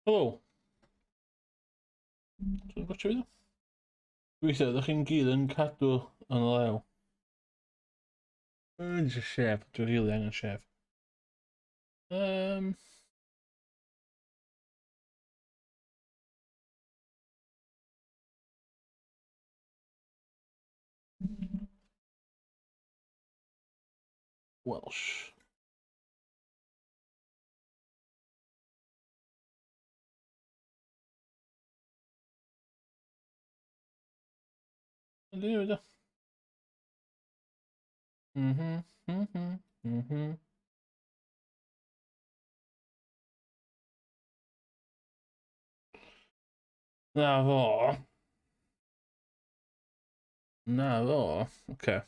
Helo. Dwi'n gwachio fi? Gobeithio, ydych chi'n gyd yn cadw yn lew. Yn eisiau shef, dwi'n rili angen shef. Welsh. Yndi, wedi. Mhm. Na fo. Na fo. Oce. Okay.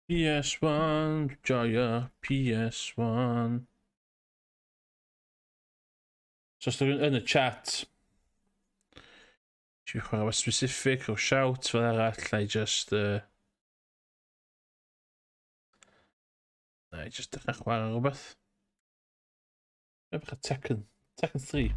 PS1, joio, PS1. So os rhywun yn y chat, eisiau chwarae efo specific o shout fel arall, na i just... Na i just dechrau chwarae rhywbeth. Bach o Tekken. Tekken 3.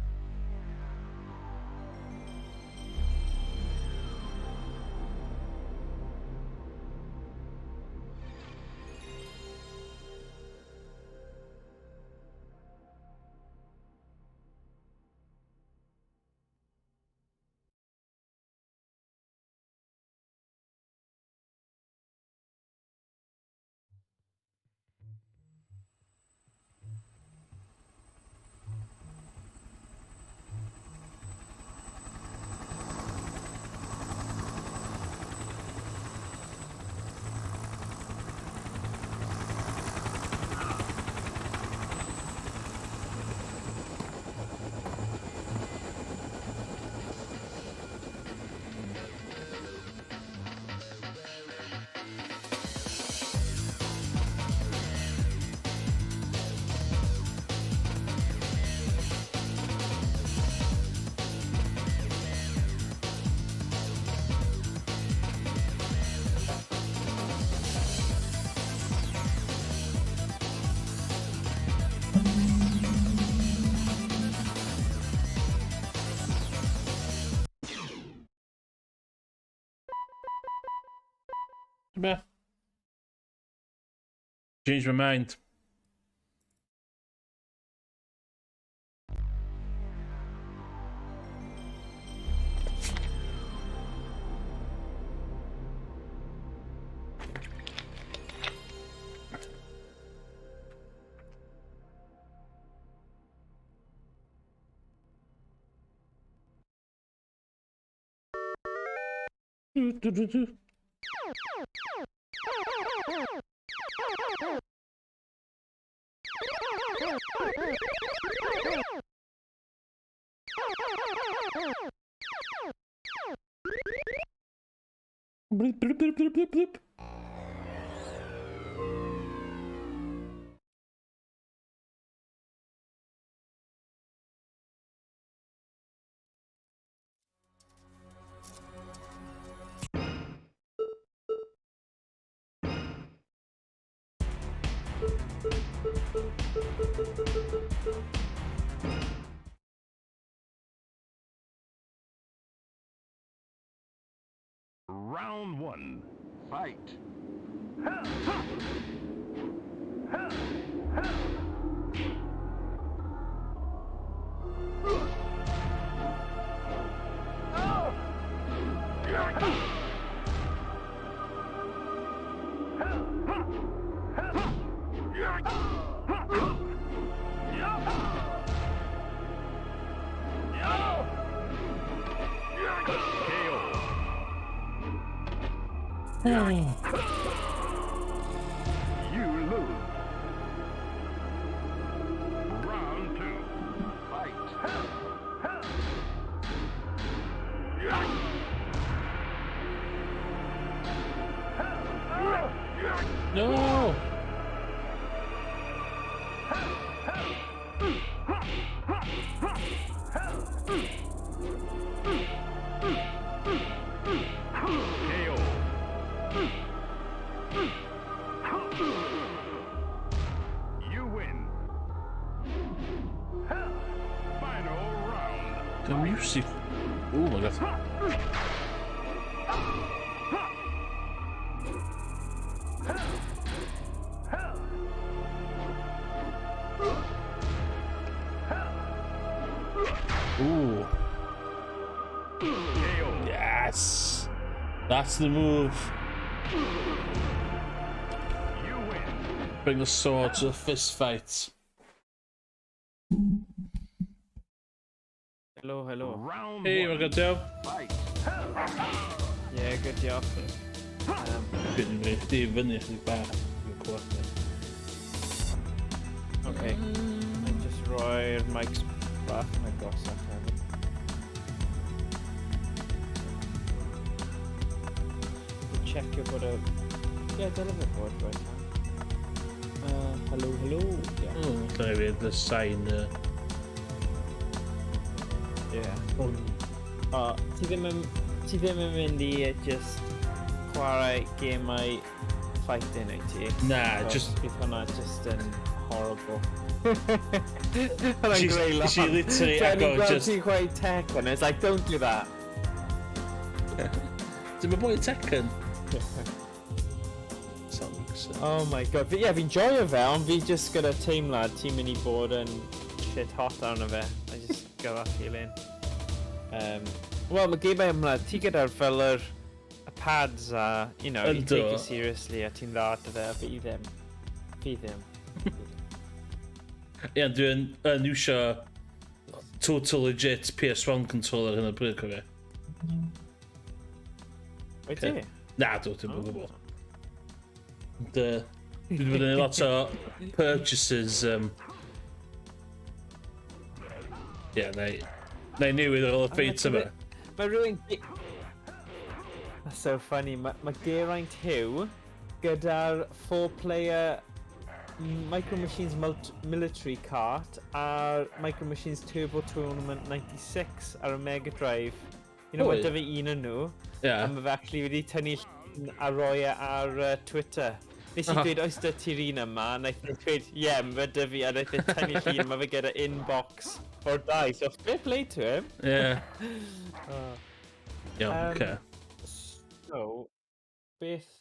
Be? Change my mind. Du, du, du, du. Blip, blip, blip, blip, blip, blip. Round one. Fight. You lose. Round two. Fight. No! KO. You win. Final Ooh. Yes! That's the move. You win. Bring the sword to a fist fight. Hello, hello. Round Hey, one. we're good to. Fight. Yeah, good diolch. Dwi'n mynd i fyny chydig bach. Dwi'n clywed ni. Okay. Just roi'r mics bach yn agosach hefyd. Checio bod y... Ie, dyle fe bod right now. Hello, hello. Yeah. Lle fi the sign. Yeah. O, ti ddim yn mynd i just chwarae gemau fighting wyt ti? Na, Achos just... Bydd hwnna just yn horrible. Hwnna'n greulon. She literally Dwi'n agor gweld just... ti'n chwarae Tekken, it's like, don't do that. Dim y boi Tekken? Sound so. Oh my God. Fi, yeah, fi'n joio fe, ond fi just gyda teimlad ti'n mynd i bod yn shit hot arno fe. I just got that feeling. Wel, mae gemau yma, ti gyda'r fel y pads a, you Yndw. take it seriously a ti'n dda ato fe, a fi ddim. Fi ddim. Ie, dwi'n yn iwsio total legit PS1 controller hyn o bryd, cofio. Wyt ti? Na, dwi'n oh. Gwybod. Ond, dwi wedi bod yn neud lot o purchases. Ie, na i newid ar ôl y ffeit yma. Mae rhywun... That's so funny. Mae Geraint Hugh gyda'r four-player Micro Machines Military Cart a'r Micro Machines Turbo Tournament 96 ar y Mega Drive. Oi. Mae 'da fe un o'n nhw, a mae fe actually wedi tynnu llun a roi e ar Twitter. Nes i dweud, "Oes 'da ti'r un yma?" A naeth e dweud, "Ie, yeah, mae fe 'da fi," a naeth e tynnu llun, mae fe gyda inbox o'r dau. So fair play to him. Ie. Iawn, oce. So, beth...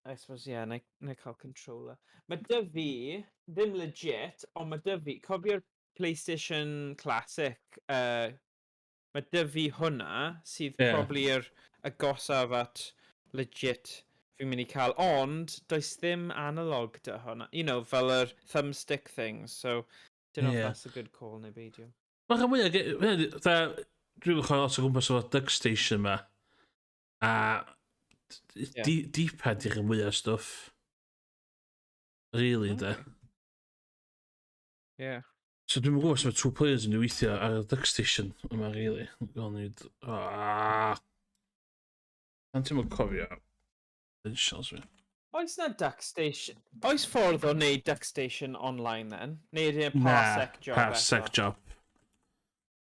I suppose, ie, yeah, na i cael controller. Mae 'da fi, ddim legit, ond mae 'da fi, cofio'r PlayStation Classic, mae 'da fi hwnna, sydd probably yr agosaf at legit fi'n mynd i cael, ond does ddim analog 'da hwnna, fel yr thumbstick things, so don't know if that's a good call neu beidio. Mae'n rhan mwyaf, dwi'n chwarae lot o gwmpas o'r Duck Station ma. A D-pad i'r mwyaf stwff. Really, de. So dwi'n gwybod os mae two players yn weithio ar y Duck Station yma, really. O'n i... Ah. Pan ti'n mwyn cofio essentials fi. Oes na Duck Station? Oes ffordd o wneud Duck Station online then? Neu ydy e'n Na, parsec job parsec eto? Job.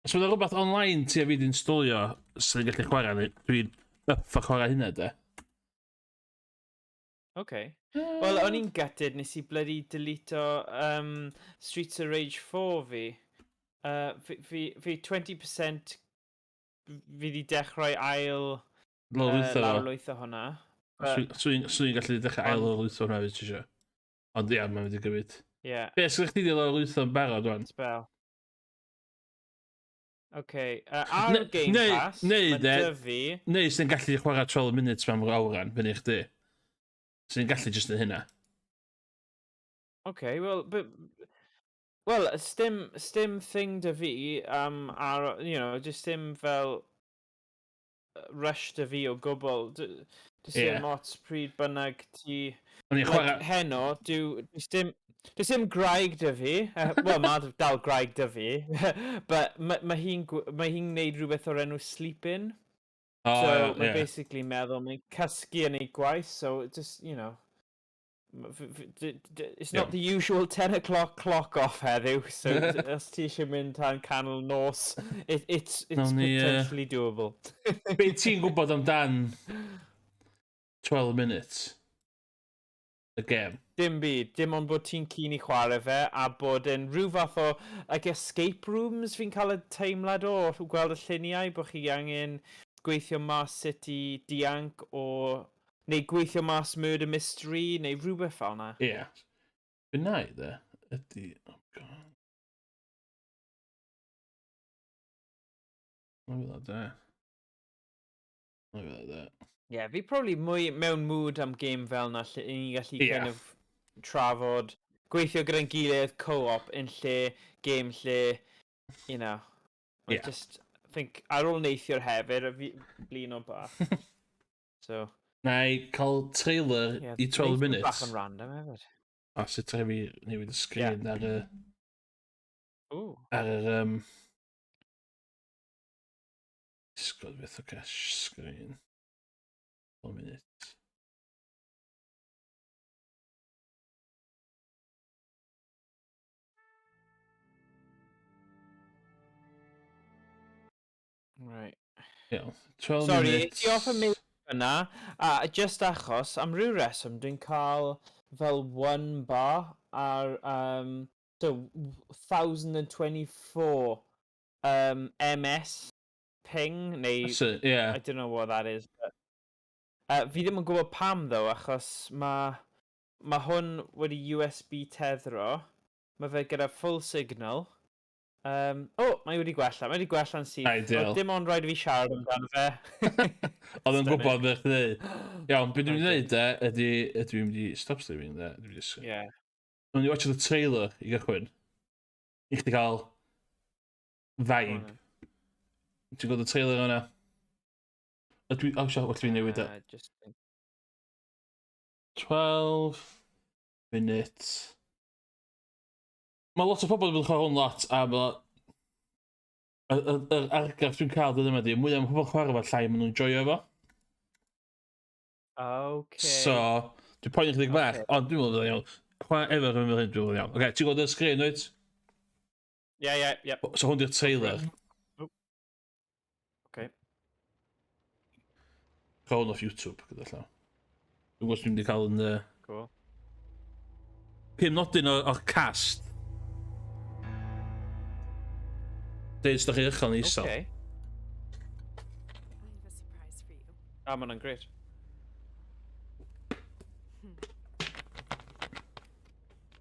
Os mae rhywbeth online ti a fi di installio sy'n gallu chwarae, neu dwi'n up for chwarae hynna, de. Okay. Wel, o'n i'n gutted, nes i bloody deleto Streets of Rage 4 fi. Fi 20% fi di dechrau ail Lawrlwytho fo. lawrlwytho hwnna. But, Swn i'n gallu dechrau ail lawrlwytho hwnna fi ti eisiau. Ond ia, mae'n mynd i gymryd. Be, sgynnych chdi di lawrlwytho yn barod wan? Spell. Okay, ar Game Pass, neu mae 'da fi... Neu sy'n gallu chwarae 12 minutes mewn awran, fyny chdi. Sy'n gallu just yn hynna. Okay, well, but... Well, stim thing 'da fi, ar, just dim fel rush 'da fi o gwbl. Does dim ots pryd bynnag ti... O'n i'n Like, chwarae... heno, does dim graig 'da fi. Wel, mae dal graig 'da fi. But mae hi'n neud rhywbeth o'r enw sleep-in. O, So, mae'n basically meddwl, mae'n cysgu yn ei gwaith, so just, it's not the usual 10 o'clock clock off heddiw, so os ti eisiau mynd tan canol nos, it's Nawn ni, potentially doable. Be ti'n gwybod amdan 12 minutes? Y game. Dim byd, dim ond bod ti'n keen i chwarae fe, a bod yn rhyw fath o, like, escape rooms fi'n cael y teimlad o, wrth gweld y lluniau, bod chi angen gweithio mas sut i dianc o... Neu gweithio mas murder mystery, neu rhywbeth fel yna. Ie. Yeah. Be na i dde, ydy... Oh god. Look at that. Look at that. Ie, yeah, fi probably mwy mewn mood am game fel yna, lle ni'n gallu Ie. kind of trafod, gweithio gyda'n gilydd, co-op, yn lle game lle, you know, Ie. yeah. Just, I think, ar ôl neithiwr hefyd, a fi blino bach. So, Na i cael trailer yeah, i 12 neithiwr minutes. Bach yn random hefyd. A sut rhaid fi newid y sgrin ar y... Ooh. Ar yr... Discord beth o cash screen. 12 minutes. Right. Iawn. 12 Sorry, minutes. ti off y mynd yna, a just achos, am ryw reswm, dwi'n cael fel one bar ar, so, 1024 MS ping, neu, That's it, yeah. I don't know what that is. But, fi ddim yn gwybod pam, though, achos ma hwn wedi USB tethro, mae fe gyda full signal. Oh, mae wedi gwella, mae wedi gwella'n syth. Ideal. Oedd dim ond rhaid i fi siarad amdano fe. Oedd yn Stunning. gwybod beth chdi dweud. Iawn, be dwi'n Okay. dweud de, ydy, ydw i'n mynd i stop streaming de. Dwi'n mynd i Yeah. Dwi'n mynd i watch the trailer i gychwyn. I chdi cael vibe. Hwnna. Ti'n gweld y trailer yna? Ydw i, oh, siarad, well, dwi'n newid e. Just think. 12 minutes. Mae lot o pobl yn mynd chwarae hwn lot, a mae... Yr argraff dwi'n cael dyn yma di, mwy am pobl chwarae fo, llai maen nhw'n joio fo. Okay. So, dwi'n poeni chydig bach, Ocê. ond dwi'n meddwl iawn. Chwarae efo rhywun fel hyn, dwi'n meddwl iawn. Oce, ti'n gweld y sgrin, wyt? Yeah. So hwn di'r trailer. Okay. Cael hwn off YouTube, gyda llaw. Dwi'n gwybod os dwi'n mynd i cael yn... Cool. 5 nodyn o'r cast. Deud os da chi uchel neu isel. Okay. I have a surprise for you. Ah, ma' hwnna'n great.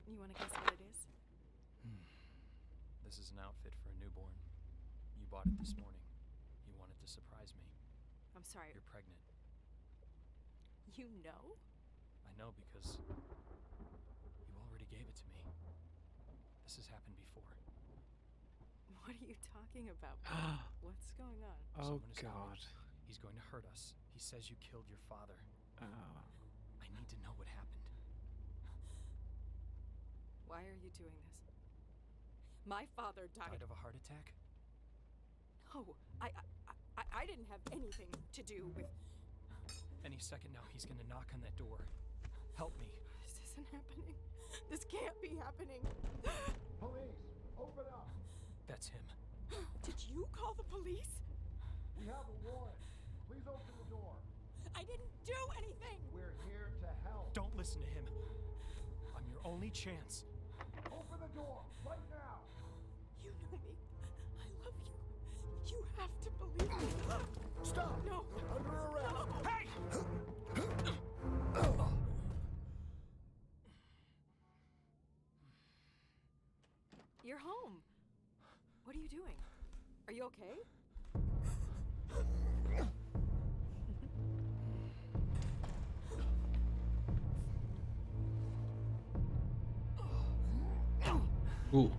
You want to guess what it is? This is an outfit for a newborn. You bought it this morning. You wanted to surprise me. I'm sorry. You're pregnant. You know? I know because you already gave it to me. This has happened before. What are you talking about? What's going on? Oh Someone is coming. god. He's going to hurt us. He says you killed your father. Oh. I need to know what happened. Why are you doing this? My father died. Died of a heart attack? No, I didn't have anything to do with. Any second now, he's gonna knock on that door. Help me. This isn't happening. This can't be happening. Police, open up. That's him. Did you call the police? We have a warrant. Please open the door. I didn't do anything. We're here to help. Don't listen to him. I'm your only chance. Open the door right now. You know me. I love you. You have to believe me. Stop. No. Under arrest. No. Hey! You're home. What are you doing? Are you okay? Ooh.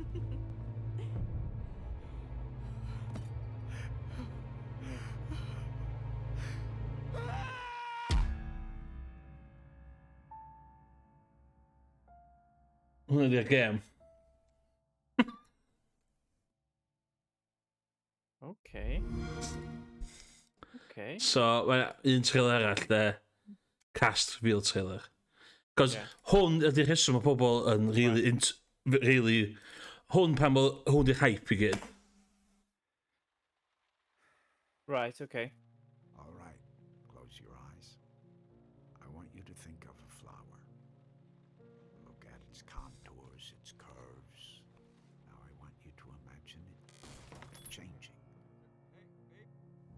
Hwnna di'r gêm. Okay. Okay. So, mae un trailer arall, de. Cast reveal trailer. Cos Ie. hwn ydy'r rheswm mae pobl yn really, really... Hwn pan bod hwn di'r hype i gyd. Right, okay. All right, close your eyes. I want you to think of a flower. Look at its contours, its curves. Now I want you to imagine it changing,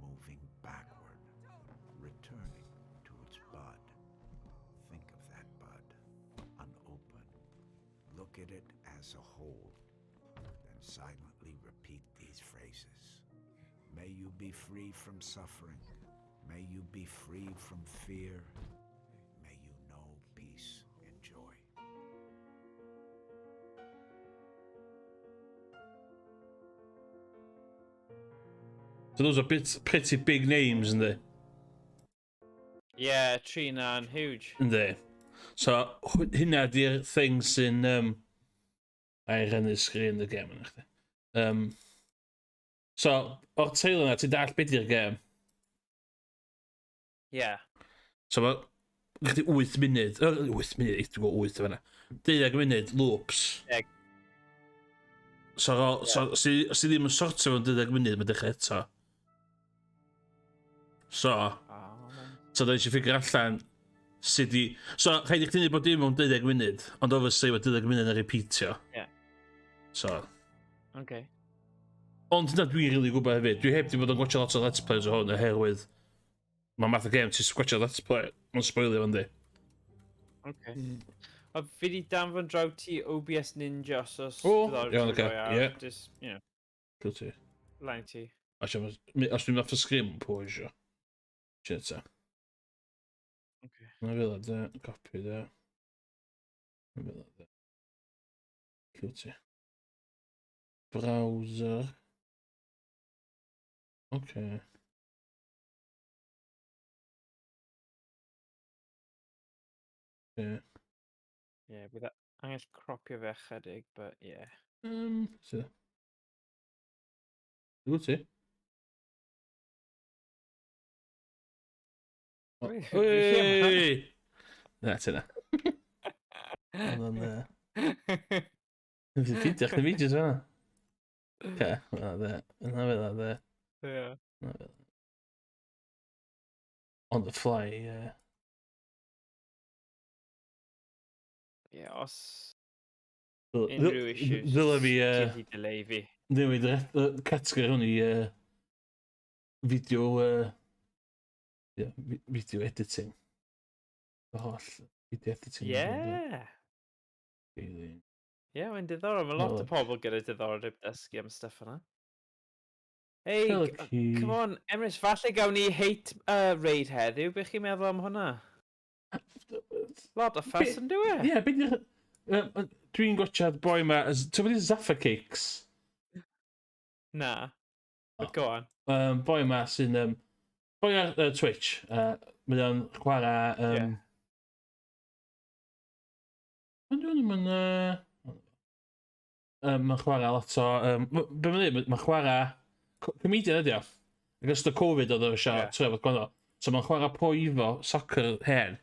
moving backwards. as a whole. Then silently repeat these phrases. May you be free from suffering. May you be free from fear. May you know peace and joy. So those are bit, pretty big names, ynddi? Yeah, tri na'n huge. Ynddi. So, hynna di'r thing sy'n... A'i rannu sgrin y gem yna chdi. So, o'r trailer yna, ti'n dallt beth di'r gem? Yeah. So, mae chdi 8 munud, 8 munud, dwi'n gwybod 8 o fanna. 12 munud loops. Deg. So, yeah. So, os ti ddim yn sortio fo'n 12 munud, mae'n dechrau eto. So, so da eisiau figure allan sut i... So, rhaid i chdi wneud bod dim mewn 12 munud, ond obviously mae 12 munud yn repeatio. Yeah. So, Okay. Ond hynna dwi'n rili gwybod hefyd. Dwi heb di bod yn gwatchio lot o Let's Plays o hwn oherwydd mae math o game ti'n gwatchio Let's Play, mae'n spoilio fyndi. Okay. O, fi di danfon draw ti OBS Ninja os oes O, diddordeb iawn, ti ocê, roi ar, ie. Just, Cool ti. line ti. Os dwi'n off y sgrin, mae'n pausio. Shit, ta. Okay. Na fel de, copy de. Na fel de. Cool ti. Browser. Okay. Yeah. Yeah, bydd angen cropio fe chydig, but yeah. So. Wyt ti? O, Oi, fi yma. Oi! Na, ti na. Oedd o'n... Dwi'n ffeindio chdi fideos fan'na. Oce, na de. Na fe de. Yeah. Na fe. On the fly, yeah. Yeah, os unrhyw issues, Ddyle fi ti'n gallu delay fi. newid yr categori hwn i video, yeah, video editing. Y holl video editing. Yeah. Really. Yeah, mae'n diddorol. Mae lot o Wel. pobl gyda diddordeb dysgu am stuff yna. Hey, Hello, come on, Emrys, falle gawn ni hate raid heddiw. Be chi'n meddwl am hwnna? Lot o fuss yn dyw e? Ie, be di'r... Dwi'n gwatchad boi ma... Ti'n gwybod Zaffa Cakes? Na. But go on. Boi ma sy'n... Boi ar Twitch. Mae o'n chwarae... Ie. Ond dwi'n mynd... Mae'n chwarae lot o... Be mae'n dweud? Mae'n chwarae... Comedian ydi o. Ac ystod Covid oedd o eisiau Ie. trio fod gwahanol. So mae'n chwarae po soccer hen.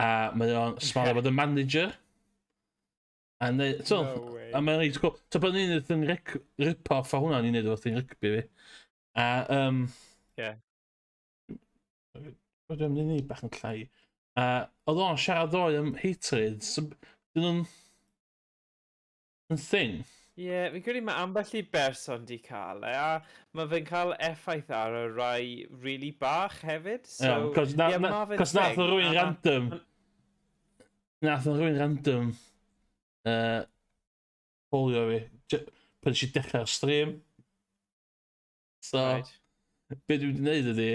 A mae o'n smalio fod yn manager. A neu, so, No way. a mae'n reit cool. So bod ni'n neud thing rip-off a hwnna ni'n neud efo thing rygbi fi. A, Ie. Dwi'n mynd i neud bach yn llai. A oedd o'n siarad ddoe am hatred. So, dyn nhw'n yn thing. Ie, yeah, fi'n credu mae ambell i berson di cael e, a mae fe'n cael effaith ar y rai really bach hefyd. So, Iawn, cos na, ie, na, ma' fe'n cos nath o thing, rywun random, nath o rywun random folio fi, pan nes i dechrau'r stream. So, be dwi wedi gwneud ydi,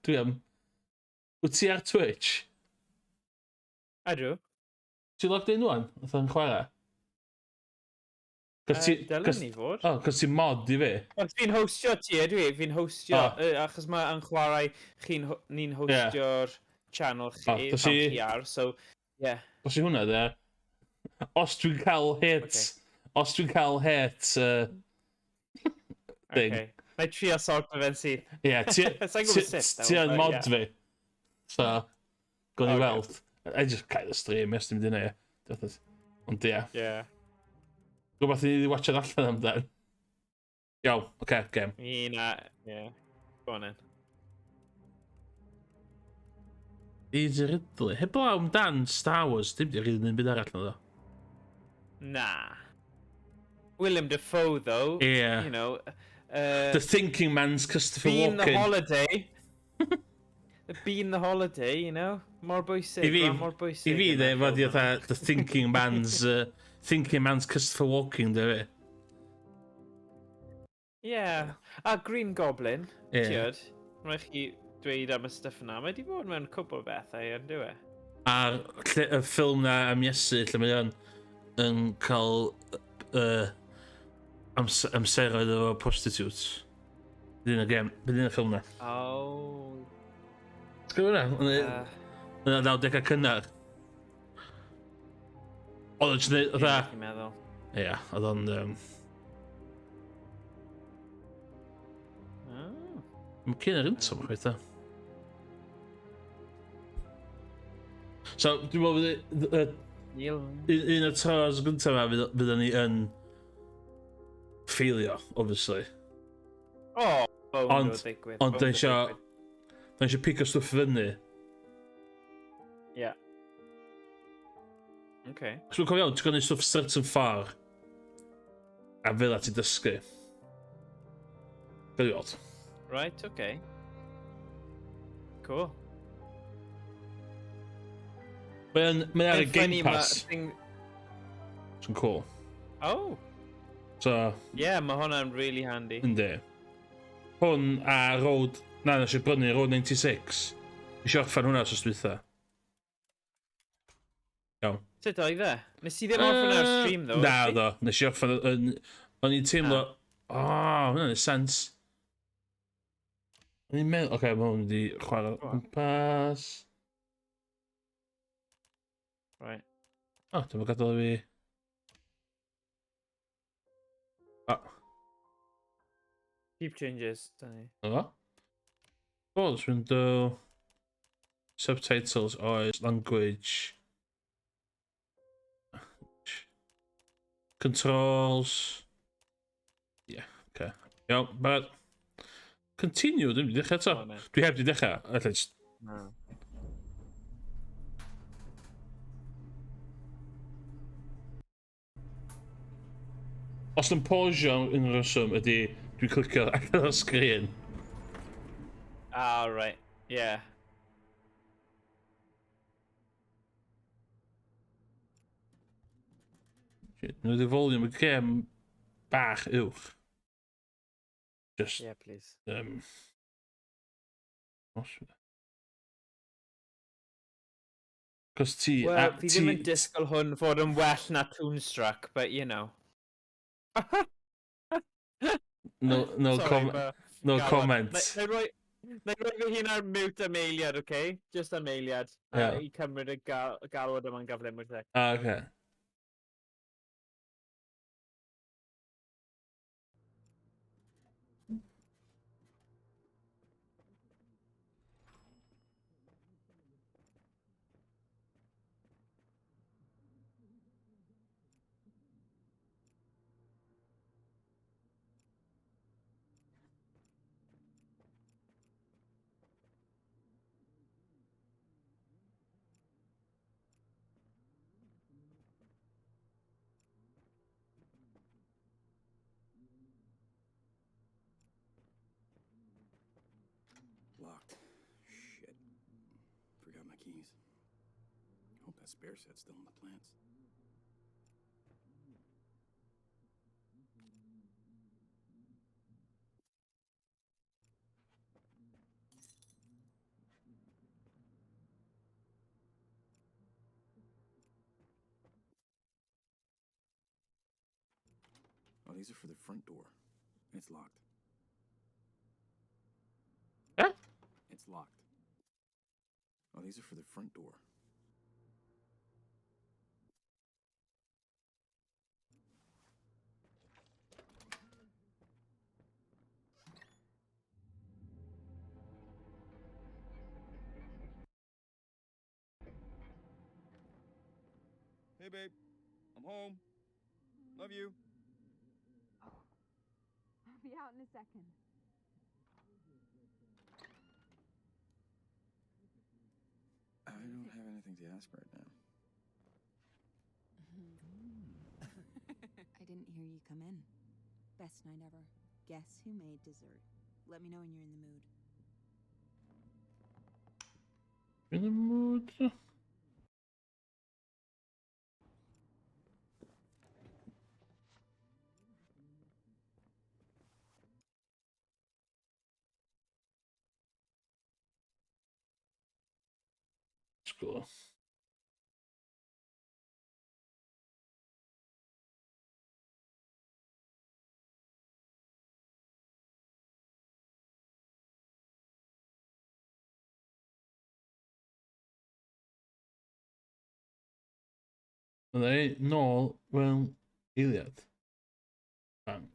dwi am, wyt ti ar Twitch? Ydw. Ti logged in wan? Oedd o'n chwarae? Cos ti, Dylen ni fod. oh, cos ti'n mod i fi. Ond fi'n hostio ti, ydw i? Fi'n hostio, O. achos mae yn chwarae, ni'n hostio'r channel chi, O, dos pan i- chi ar, so, yeah. Os i hwnna, de, os dwi'n cael hate, os dwi'n cael hate, thing. Okay. Na i trio sorto fe'n syth. Ie, ti Sa i'n gwbod sut, ti yn though, but mod yeah. fi. So, gawn ni weld. I just cael y stream, yes, dim mynd i neud. Ond ie, Yeah. rhywbeth i ni wedi watchad allan amdan. Iawn, oce, okay, game. Un a, yeah. Go on then. Daisy Ridley. Heblaw amdan Star Wars, dim di rili ddim byd arall na ddo. Na. Willem Dafoe, though. Ie. The Thinking Man's Christopher Being the Walken. Holiday. Being the Holiday. Mor bwysig, I fi, mor bwysig. I fi, de, fod i fatha the thinking man's, thinking man's Christopher Walken, de fi. Yeah. A Green Goblin, yeah. Tiod, rhaid chi dweud am y stuff yna. Mae di bod mewn cwbl o bethau, yn dyw e? A'r y ffilm na am Iesu, lle mae o'n yn cael amseroedd efo prostitutes. Bydd un y gem, bydd un y ffilm na. Oh. Ti'n gwybod hwnna? Yn y 90au cynnar. Oedd o'n jyst Ie, fatha... meddwl. Ie, oedd o'n... Mae'n cyn yr intro, mae'n chwaith. So, dwi'n meddwl fydd... Un o'r tros gyntaf yma fydden ni yn ffeilio, obviously. O, Ond, ond da eisiau pigo stwff fyny. Ie. Okay. Os dwi'n cofio iawn, ti'n gwneud stwff certain ffordd. A fel a ti'n dysgu. Gael i weld. Right, okay. Cool. Mae'n mae ar y Game Pass. Sy'n cool. Oh. So... Yeah, mae hwnna'n really handy. Yndi. Hwn a Road... Na, nes i brynu Road 96. Nes i orffen hwnna os dwytha. Iawn. Sut oedd e? Nes i ddim orffen ar stream, ddo. Na, ddo. Nes i orffen... O'n i'n teimlo... O, hwnna'n neud sens. O'n i'n meddwl... Oce, mae hwn wedi chwarae o gwmpas. Right. O, dwi'n gadael i fi... O. Keep changes, da ni. O. Pause window. Subtitles, oes, language. Controls. Yeah, okay. Iawn, barod. Continue, dwi'n wedi dechrau eto. Dwi heb di dechrau. Alla just... No. Os yn pausio am unrhyw reswm ydy dwi'n clicio allan o'r sgrin. Ah, right. Yeah. Shit, nhw wedi volume y gem bach uwch. Just... Yeah, please. Os... Cos ti... Wel, fi ddim yn disgwyl hwn fod yn well na Toonstruck, but you know. No, no, Sorry, no comment. Na i roi fy hun ar mute am eiliad, okay? Just am eiliad. Yeah. I cymryd y galwad yma'n gyflym wyth. Ah, okay. Locked. Shit. Forgot my keys. Hope that spare set's still in the plants. Oh, these are for the front door. It's locked. Eh? It's locked. Oh, these are for the front door. Hey, babe. I'm home. Love you. Oh, I'll be out in a second. I don't have anything to ask right now. I didn't hear you come in. Best night ever. Guess who made dessert? Let me know when you're in the mood. In the mood. Let's go. Fydda i nôl mewn eiliad. Bang.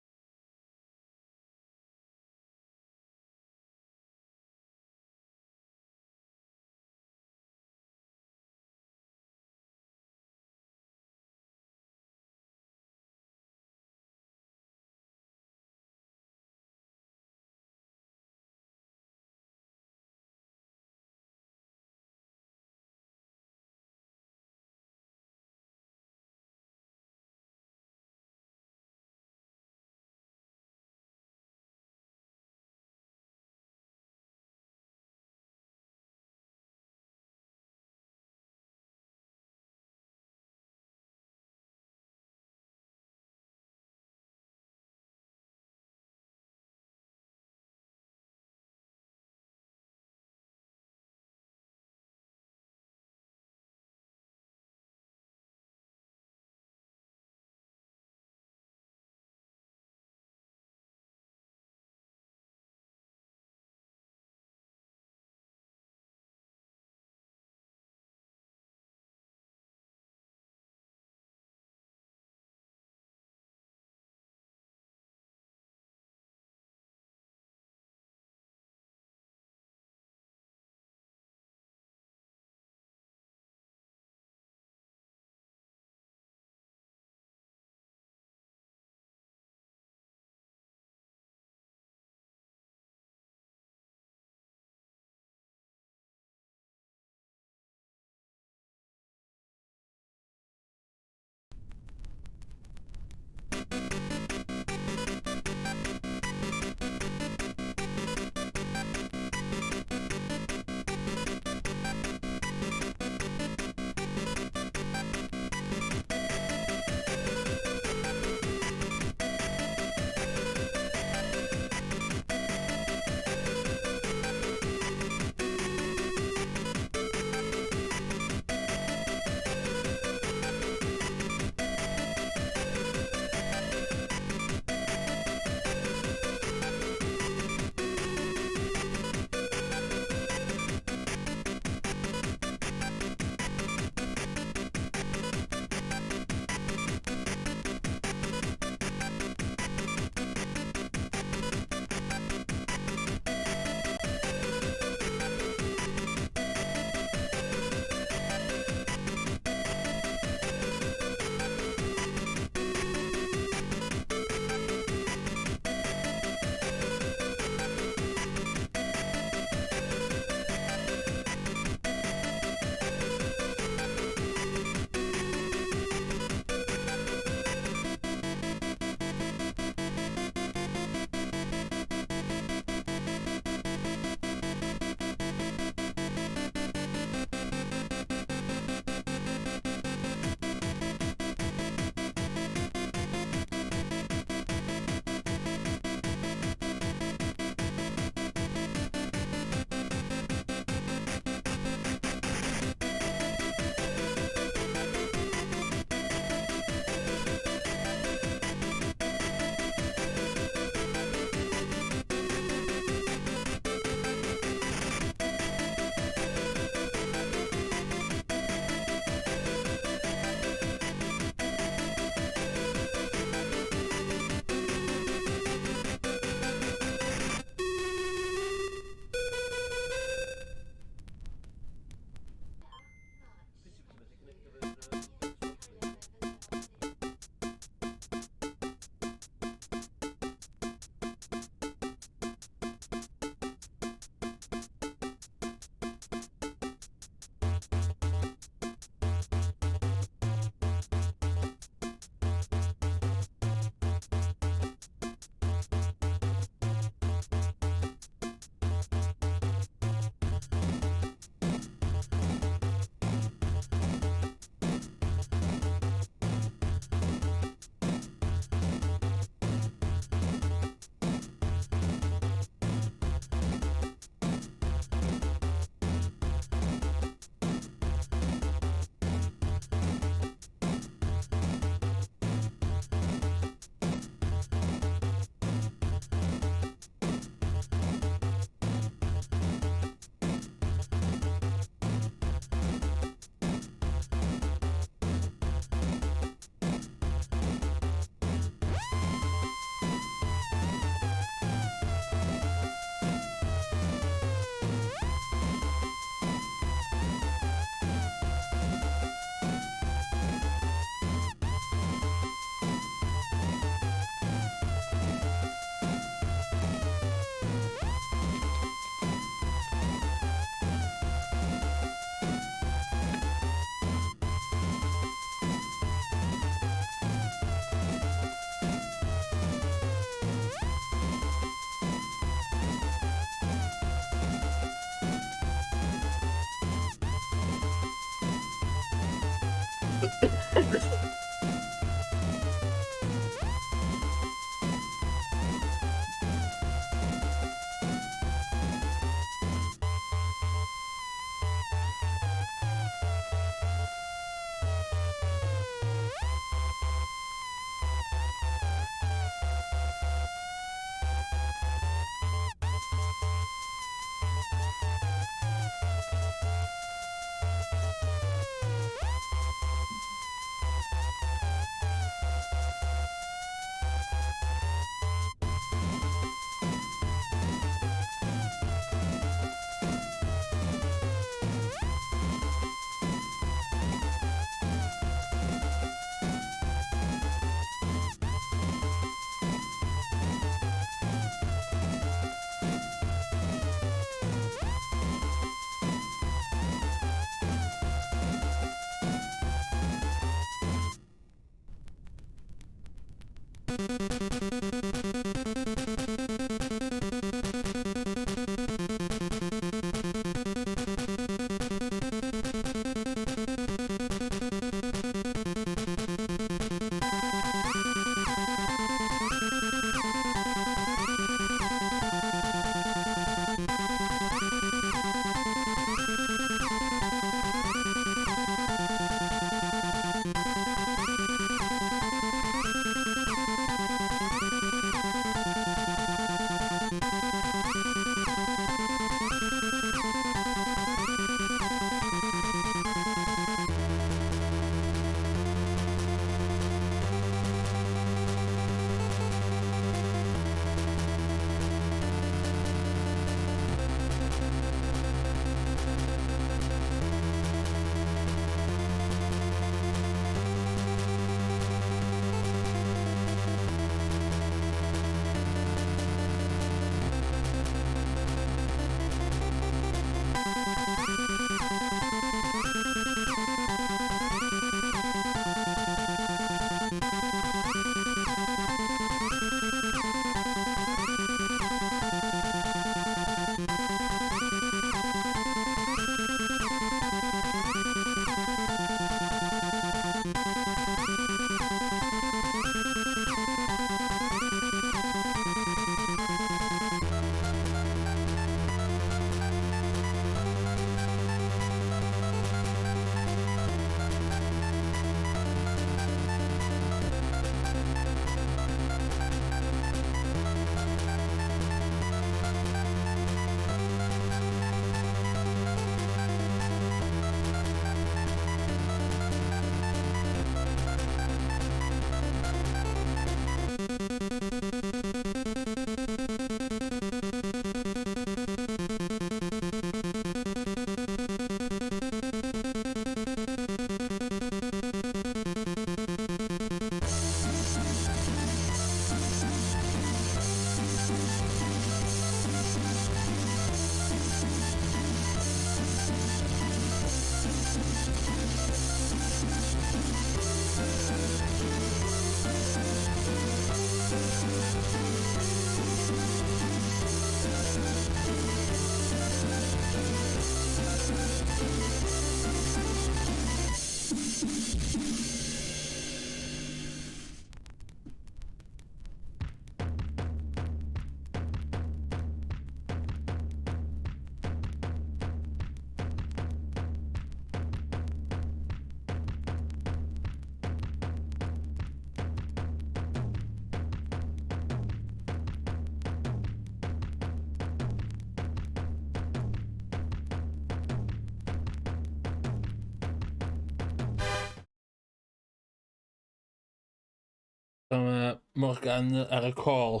So mae Morgan ar y call.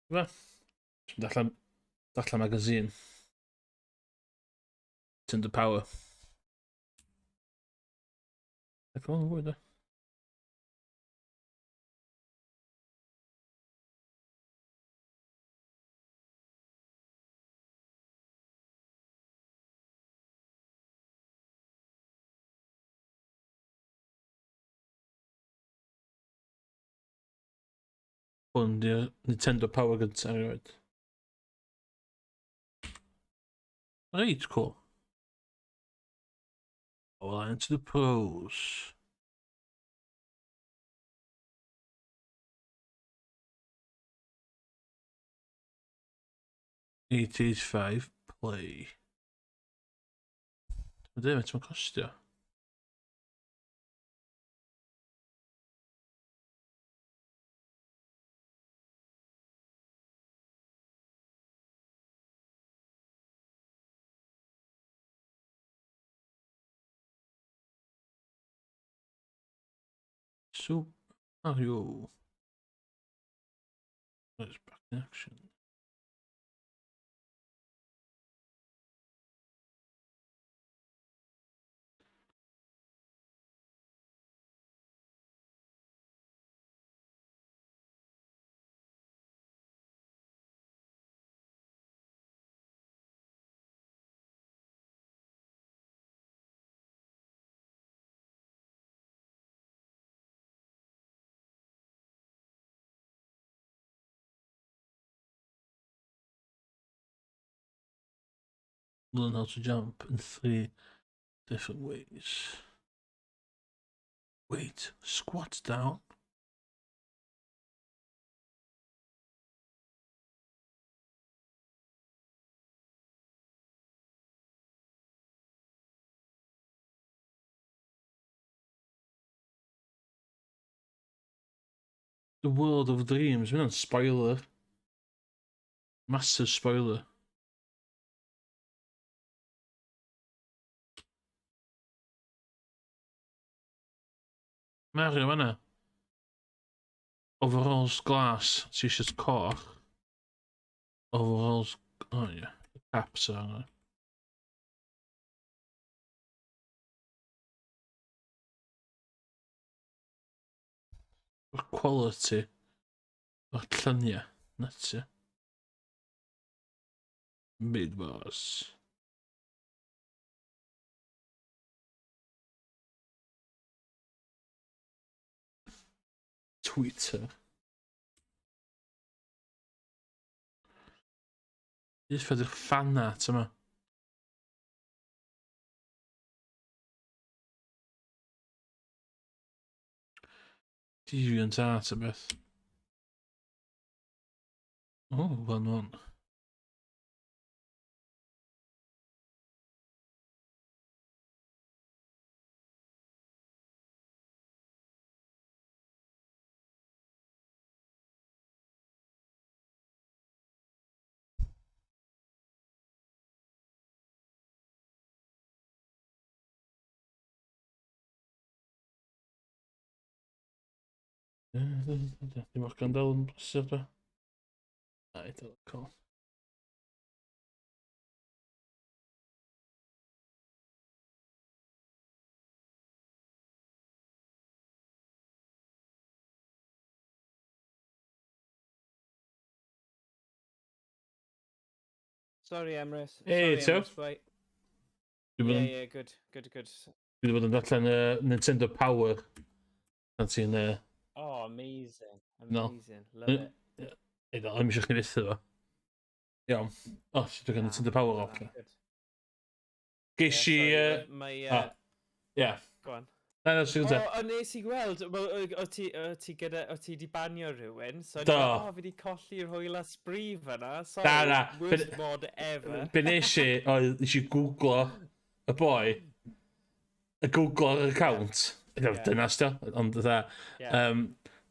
Fe? Darllen, darllen magazine. It's in the power. Ac o'n fwy, da. Hwn di'r Nintendo Power gyntaf erioed. Reit cool. Well, into the pros. 885 play. Mae'n dweud, faint mae'n costio? Super Mario. Let's back in action. Learn how to jump in three different ways. Wait, squat down. The World of Dreams, mae'n spoiler. Massive spoiler. Mario fan'na. Overalls glas, t-shirt coch. Overalls, oh yeah, caps ar. O'r quality o'r lluniau, nuts ie. Mid boss. Twitter. Beth ydy'r fan art yma? Deviant art o beth. O, fan one. Dim Morgan dal yn brysur dwi. Na, i dal call. Sorry, Emrys. Hey, Sorry, Teo. Emrys, bye. Dwi'n bod Yeah, yn, yeah, good, good, good. dwi 'di bod yn darllen Nintendo Power. Na ti'n... Oh, amazing. No. Amazing. Love it. Ei, dal, ddim eisiau chdi fethu fo. Iawn. O, sut dwi'n Na, Nintendo Power na, off. good. Ges i... Yeah, yy, sorry, Mae... ah, Ie. Go on. Na, na, sy'n O, gyntaf. o, nes i gweld, wel, o ti, o ti gyda, o ti di banio rhywun, so Do. o, fi di colli'r hwyl a sbri fyna, sorry, Na, na, worst mod ever. Be nes i, oedd, nes i googlo y boi, y googlo'r account. Ie. Ie. Dyna sti, ond fatha, Yeah.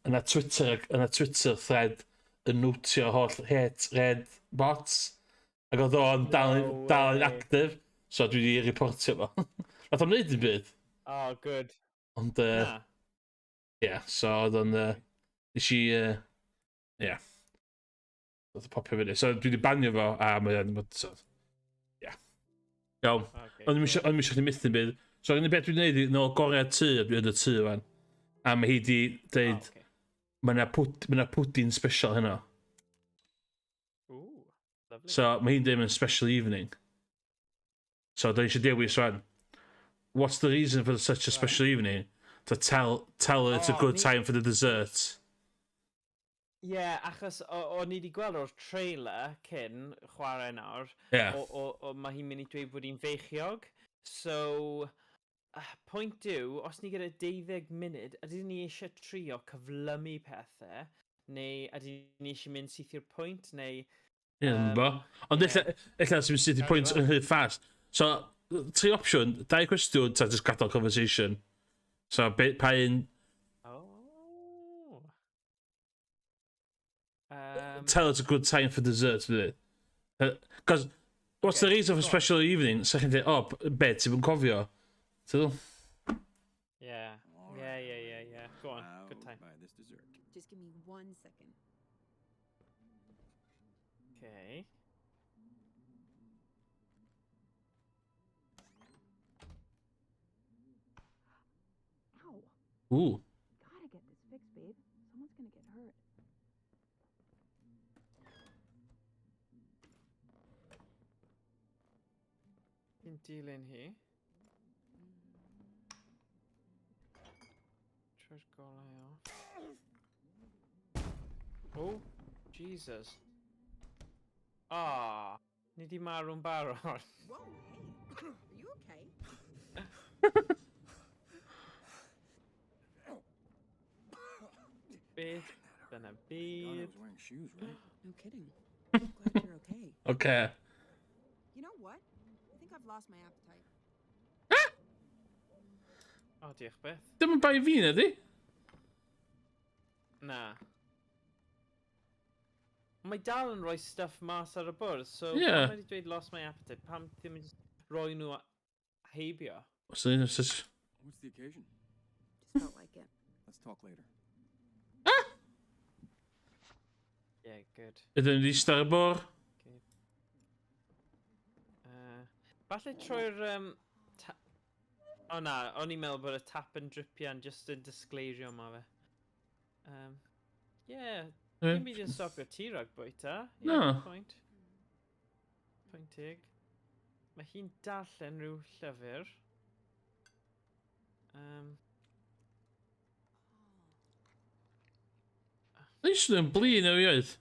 yna Twitter, yna Twitter thread yn notio holl hate red bots. Ac oedd o'n dal, No dal yn way. active, so dwi wedi reportio fo. Nath o'm neud dim byd, Oh, good. ond Na. yeah, so oedd o'n, nes i, yeah, oedd o popio fyny. So dwi wedi banio fo, a mae o'n, so, yeah. Iawn. Okay, O'n i'm cool. isio, o'n i'm isio chdi methu byd. So, yr unig beth dwi'n neud i nôl gorau tŷ, a dwi yn y tŷ fan. A mae hi di Oh, deud, okay. mae yna pwd, ma pwdin special heno. Ooh, lovely. So, mae hi'n deud mae'n special evening. So, da ni eisiau dewis fan. What's the reason for such a special evening? To tell her it's a Oh, good ni- time for the dessert. Ie, yeah, achos o'n i wedi gweld o'r trailer cyn chwarae nawr, Yeah. o, mae hi'n mynd i dweud bod hi'n feichiog, so... Ah, pwynt yw, os ni gyda 12 munud, ydyn ni eisiau trio cyflymu pethau, neu ydyn ni eisiau mynd syth i'r pwynt, neu... Ie, um, bo. Ond ella, ella sy'n mynd syth i'r pwynt yn rhy fast. So, tri opsiwn, dau cwestiwn, ta just gadael conversation. So, be, pa un... Oh. Tell it's a good time for dessert, fydd. Because, what's the reason for special evening? So chi'n dweud, oh, be, ti'n yn cofio? Ti'n dweud? Yeah. Go on, good time. Buy this dessert. Just give me 1 second. Okay. Ow. Ooh. Gotta get this fixed, babe. Someone's gonna get hurt. Fi'n dilyn hi. Troi'r golau off. Oh, Jesus. Ah, ni di marw'n barod. Whoa, hey. Are you okay? Beth dyna God, I byd. was wearing shoes, right? No kidding. I'm glad you're okay. Okay. You know what? I think I've lost my appetite. O, diolch beth. Dim yn bai fi na di? Na. Mae dal yn rhoi stuff mas ar y bwrdd, so Ie. pam mae wedi dweud lost my appetite? Pam ddim yn just rhoi nhw heibio? Os ydyn nhw... What's the occasion? Just felt like it. Let's talk later. Yeah, good. Ydyn nhw wedi eistedd ar y bwrdd? Falle troi'r... O na, o'n i'n meddwl bod y tap yn dripian just yn disgleirio ma fe. Yeah, dim byd yn stopio ti rhag bwyta. Yeah, Na. good point. Pwynt teg. Mae hi'n darllen rhyw llyfr. Neis nhw'n blin efo fi oedd.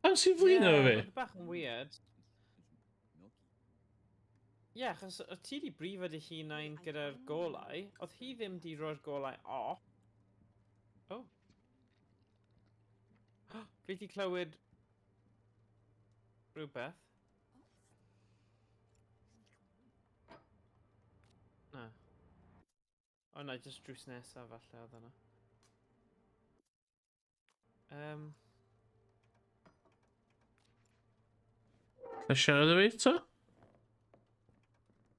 Pam sy'n flin efo fi? Mae'n bach yn weird. Ie, yeah, achos o ti di brifo dy hunain gyda'r golau, oedd hi ddim di roi'r golau off. Oh. Fi di clywed rhywbeth. Na. O na, just drws nesaf falle oedd yna. Na siarad efo fi eto?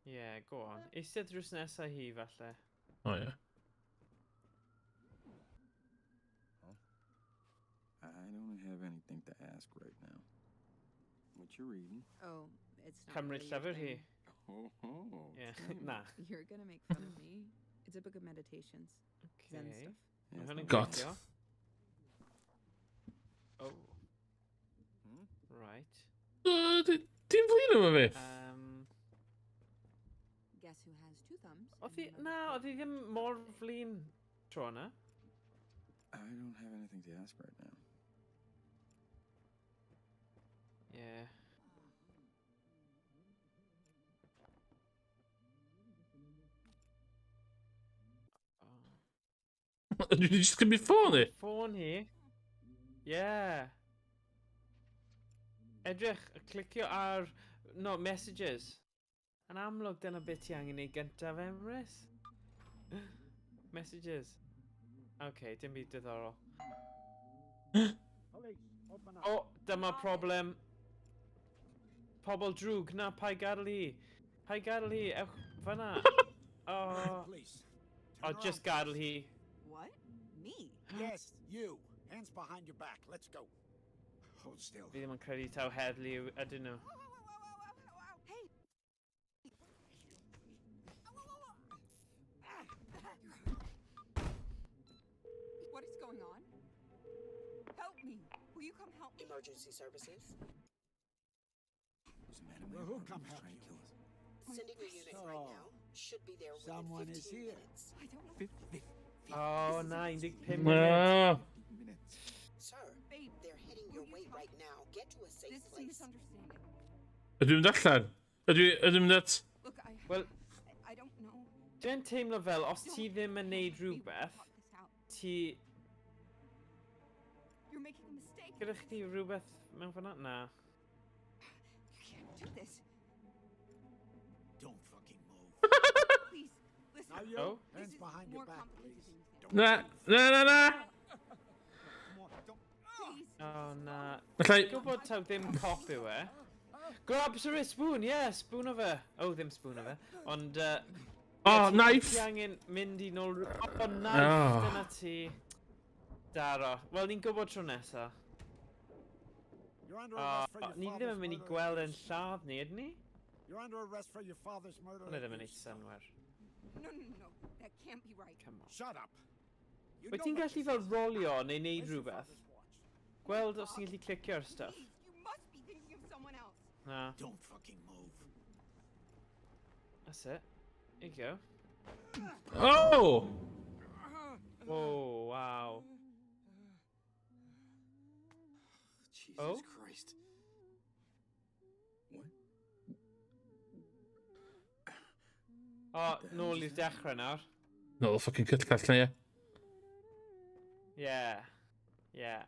Yeah, go on. Eistedd drws nesaf hi falle. O ie. I don't have anything to ask right now. What you reading? Oh, it's not Cymryd really your llyfr hi. thing. Oh, Yeah, tell me. na. You're gonna make fun of me. It's a book of meditations. Zen Okay. stuff. Yeah, Mae it's hwn yn not God. gweithio. Oh. Right. Ti'n flin efo fi? Guess who has two thumbs? Oedd and hi... another Na, foot? oedd hi ddim mor flin tro yna. I don't have anything to ask right now. Yeah. Oh. Dwi wedi just cymryd ffôn i? Ffôn hi. Yeah. Edrych, clicio ar... No, messages. Yn amlwg dyna beth ti angen ei gyntaf, Emrys. Messages. OK, dim byd diddorol. Police, open up. O, dyma problem. Pobl drwg, na, paid gadael hi. Paid gadael hi, ewch fyna. O, Police. o, just gadael hi. What? Me? Yes, you. Hands behind your back. Let's go. Hold still. Fi ddim yn credu taw heddlu ydyn nhw. Ow, ow, ow, ow, ow, ow, ow. Hey! Ow, ow, ow, ow. Ah. What is going on? Help me! Will you come help me? Emergency services. There's a man in my Well, who apartment come who's help trying to you? kill us. Sending a unit right So, now. Should be there within someone 15 is here. minutes. I don't know. O, na, 15 munud. Na. Minutes. Sir, Babe, they're heading your way right now. Get to a safe this is a place. misunderstanding. Ydw i'n mynd allan? Ydw i'n mynd at... Look, I Wel- I don't know. Dwi'n teimlo fel, os ti ddim yn neud rhywbeth, ti... You're making a mistake. Gyda chdi rhywbeth mewn fan'na? Na. You can't do this. Don't fucking move. Please, listen. Now you, Oh. hands This is behind your more back, complicated please. than you think. Don't Na, na, na, na! Come on, don't. Please. Oh, na. Allai... Gwybod taw ddim cop yw e. Grab a spoon, yeah, spoon o fe. Oh, ddim spoon o fe. Ond, Oh, ie, knife! Ti angen mynd i nôl... Oh, knife, Oh. dyna ti. Daro. Wel, ni'n gwybod tro nesa. You're under arrest for your Ni ddim father's yn mynd i murder. gweld yn lladd ni, ydyn ni? You're under arrest for your father's murder. Hwnna ddim yn neud synnwyr. No, no, no. That can't be right. Come on. Shut up. You Wyt know ti'n what gallu this fel is. rolio neu neud Where's your rhywbeth? father's watch? Gweld os ti'n gallu clicio ar stuff. Please, you must be thinking of someone else. Na, Don't fucking move. that's it. There you go. Oh! Oh, wow. Jesus Oh? Christ. What? O, nôl i'r dechrau nawr. Nôl y fucking cyllell na, ie. Yeah. Yeah.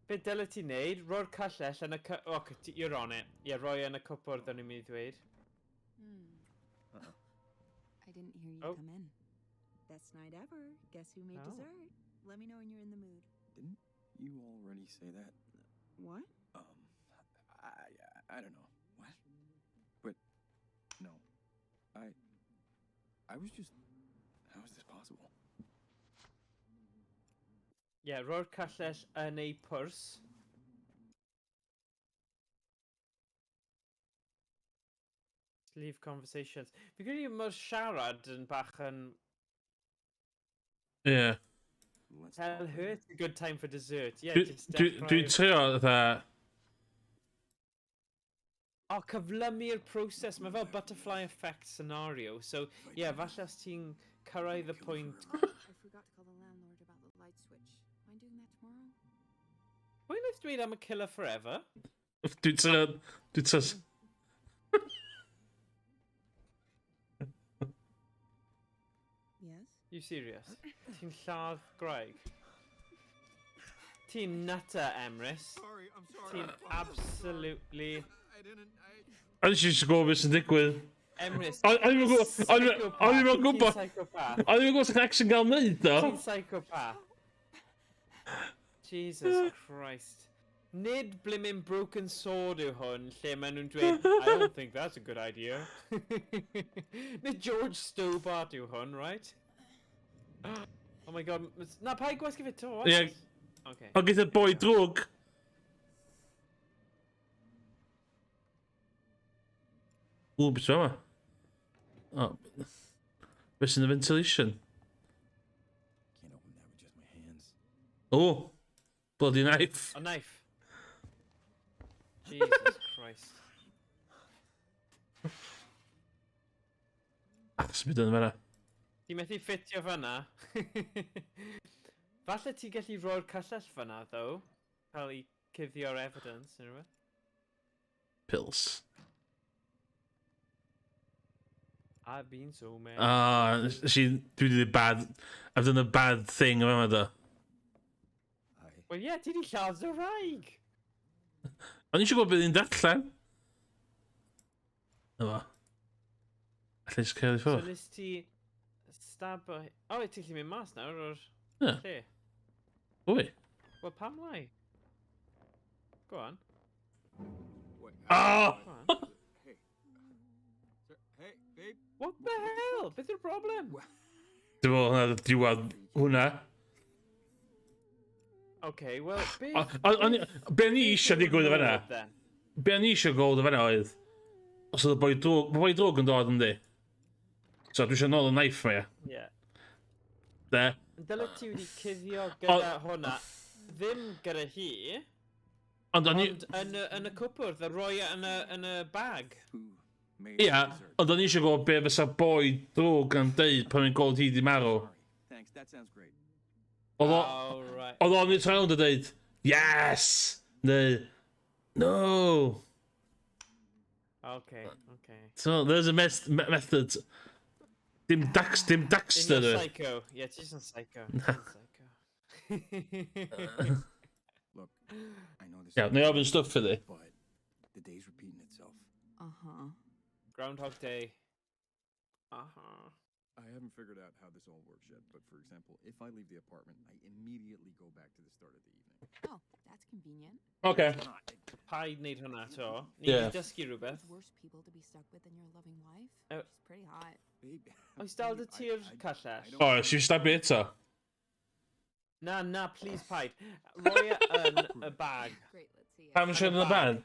Be dyle ti wneud? Roi'r cyllell yn y cy... Oh, you're on it. Yeah, roi e yn y cwpwrdd o'n i'n mynd i ddweud. I didn't hear you Oh. come in. Best night ever. Guess who made Oh. dessert? Let me know when you're in the mood. Didn't you already say that? What? I don't know. What? But no. I was just, how is this possible? Yeah, roi'r cyllell yn ei pwrs. Leave conversations. Fi credu mae'r siarad yn bach yn... Ie. Let's Tell talk her later. it's a good time for dessert. Yeah, just Dwi'n dechrau... trio, fatha... O, cyflymu'r proses. Mae fel butterfly effect scenario. So, yeah, falle os ti'n cyrraedd y pwynt... I forgot to call the landlord about the light switch. Mind doing that tomorrow? Pwy wnaeth dweud am a killer forever? Dwi'n trio... Dwi'n trio... Yes? You serious? Ti'n lladd Graig? Ti'n nutter, Emrys. Sorry, I'm sorry. Ti'n absolutely... I didn't I A nes i jyst gwybod beth sy'n digwydd. Emrys, O'n i'm yn gwybod... O'n i'm yn gwybod... Ti'n psychopath. O'n i'm yn gwybod sy'n action gael wneud, do. Ti'n psychopath. Jesus Christ. Nid blimmin' Broken Sword yw hwn, lle maen nhw'n dweud, "I don't think that's a good idea." Nid George Stobart yw hwn, right? Oh my God. Na, paid gwasgu fe to. Ie. Okay. Ond gyda boi drwg. Ww, beth yma? O. Beth sy'n y ventilation? Can't open that with just my hands. O! Bloody knife. A knife. Jesus Christ. Ach, sy'n byd yn fan'na. Ti methu ffitio fan'na. Falle ti gallu roi'r cyllell fan'na, though. Cael ei cuddio'r evidence, neu rhywbeth. Pills. I've been so mad. Ah, nes i... Dwi wedi bad... I've done a bad thing yma do. I Wel ie, ti di lladd dy wraig! O'n i eisiau gwybod beth i'n darllen. Na fo. Allai jyst cael ei So ffwrdd. nes ti stab o... O, ti'n gallu mynd mas nawr o'r Ie. lle. Wy. Wel, pam lai? Go on. Wait. Oh! Go on. Hey. Sir, hey, babe. What the hell? Beth yw'r broblem? Dwi'n meddwl hwnna oedd diwedd hwnna. Okay, well, beth... Be ni eisiau digwydd o fan'na? Then? Be ni eisiau gweld o fan'na oedd... Os oedd y boi drwg... Mae boi drwg yn dod yndi? So dwi eisiau nôl y knife ma, ia. Yeah. De? Dyle ti wedi cuddio gyda hwnna, ddim gyda hi, Ond o'n i... ond yn y cwpwrdd, a roi e yn y bag. Who made Ia, dessert? ond o'n i eisiau gwybod be fysa boi drwg yn deud pan mae'n gweld hi di marw. Sorry. Thanks. That sounds great. Oedd o... Oh, right. Oedd o'n mynd rownd a deud, "Yes!" Neu, "No!" Okay. So, there's a method. Dim Dax, dim Daxter. Dim psycho. Yeah, ti jyst yn psycho. Psycho. Look, I know this. Ia, neu ofyn stwff iddi. But the day's repeating itself. Groundhog Day. Uh-huh. I haven't figured out how this all works yet, but for example, if I leave the apartment, I immediately go back to the start of the evening. Oh, that's convenient. Okay. It's not. Paid wneud hwnna to. Ni Yeah. wedi dysgu rhywbeth. There's worse people to be stuck with than your loving wife. She's pretty hot. Babe, Oes dal dy babe, ti'r I cyllell? don't O, oh, si stabu eto. Na, na, please paid. Roi e yn y bag. Great, let's see it. Pam yn siarad yn y bag?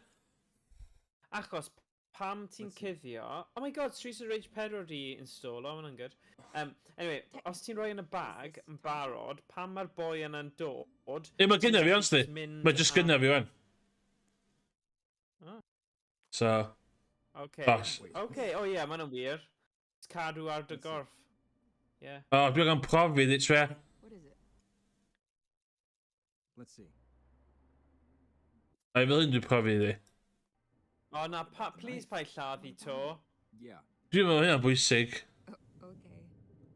Achos pam ti'n cuddio... Oh my god, Streets of Rage 4 di install, oh, hwnna'n good. Anyway, os ti'n rhoi yn y bag yn barod, pam mae'r boi yna'n dod... Ie, mae gynna fi, honestly. Mynd Mae just gynna fi, wan. Ah. So, Okay. Os. Okay, oh yeah, mae hwnna'n wir. It's cadw ar dy gorff. Yeah. O, oh, dwi'n gan profi, ddit fe. What is it? Let's see. A fel hyn dwi'n profi iddi. O na, pa, please paid lladd i to. Yeah. Dwi'n meddwl hynna'n bwysig. Okay.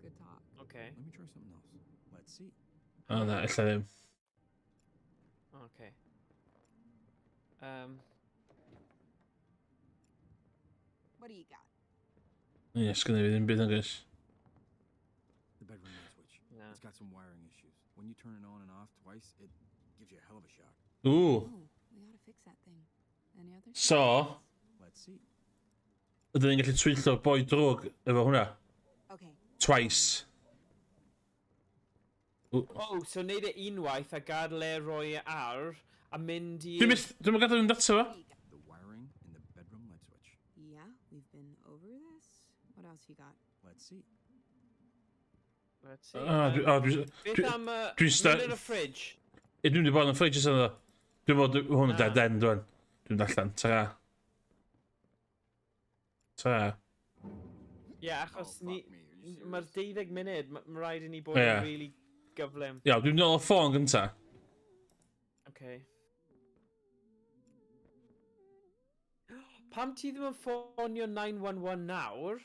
Good talk. Okay. Let me try something else. Let's see. O na, ella ddim. Okay. What do you got? Ie, sgynna fi ddim byd yn gys. The bedroom light switch. Na. It's got some wiring issues. When you turn it on and off twice, it gives you a hell of a shock. Ww. Oh, we ought to fix that thing. Any other? So, Let's see. ydyn ni'n gallu twyllo boi drwg efo hwnna? Okay. Twice. Ww. Oh, so neud e unwaith a gadael e roi e ar a mynd i... Dwi'n mynd, dwi'n mynd gadael yn data fo. What do you got? The wiring in the bedroom light switch. Yeah, we've been over this. What else you got? Let's see. Let's see. O, dwi, o, dwi, Beth dwi, am... dwi'n Mynd yn y fridge? Ie, dwi'n wedi bod yn y fridge ys yna. Dwi'n bod hwn yn Na. dead end, dwi'n. Dwi'n mynd allan, ta. Ta. Ie, yeah, achos Oh, ni... fuck me, are you Mae'r serious? 12 munud, ma' rhaid i ni bod Ie. yn really gyflym. Ia, dwi'n nôl y ffôn gynta. Okay. Pam ti ddim yn ffonio 911 nawr?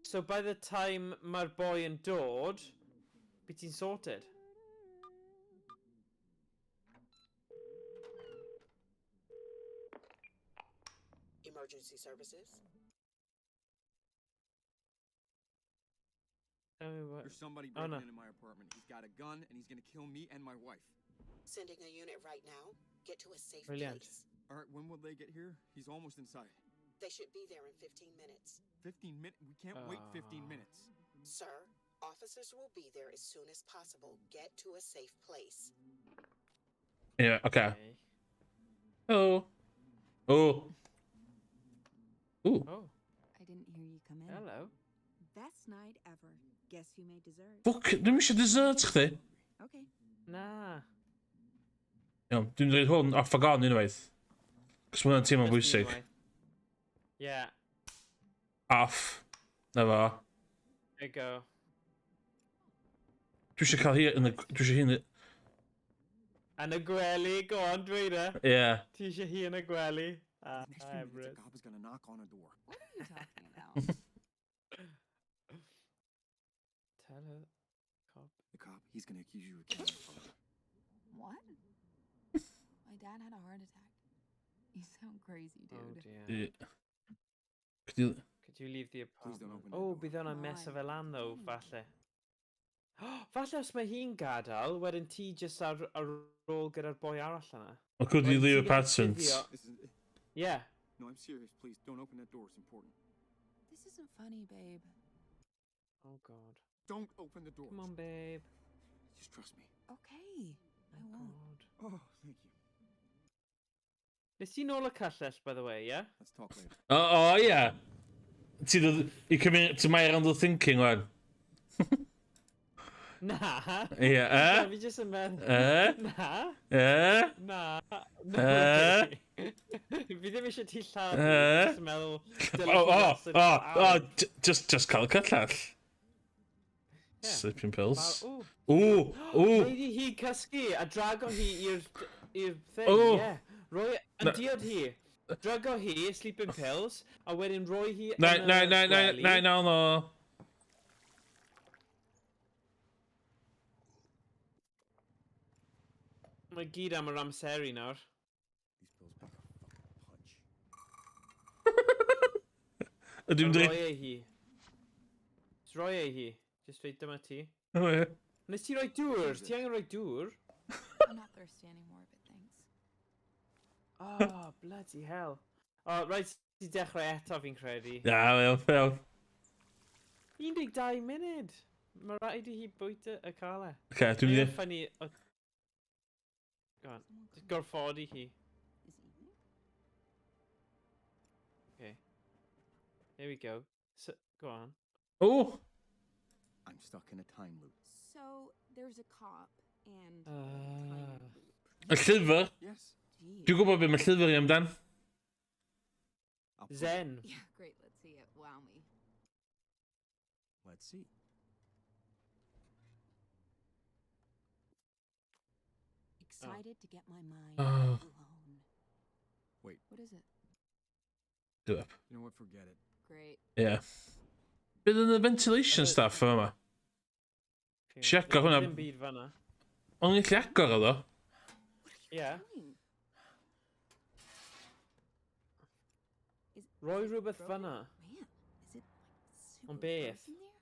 So by the time mae'r boi yn dod, bydd ti'n sorted. Emergency services. Tell me what... There's somebody Oh, breaking no. into my apartment. He's got a gun and he's gonna kill me and my wife. Sending a unit right now. Get to a safe Brilliant. place. All right, when will they get here? He's almost inside. They should be there in 15 minutes. 15 minutes? We can't wait 15 Ah. minutes. Sir, officers will be there as soon as possible. Get to a safe place. Ie, oce. Okay. Hello. O. Ooh. Oh, I didn't hear you come in. hello. Best night ever. Guess who made dessert? Fuck, dwi'n eisiau dessert chdi. Okay. Na. Iawn, dwi'n dweud hwn off ag on unwaith. Cos mae hwnna'n teimlo'n Just bwysig. unwaith. Yeah, Off. Na fo. there you go. Dwi eisiau cael hi yn y... Dwi eisiau hi yn y... Yn y gwely, go on, dweud e. Ie. Ti eisiau hi yn y gwely? Ah, The next few minutes, a Emrys. cop is gonna knock on a door. What are you talking about? Tell her. Cop. The cop, he's gonna accuse you of killing your father. What? My dad had a heart attack. You sound crazy, Oh dude. dear. Ie. Could you... Could you leave the Please don't apartment? open that Oh, door. bydd hwnna'n mess Why? o fel lan though, Why? falle. Falle os mae hi'n gadael, wedyn ti jyst ar ôl gyda'r boi arall yna. Or could you Wedyn leave ti'n a gallu patent? cuddio- This is Yeah. no, I'm serious. Please don't open that door. It's important. This isn't funny, babe. Oh god. Don't open the door. Come on, babe. Just trust me. Okay. I Oh won't. god. Oh, thank you. Nes ti nôl y cyllell, by the way, yeah? Let's talk later. O, ie. Ti dod... You come in to my round of thinking, wan. Na. Ie, Na, e? fi jyst yn meddwl. E? Na. E? Na. Eh? Fi ddim eisiau ti lladd. Eh? Fi jyst yn meddwl... O, o, o, o, just cael y cyllell. Yeah. Sleeping pills. Ooh. Ooh, ooh. Neud i hi cysgu a drago hi i'r thing, Oh. yeah. Roi Na. yn diod hi. Drygo hi, sleeping pills, a wedyn rhoi hi Na, yn y na, na, na, gwely. na, na, no. Mae gyd am yr amseru nawr. These pills pack a fucking punch. Ydw i'n dri... Roi e hi. Just roi e hi. Just dweud dyma ti. O, ie. Nes ti roi dŵr? Ti angen rhoi dŵr? I'm not thirsty anymore, but thanks. Oh, bloody hell. Oh, rhaid ti dechrau eto fi'n credu. Na, iawn, iawn. 12 munud. Mae rhaid i hi bwyta y cael e. Oce, dwi'n mynd i... Funny... Go on. Just gorfodi hi. Is it evening? Okay. Here we go. So, go on. O! I'm stuck in a time loop. So there's a cop and Ah. time loop. Y llyfr. Yes. Jeez. Dwi'n gwybod beth mae llyfr i amdan. I'll prove it. Zen. Yeah, great. Let's see it. Wow me. Let's see. Excited to get my mind Oh. blown. Wait. What is it? Give up. You know what? Forget it. Great. Ie. Bydd yn y ventilation staff yma. Siaco hwnna. Ddim byd fan'na. O'n i'n gallu agor o ddo. What are you Yeah. doing? Is Roi is it rhywbeth broken? fan'na. Man, is it like super Ond beth? gross in there?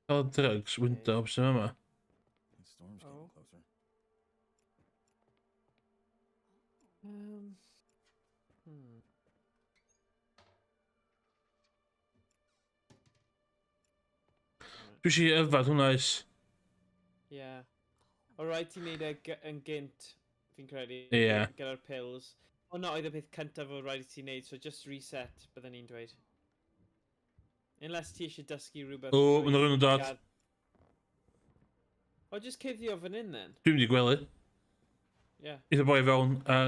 Cael drugs, window, sy'n yma. The storm's getting Oh. closer. Dwi eisiau yfad hwnna oes. Yeah. O rhaid ti'n neud e yn gynt, fi'n credu. Ie. Gyda'r pills. Hwna oedd y peth cyntaf o rhaid i ti wneud, so just reset, bydden ni'n dweud. Unless ti eisiau dysgu rhywbeth. O, ma' 'na rywun yn dod. O, just cuddio fan hyn then. Dwi'n mynd i gwely. Yeah. Eitha boi fewn. A...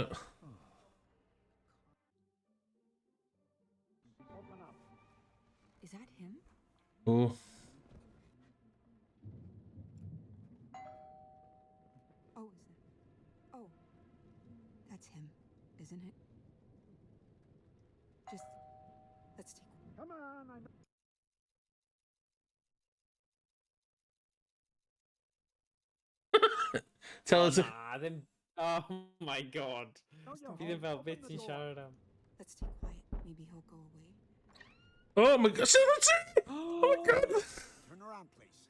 Is that him? O. Oh, is it? Oh, that's him, isn't it? Just let's take. Come on, I know. Tell us... Na, ddim... Oh my god. you're Fi ddim home. fel Open beth the ti'n door. siarad am. Let's stay quiet. Maybe he'll go away. Oh my god. Sut wyt ti? Oh my god. Turn around, please.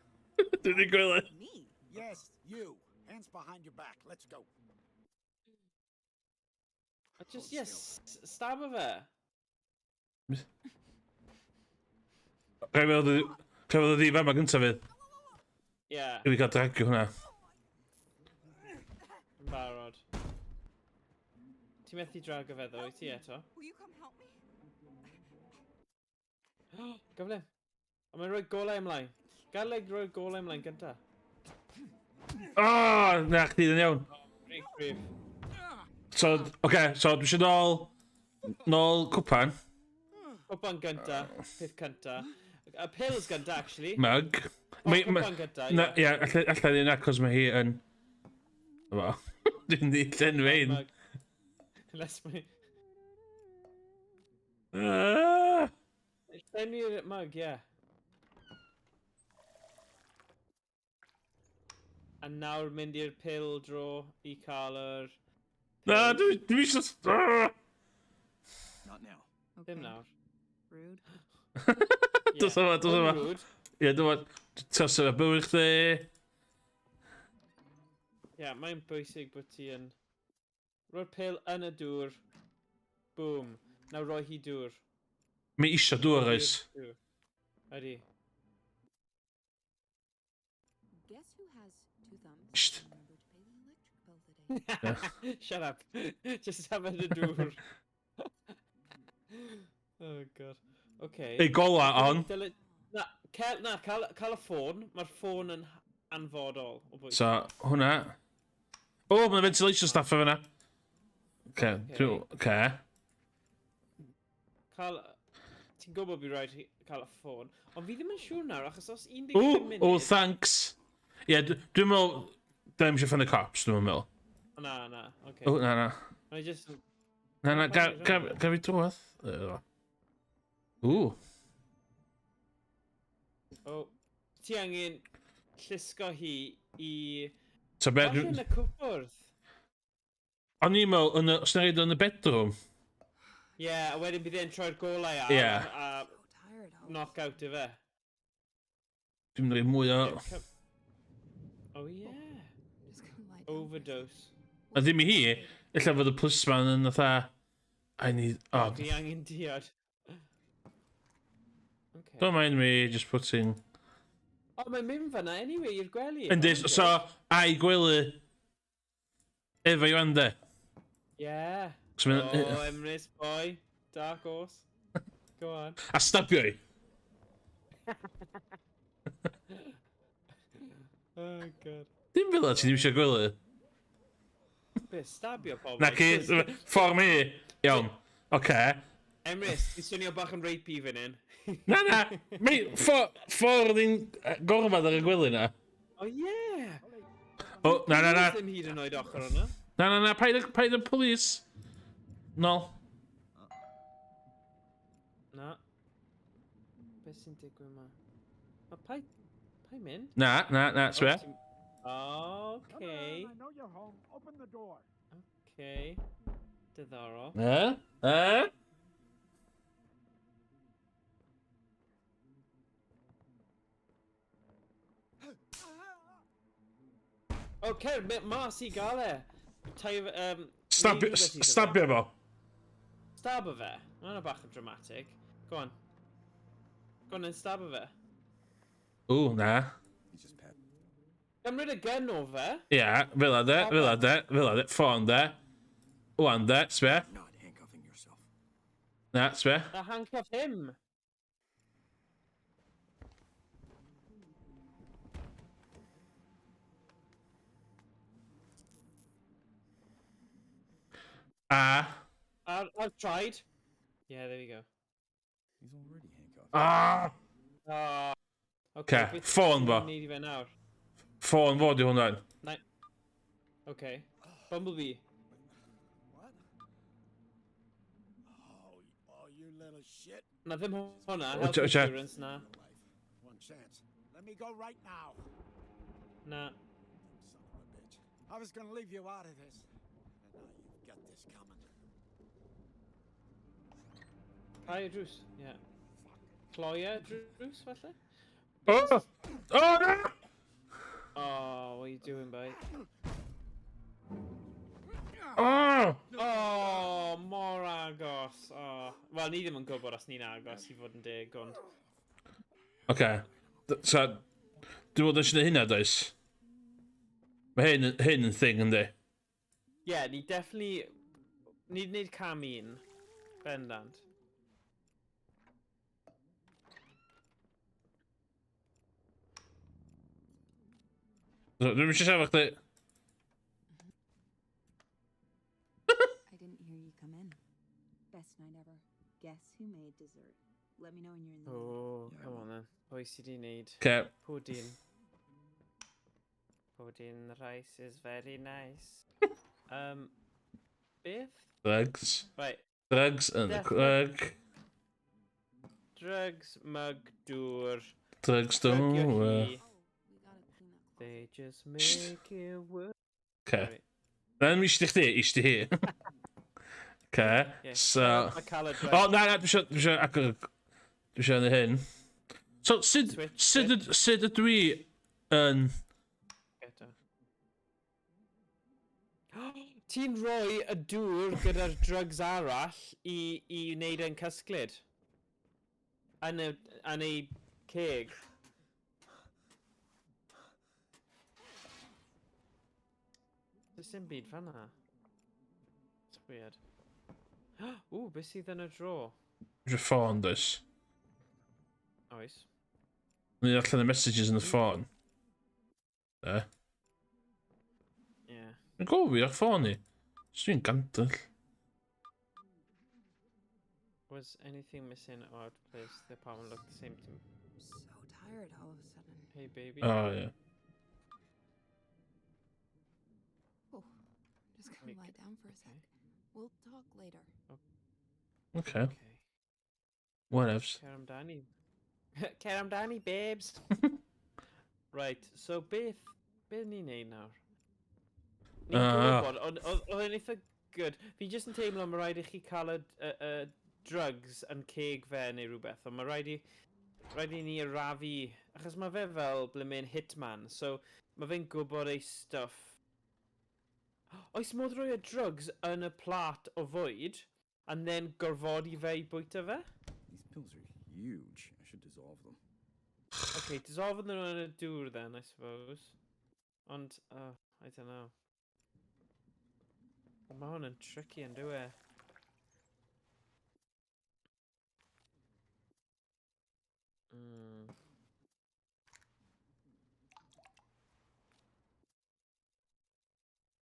Dwi'n mynd i gwely. Me? Yes, you. Hands behind your back. Let's go. Just, yes, stab o fe. Rhaid fel oedd i fama gyntaf fydd. Yeah, I fi gael dragio hwnna. yn barod. Ti'n methu drago fe ddo, wyt ti eto? Will you come help me? Gyflym. A mae'n rhoi golau ymlaen. Gad e rhoi golau ymlaen gynta. Oh, na, chdi yn iawn. Great grief. So, oce, okay, so dwi eisiau nôl cwpan. Cwpan gynta, peth cynta. Y pills gynta, actually. Mug. O, Mae- cwpan gynta, Na, ie. ie, alla i na, cos mae hi yn... Efo. Dwi'n di llenwi hyn. Mug. Unless mae... Ah! Llenwi'r mug, ie. A nawr mynd i'r pill dro i cael yr... Na, pills. dwi eisiau... Ah! Not now. Okay. Ddim nawr. Rude. Ie. Dos yma, dos yma. Yn rude. Ie, dwi'n Tos yma bywyd chdi. Ie, mae'n bwysig bod ti yn... Rhoi'r pil yn y dŵr. Boom. Nawr roi hi dŵr. Mae isio dŵr oes. Dŵr. Ydy. Guess who has two thumbs? Sht. and Remember to pay the electric bill today. Shut up. Just have y dŵr. Oh god. Okay. Ei, gola on. Dyle... Na, cael, na, cael y ffôn. Mae'r ffôn yn anfodol o bwys. So, hwnna. O, oh, mae'n ventilation staff o fyna. Oce, dwi'n... Oce. Cael... Ti'n gwybod bydd rhaid i cael y ffôn. Ond fi ddim yn siŵr nawr, achos os 15 O, munud... oh, thanks. Ie, yeah, dwi'n meddwl... Dwi'n eisiau find the cops, dwi'n meddwl. Na, na, oce. O, na, na. Mae'n just... Na, na, gaf fi drwodd. Ww. O, ti angen llusgo hi i... So be... Falle yn y cwpwrdd. O'n i'n meddwl, yn y, os na rhaid yn y bedroom. Ie, yeah, a wedyn bydd e'n troi'r golau ar Ie. a So tired all of a knock out i fe. Dwi'n mynd i mwy o... Oh yeah. sudden. Just gonna lie down for a second. Overdose. A ddim i hi, ella fod y plisman yn fatha... I need... Oh, Fi angen diod. Okay. don't mind me just putting... O, oh, mae'n mynd fyna anyway i'r gwely. Yndi, so, a'i gwely efo Iwan de. Yeah. So mae'n- Oh, Emrys, boy. Dark horse. Go on. A stabio i. Oh, God. Dim fel ti ddim eisiau gwely. Be, stabio pobl? Na ci, ffordd mi. Iawn. Oce. Emrys, ti'n swnio bach yn rapey fan hyn. Na, na. Mi, ffordd i'n gorfod ar y gwely na. Oh, yeah. O, na, na, na. Ddim hyd yn oed ochr hwnna. Na, na, na, paid, paid y police. Nol. Na. Beth sy'n digwydd ma? Ma pai... Pai mynd? Na, na, na, sbia. Come Okay. on, I know you're home. Open the door. Okay. Diddorol. Na? Na? O, cer, mas i gael e. Tai, Stabio, neud rhywbeth iddo fe. stabio fo. Stab o fe. Mae hwnna bach yn dramatic. Go on. Go on then, stab o fe. O, na. He's just pat. Gymryd y gun o fe. Ia, fel a de, fel a de, fel a de, ffôn de. Wan de, sbia. Not handcuffing yourself. Na, sbia. A handcuff him. A. I've tried. Yeah, there we go. He's already handcuffed. A. Ah. Okay, Oce, beth ffôn ti'n fo. Neud i fe nawr. Ffôn fo di hwnna. Na. Okay. Bumblebee. What? Oh, oh, you little shit. Na ddim hwnna. O, Health insurance, na. Life. One chance. Let me go right now. Na. Son of a bitch. I was gonna leave you out of this. And now you've got this coming. Cau y drws. Yeah. Cloi e drws, falle? O! O, na! Oh, what are you doing, boy? O! Oh, mor agos. Oh. Wel, ni ddim yn gwybod os ni'n agos i fod yn deg, ond... Oce. So, dwi'n bod eisiau hynna, does? Mae hyn yn thing, yndi? Yeah, ni definitely... Ni wedi gwneud cam un. Bendant. So, dwi'n eisiau siarad chdi. I didn't hear you come in. Best night ever. Guess who made dessert? Let me know when you're in the mood. Oh, come on then. Pwy sydd wedi wneud? Oce. Pudding. Pudding rice is very nice. Beth? Drugs. Right. Drugs yn y Definite. craig. Drugs, mug, dŵr. Drugs Drugio don't hi. work. Oh, we gotta clean that closet. They just Sst. make it work. Oce. Right. Na, ddim eisiau chdi, eisiau hi. Oce. Yeah. So... Mae cael y O, drug. na, na, dwi eisiau agor... Dwi eisiau neud hyn. So, sut, Switch, sut, sut ydw i yn... Eto. Ti'n rhoi y dŵr gyda'r drugs arall i wneud e'n cysglyd? Yn ei ceg. Does dim byd fan'na. It's weird. Ww, beth sydd yn y dro? Dwi eisiau ffôn, does? Oes. Ni allan y messages yn y ffôn. De. Yeah. Dwi'n gofio ar ffôn i. So dwi'n gandell. Was anything missing or out of place? The apartment looked the same to me. I'm so tired all of a sudden. Hey, baby. O, ie. Oh, sit down for a sec. We'll talk later. Okay. Okay. Whatevs. Cer amdani. Cer amdani, babes. Right, so beth ni'n neud nawr? Ni'n gwybod, ond oedd e'n eitha good. Fi jyst yn teimlo mae rhaid i chi cael y drugs yn ceg fe neu rhywbeth, ond mae rhaid i ni arafu, achos mae fe fel ble mae'n hitman, so mae fe'n gwybod ei stuff. Oes modd rhoi y drugs yn y plat o fwyd, and then gorfodi fe i bwyta fe? These pills are huge. I should dissolve them. Okay, dissolve nhw yn y dŵr then, I suppose. Ond, I don't know. Ond mae hwn yn tricky yn dyw e?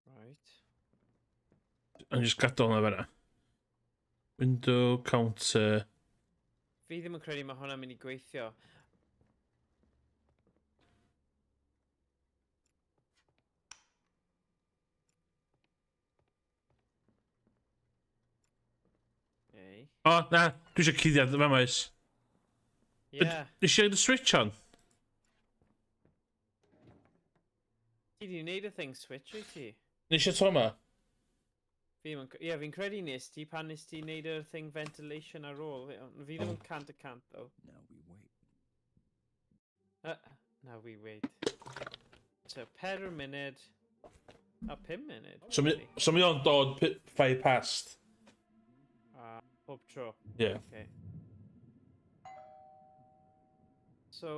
Right. Yn just gadael hwnna fan'na. Window, counter. Fi ddim yn credu mae hwnna'n mynd i gweithio. Okay. O, na, dwi eisiau cuddiad yma maes. Yeah. Nes i roid y switch on? Ti di wneud y thing switch, wyt ti? Nes i tro yma? Fi ddim yn... Ie, fi'n credu nes ti pan nes ti wneud y thing ventilation ar ôl. Fi ddim yn 100%, though. Now we wait. Now we wait. So, 4 munud. A 5 munud. So mi o'n dod 5 past. A pob tro. Yeah. Okay. So,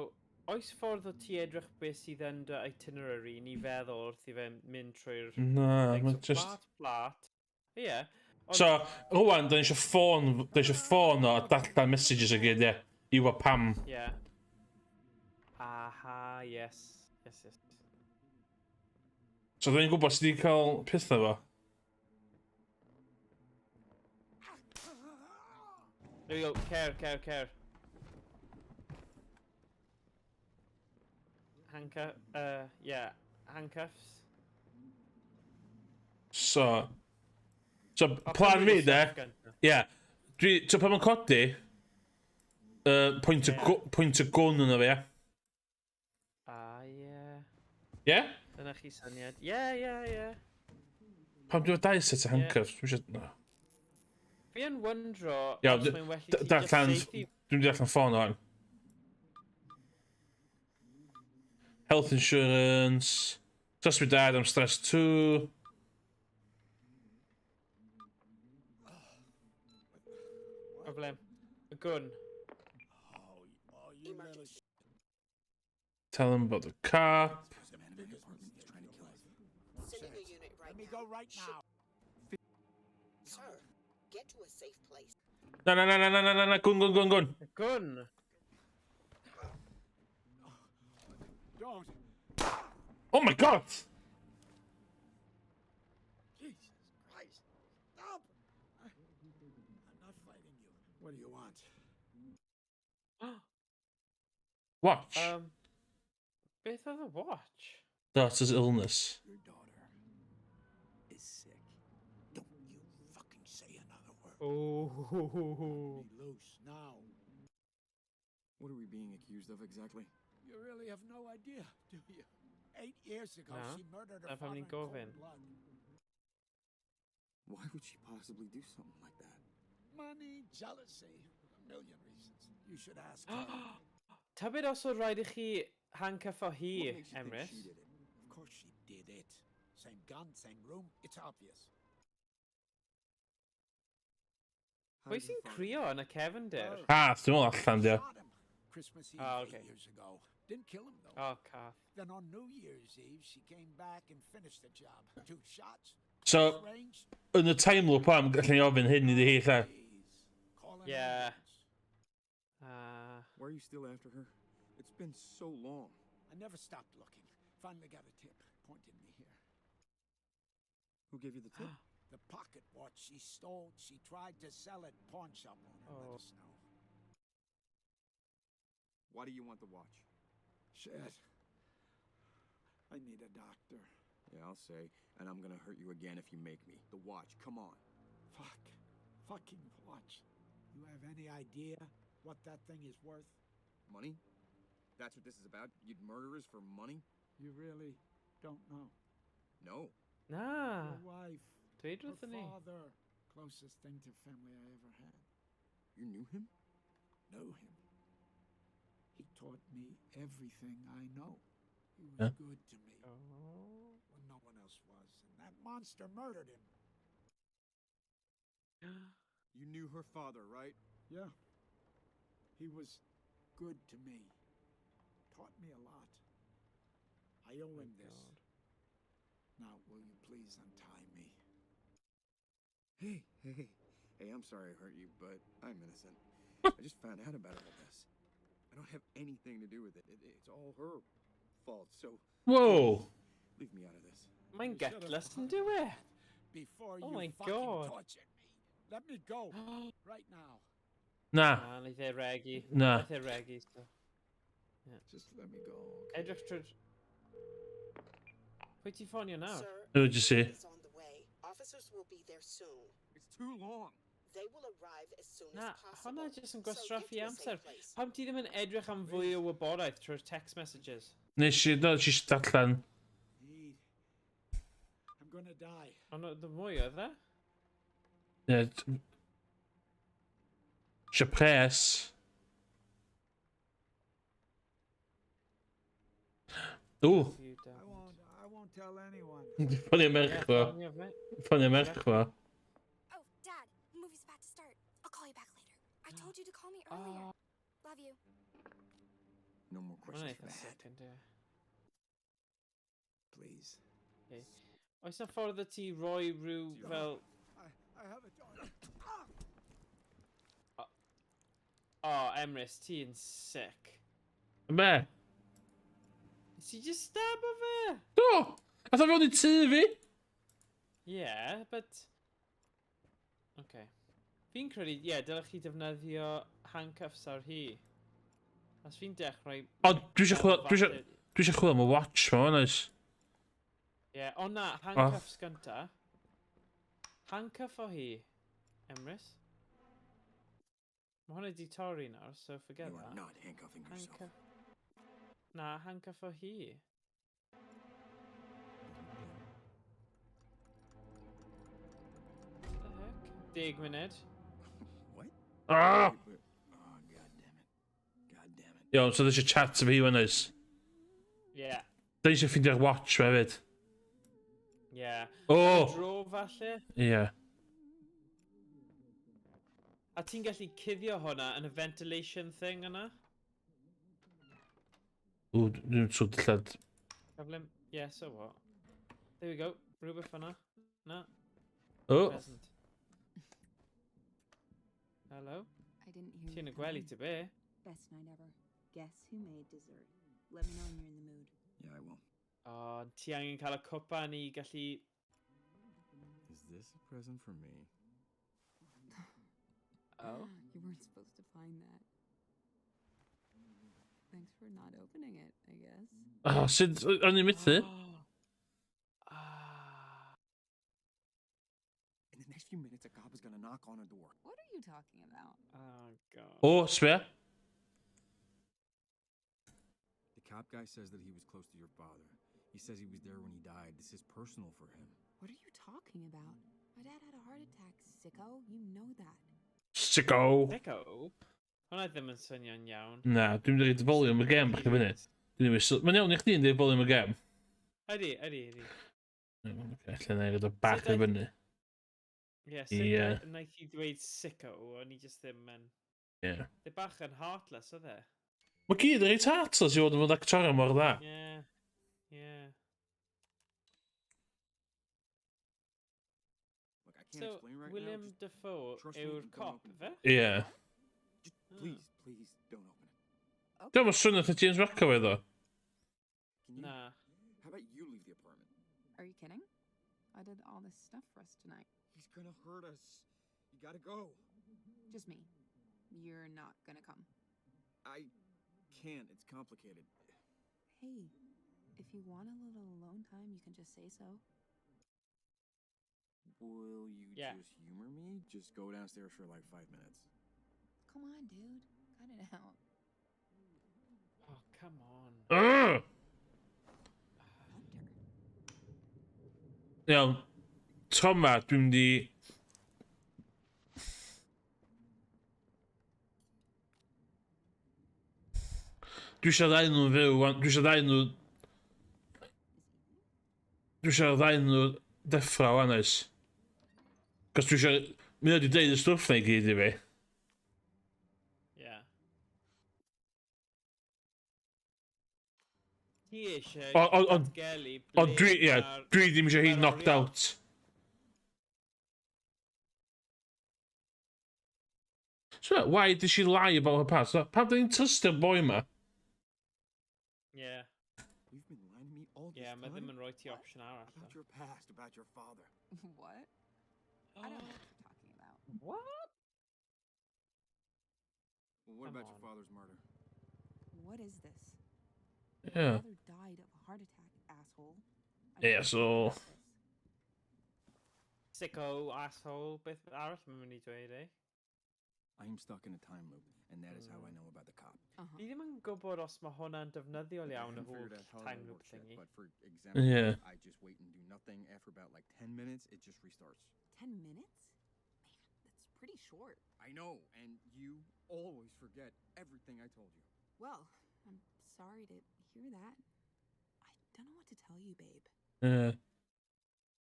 oes ffordd o ti edrych beth sydd yn dy itinerary ni feddwl wrth i fe mynd trwy'r Na, thing? mae'n So, just plat, plat. Ie. Yeah. So, rwan, da ni eisiau ffôn o a darllen messages o gyd, ie. I wybod pam. Yeah. Aha, yes. So, da ni'n gwybod sydd wedi cael pethau fo. There we go. Cer, cer, cer. Handcuff, yeah, handcuffs. So, plan fi, de, ie. Yeah, dwi, so pan mae'n codi, point, yeah, point y gun yna fi, ie? Ah, yeah. Ie? Dyna chi syniad. Yeah. Pam dwi'n dau set o handcuffs? Dwi eisiau... No. Fi yn wyndro Iawn, os mae'n well i ti just darllen saethu. Dwi'n mynd i allan ffôn o'n. Health insurance. Trust me, Dad, I'm stressed too. Problem. Y gwn. Emergency. Tell him about the car. There's a man in my apartment. He's trying to kill us. Sending a unit right Let me now. go right now. Sir, get to a safe place. Na, na, na, na, na, na, na, na, gun, gun, gun, gun. Y gwn! Don't. Oh my God! Jesus Christ. Stop! I'm not fighting you. What do you want? Watch. Beth oedd y watch? Daughter's illness. Your daughter is sick. Don't you fucking say another word. Oh. Be loose now. What are we being accused of exactly? You really have no idea, do you? 8 years ago, Na. she murdered her Na pam father ni'n in cold gofyn. blood. Why would she possibly do something like that? Money, jealousy, a million reasons. You should ask her. Tybed os oedd rhaid i chi handcuffo hi, What makes you think Emrys? she did it? Of course she did it. Same gun, same room. It's obvious. How Pwy did you sy'n find crio yn y cefndir? Cath, dwi'n meddwl allan, di. Shot him. Christmas Eve Ah, 8 okay. years ago. Didn't kill him though. Oh, cath. Then on New Year's Eve, she came back and finished the job. Two shots. So, close range. yn y time loop am, gallwn ni ofyn hyn iddi hi, lle. Please, call an Yeah. ambulance. Why are you still after her? It's been so long. I never stopped looking. Finally got a tip. Pointed me here. Who gave you the tip? The pocket watch she stole, she tried to sell it. Pawn shop owner Oh. let us know. Why do you want the watch? Shit. I need a doctor. Yeah, I'll say. And I'm gonna hurt you again if you make me. The watch, come on. Fuck. Fucking watch. You have any idea what that thing is worth? Money? That's what this is about? You'd murder us for money? You really don't know. No. Na. Your wife, Dweud her wrthon ni. father, closest thing to family I ever had. You knew him? Knew him. He taught me everything I know. He was Yeah. good to me Oh. when no one else was, and that monster murdered him. You knew her father, right? Yeah. He was good to me. Taught me a lot. I owe My him this. God. Now, will you please untie me? Hey, hey, hey. Hey, I'm sorry I hurt you, but I'm innocent. I just found out about all this. I don't have anything to do with it. It's all her fault, so Whoa! leave me out of this. Mae'n You should've gutless yn thought dyw e? Before Oh you my fucking God. tortured me. Let me go right now. Na. Na, wnaeth e regi. Na. Wnaeth e regi, so. Just let me go. Okay? Edrych trwy'r... Pwy ti'n ffonio nawr? Sir, Who did you see? is on the way. Officers will be there soon. It's too long. They will arrive as soon Na, as possible. hwnna jyst yn So gwastraffu get to a safe amser. place. Pam ti ddim yn edrych am fwy o wybodaeth trwy'r text messages? Nes i, no, nes i darllen. Need. I'm gonna die. Ond oedd y mwy oedd e? Ie. Isio pres. Ww, You I don't. won't tell anyone. ffonio merch fo. Ffonio fe. Ffonio merch fo. Oh, Dad, the movie's about to start. I'll call you back later. I told you to call me earlier. Oh, Love you. No more hwnna'n questions for eitha that. sick yn dyw e. Please. Oes na ffordd y ti roi rhyw fel... I have a daughter. Oh, Emrys, ti yn sick. Be? Nes ti just stab o fe? Do! Ath o fewn i tŷ fi! Yeah, but... Okay. Fi'n credu, ie, yeah, dylech chi defnyddio handcuffs ar hi. Os fi'n dechrau... O, dwi eisiau chwilio, dwi eisiau chwilio am y watch ma, oes? Ie, yeah, o na, handcuffs gynta. Handcuff o hi, Emrys. Mae hwnna di torri nawr, so forget You are that. not handcuffing yourself. Handcuff. Na, handcuff o hi. What the heck? 10 munud. What? Ah! Wait, wait. Oh, god damn it. God damn it. Iawn, so eisiau chat efo hi wan oes? Yeah, Da eisiau ffeindio'r watch ma hefyd. yeah. O! Dro falle. Ie. A ti'n gallu cuddio hwnna yn y ventilation thing yna? Ww, dwi'n trwy dillad. Cyflym. Yeah, so what? There we go. Rhywbeth fyna. Na, O! present. Hello? I didn't hear Ti'n you y come gwely in. ti be? Best night ever. Guess who made dessert? Let me know when you're in the mood. Yeah, I will. O, ti angen cael y cwpan i gallu... Is this a present for me? Oh? You weren't supposed to find that. Thanks for not opening it, I guess. Oh, sut, o'n i'n methu? Ah. In the next few minutes, a cop is gonna knock on her door. What are you talking about? Oh, God. O, sbia. The cop guy says that he was close to your father. He says he was there when he died. This is personal for him. What are you talking about? My dad had a heart attack, sicko. You know that. Sicko. Sicko? Hwnna ddim yn swnio'n iawn. Na, dwi'n mynd i roid volume y gem bach i fyny. Dwi'n mynd. Mae'n iawn i chdi yn dweud volume y gem. Ydy, ydy, ydy. Oce, lle na i roid o bach i fyny. Ie, sut Ie. wnaeth hi ddweud sicko, o'n i just ddim yn... Ie. Dwi bach yn heartless, oedd e? Mae gyd yn reit heartless i fod yn fod actorion mor dda. Ie. Look, I can't So, explain right William now. Just, Dafoe trust me yw'r and don't cop, open it. fe? Ie. Just please, please don't open it. Diolch yn swnio fatha James McAvoy ddo. Can you? Na. How about you leave the apartment? Are you kidding? I did all this stuff for us tonight. He's gonna hurt us. You gotta go. Just me. You're not gonna come. I can't. It's complicated. Hey, If you want a little alone time, you can just say so. Will you Yeah. just humor me? Just go downstairs for like 5 minutes. Come on, dude. Cut it out. Oh, come on. Ugh! Hunter. Iawn. Tro 'ma, dwi'n mynd i... Dwi eisiau ddau nhw'n fyw, wan. Dwi eisiau ddau nhw... Dwi eisiau ddau nhw deffro wan, oes. Cos dwi eisiau... Mae o wedi deud y stwff na i gyd i fi. Yeah. Ti eisiau datgelu Ond dwi, ie, dwi ddim eisiau hi knocked out. So, why did she lie about her past? Pam dyn ni'n trystio'r boi ma? Yeah. You've been lying to me all this Yeah, mae time? ddim yn rhoi ti opsiwn arall. About your past, about your father. What? I don't know what you're talking about. What? Well, what Come about your on. father's murder? What is this? Yeah. My father died of a heart attack, asshole. I Yeah, don't so- know about this. Sicko asshole, beth arall mae'n mynd i dweud, eh? I am stuck in a time loop, and that is how I know about the cop. Uh-huh. Fi ddim yn gwybod os mae hwnna'n defnyddiol I iawn y haven't whole figured out how time that loop works yet, thingy. But for example, Yeah. I just wait and do nothing. After about like 10 minutes, it just restarts. 10 minutes? Man, that's pretty short. I know, and you always forget everything I told you. Well, I'm sorry to hear that. I don't know what to tell you, babe. Yeah.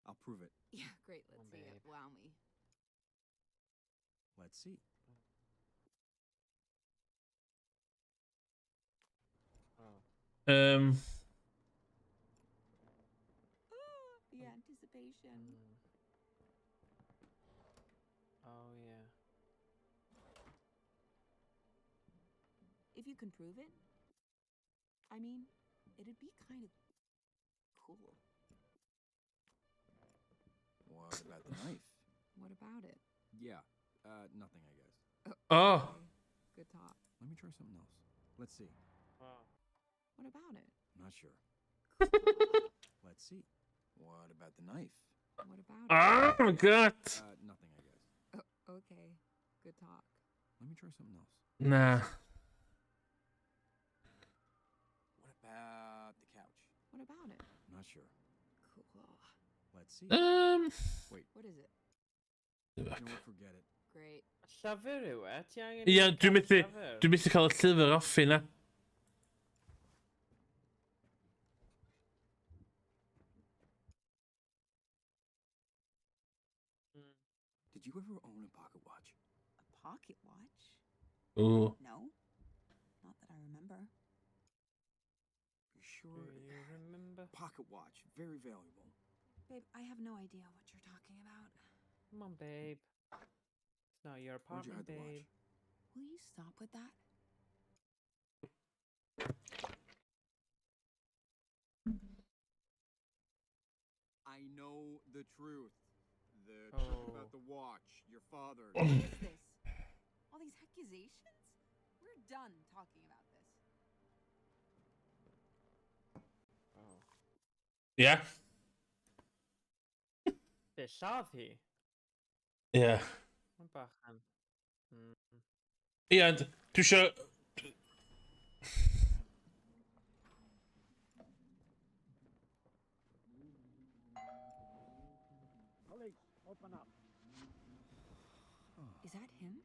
I'll prove it. Yeah, great. on, Let's see it. babe. Wow me. Let's see. Oh. The anticipation. Oh, yeah. If you can prove it, I mean, it'd be kind of cool. What about the knife? What about it? Yeah, nothing, I guess. Oh. Okay, Good talk. Let me try something else. Let's see. Wow. What about it? Not sure. Let's see. What about the knife? What about it? Oh my god. Nothing, I guess. Okay, good talk. Let me try something else. Na. What about the couch? What about it? Not sure. Cool. Let's see. Wait, What is it? you know what? Forget it. Great. Llyfr yw e? Ti angen... Ie, cael dwi'n methu... llyfr? Dwi'n methu cael y llyfr off i na. Did you ever own a pocket watch? A pocket watch? Ooh. No. Not that I remember. You sure? Do you remember? Pocket watch, very valuable. Babe, I have no idea what you're talking about. Come on, babe. It's not your Where'd you apartment, hide the watch? babe. Will you stop with that? I know the truth. The truth Oh. about the watch, your father. What is this? All these accusations? We're done talking about this. Oh. Ie. Be, lladd hi? Ie. Mae'n bach yn... Ie, ond dwi isio... Police, open up. Is that him?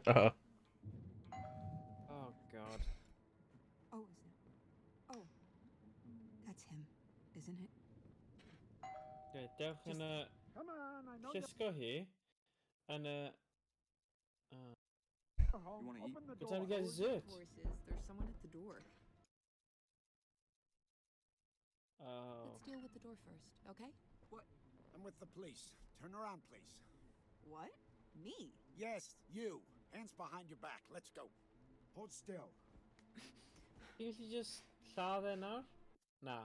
Oh. Oh, God. Oh, isn't it? Oh. That's him, isn't it? Okay, dewch yn y... Come on, I know you're Llusgo hi. Yn y... home. You wanna eat? Open the Good door. time to get dessert. Horses, there's someone at the door. Oh. Let's deal with the door first, okay? What? I'm with the police. Turn around, please. What? Me? Yes, you. Hands behind your back. Let's go. Hold still. Ti'n gallu just lladd e nawr? Na.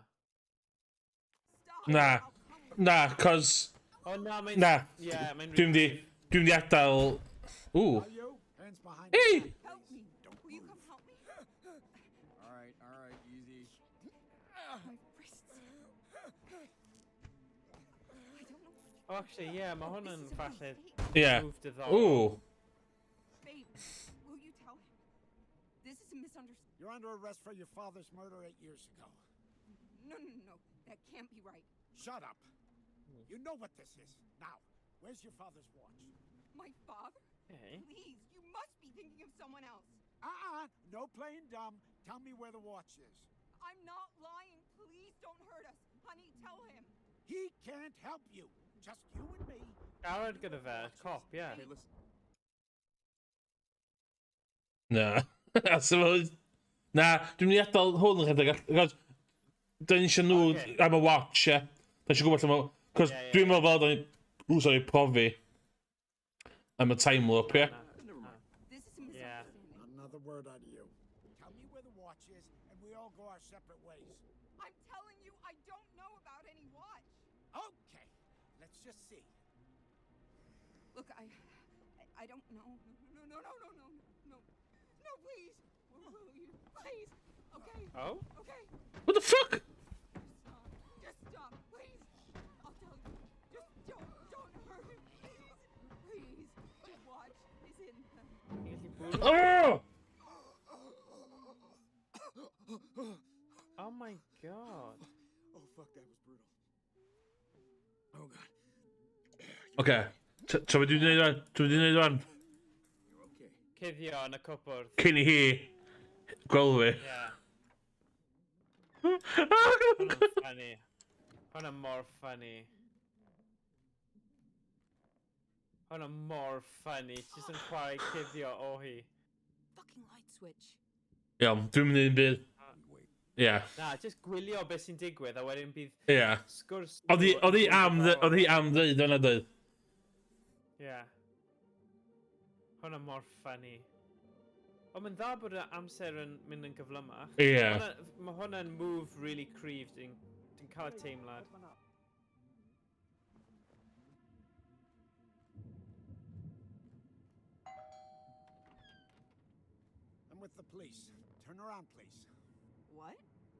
Stop! Na. I'll come with Na, cos... O na, mae'n... Na. Ie, mae'n... Dwi'n mynd i... Dwi'n mynd i adael... Ooh. Are you? Hands behind Hey! your back. Help please. me! Don't Will you move. come help me? All right, easy. My wrists. I don't know. Oh, actually, yeah, mae hwn yn falle Ie. move diddorol. Ooh. Babe, will you tell him? This is a misunderstanding. You're under arrest for your father's murder 8 years ago. No, no, no. That can't be right. Shut up. You know what this is. Now, where's your father's watch? My father? Okay. Please, you must be thinking of someone else. Uh-uh. No playing dumb. Tell me where the watch is. I'm not lying. Please don't hurt us. Honey, tell him. He can't help you. Just you and me. Siarad gyda fe, cop, yeah. Hey, listen. Na. I suppose. Na, dwi'n mynd i adael hwn yn rhedeg allan. Cos, da ni eisiau nhw Ocê. am y watch, ie. Da ni eisiau gwybod lle mae... Cos Ie, ie, dwi'n meddwl fel da ni... Ww, sorry, profi. Am y time loop, ie. Na, Never na. mind. This is a Yeah. misunderstanding. Not another word out of you. Tell me where the watch is, and we all go our separate ways. I'm telling you, I don't know about any watch. Okay. Let's just see. Look, I don't know. No, no, no, no, no, no, no, please. Will you? Please. Okay. Oh? Okay. What the fuck? Just stop. Just stop, please. I'll tell you. Just don't hurt him, please. Please. The watch is in the. Ni'n gallu bwrw? Oh! Oh my God. Oh, fuck, that was brutal. Oh, God. Oce. So be dwi'n neud rwan? Dwi'n mynd i neud rwan? You're okay. Cuddio yn y cwpwrdd. Cyn i hi gweld fi. Yeah. Hwna'n funny. Hwna'n mor funny. Hwna'n mor funny. Jyst yn chwarae cuddio o hi. Fucking light switch. Iawn, dwi'n mynd i un byd. Wait. Ie. Na, jyst gwylio beth sy'n digwydd a wedyn bydd Ie. sgwrs... Oedd hi am ddeud yna dweud. Ie. Hwna mor funny. Ond mae'n dda bod y amser yn mynd yn gyflymach. Ie. Mae hwnna'n move really cryf, dwi'n cael y teimlad. Open up. I'm with the police. Turn around, please. What?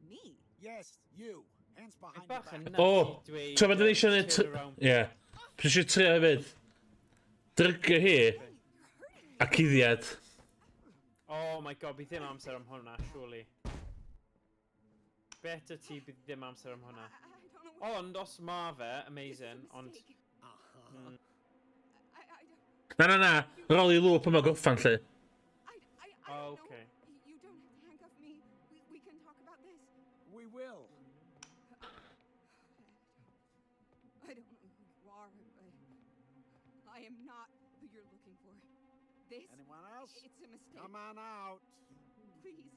Me? Yes, you. Hands behind your Bach yn back. nuts O, i dweud... So mae eisiau neud... turn around. Ie. Dwi eisiau trio hefyd. Drygio hi a cuddiad. Oh my God, bydd ddim amser am hwnna, surely. Better ti bydd ddim amser am hwnna. I don't know what. Ond os ma fe, amazing, This is a ond... mistake. I don't. Na, na, na. Roli loop yma gorffan lle. I don't know. Okay. You don't have to handcuff me. We can talk about this. We will. I don't know who you are, but I am not who you're looking for. This, Anyone else? it's a mistake. Come on out. Please,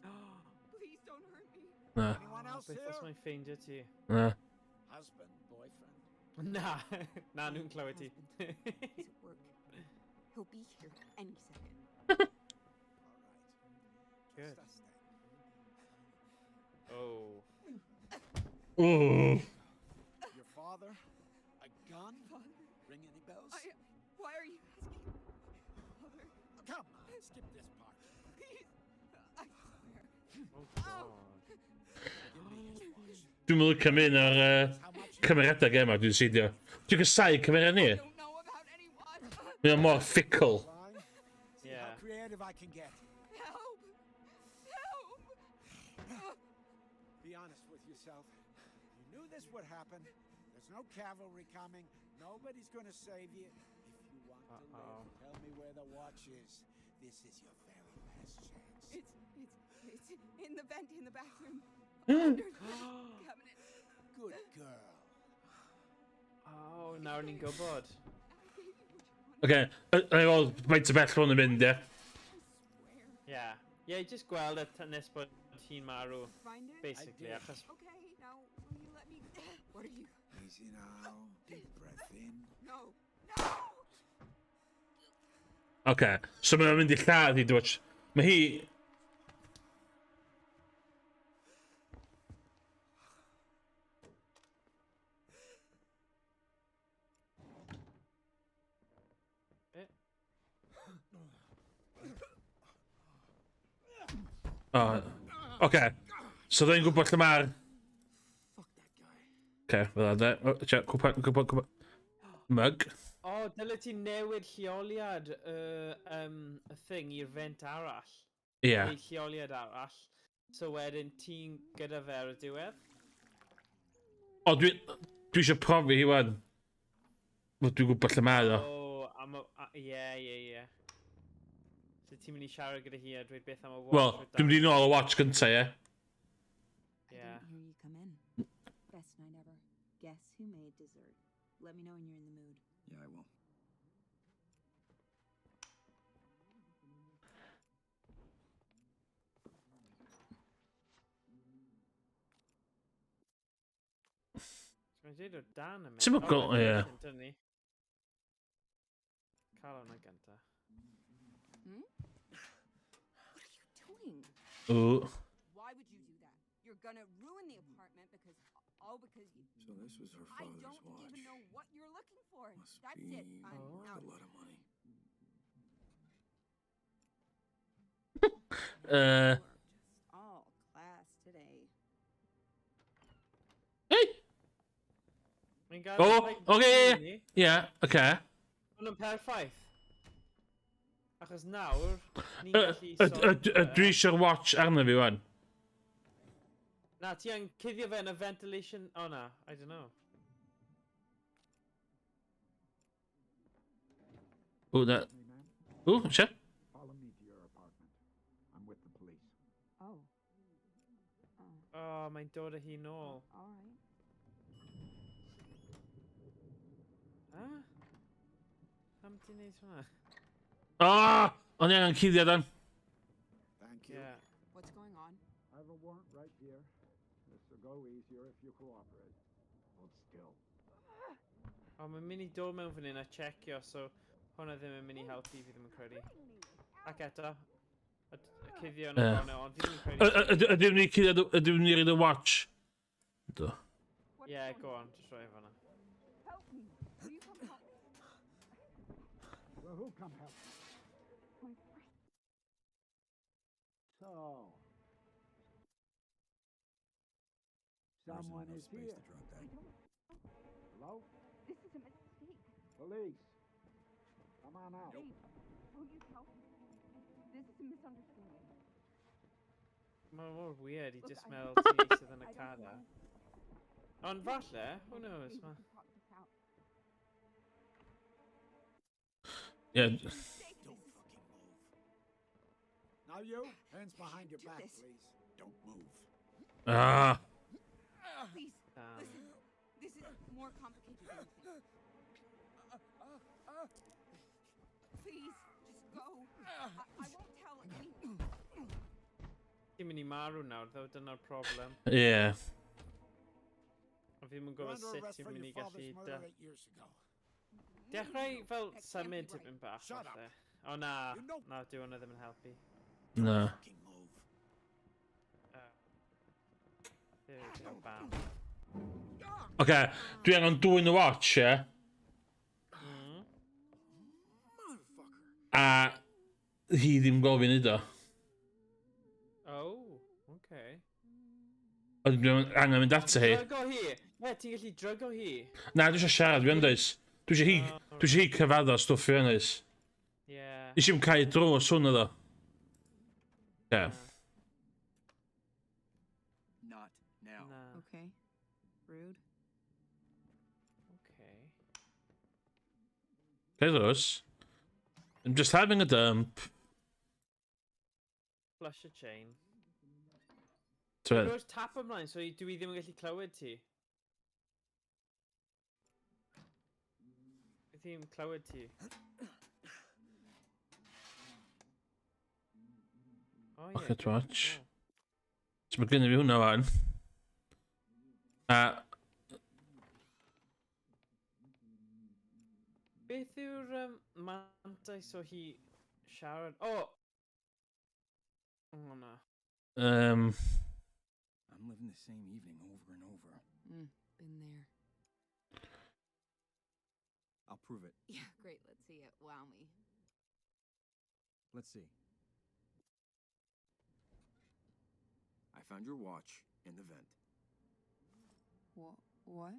please don't hurt me. Na, Anyone else Beth os here? mae'n ffeindio ti? na. Husband, boyfriend. Na, na, nhw'n clywed ti. Husband. He's at work. He'll be here any second. All right. Good. Just us then. Oh. Ooh. Your father? A gun? Father, Ring any bells? I. Why are you asking? Father, Come on, skip this part. please. I swear. Oh God. Give me his watch. Dwi'n mynd licio mynd ar How much? cymeriadau gema dwi'n seidio. Dwi'n casáu cymeriad ni. I don't know about any watch. Mae o mor fickle. Line? See Yeah. how creative I can get. Help! Help! Be honest with yourself. You knew this would happen. There's no cavalry coming. Nobody's gonna save you. If you want to Uh-oh. live, tell me where the watch is. This is your very last chance. It's in the vent in the bathroom. Under the cabinet. Good girl. Oh, nawr ni'n gwybod. I gave you what you wanted. Oce, na i weld faint o bell hwn yn mynd, ie. I swear. Yeah. Yeah, just gweld y nes bod hi'n marw, Find it? basically, did. achos... Okay, now will you let me? What are you? Easy now. Deep breath in. No. No! Oce, so mae'n mynd i lladd hi, dwi'n watch. Mae hi... Eh? O, oce. So dwi'n gwybod lle mae'r... Okay, fel de. Oh, check, cwpan, cwpan, cwpan. Mug. O, oh, dyle ti newid lleoliad y, y thing i'r vent arall. Ie. Yeah. Neu lleoliad arall. So wedyn ti'n gyda fe ar y diwedd. O, dwi eisiau profi hi wan. Wel, dwi'n gwybod lle mae o. O, am y... Ie, ie, ie. So ti'n mynd i siarad gyda hi a dweud beth am y watch? Wel, dwi'n mynd i nôl y watch gynta, ie. I Yeah. didn't hear you come in. Best night ever. Guess who made dessert? Let me know when you're in the mood. Yeah, I will. So mae'n dweud o dan y Ti'm yn ie. Dyn ni. Cael hwnna gynta. Hmm? What are you doing? O. Why would you do that? You're gonna ruin the apartment because all because you. So this was her I father's don't watch. even know what you're looking for. Must That's be it. I'm worth out. a lot of money. You are just all class today. Hey! Mae'n gael... O, oce, ie, ie, oce. Hwn yn perffaith. Achos nawr, ni'n gallu Dwi eisiau'r watch arno fi wan. Na, ti yn cuddio fe yn y ventilation... O na, I don't know. O, na. O, eisiau? Follow me to your apartment. I'm with the police. Oh. O, oh, mae'n dod â hi nôl. All right. Ha? Pam ti'n neud hwnna? O! O'n i angen cuddio dan. Thank you. Yeah. What's going on? I have a warrant right here. This will go easier if you cooperate. Hold still. O, mae'n mynd i dod mewn fan hyn a checio, so hwnna ddim yn mynd i helpu fi ddim yn credu. Ac eto, y cuddio yn y Ie. cornel, ond fi ddim yn credu. Ydw i'n mynd i cuddio, ydw i'n mynd i roid y watch? Do. What's Yeah, going go on, just rhoi e fan'na. Help me. Will you come help me? Well, who come help? My friend. So. There isn't Someone enough is space here. to drop I that. don't. Hello? This is a mistake. Police. Come on out. Please, will you tell me? This is a misunderstanding. Mae'n mor weird i Look, just I- meddwl ti eistedd yn y I don't car know. Ond falle, who knows, Maybe ma. we can talk this out. Ie. Mistake. Don't This is fucking move. Now you, hands behind your Do back, this. please. Don't move. Ah. Please, Damn. listen. This is more complicated than you think. Please, just go. I won't tell anyone. Ti'n mynd i marw nawr, ddo, dyna'r problem. Ie. A fi ddim yn You're gwybod under sut arrest ti'n for mynd your i gallu... father's murder 8 years ago. Dechrau fel That can't be symud right. tipyn bach, Shut up. falle. O na, You know- na, dyw hwnna ddim yn helpu. Na. Fucking move. There we go, bam. Oce, dwi angen dwyn y watch, ie? Motherfucker. A hi ddim gofyn neud o. Oh, okay. Ond dwi'n angen mynd ato hi. Drygo hi! Ie, ti'n gallu drygo hi. Na, dwi eisiau siarad, fi yn does. Dwi eisiau hi cyfadda stwff fi yn does. Ie. Nes i'm cael drws hwn iddo. Ie. Not now. Na. Okay. Rude. Okay. Cael drws. I'm just having a dump. Flush a chain. Ti'n Dwi'n rhoi'r tap ymlaen, so dwi ddim yn gallu clywed ti. Dwi ddim yn clywed ti. O ie. Pocket dwi'n- watch. o. So mae gennym fi hwnna fan. A Beth yw'r mantais o hi siarad? O! O na. I'm living the same evening over and over. Been there. I'll prove it. Yeah, great. Let's see it. Wow me. Let's see. I found your watch in the vent. What? What?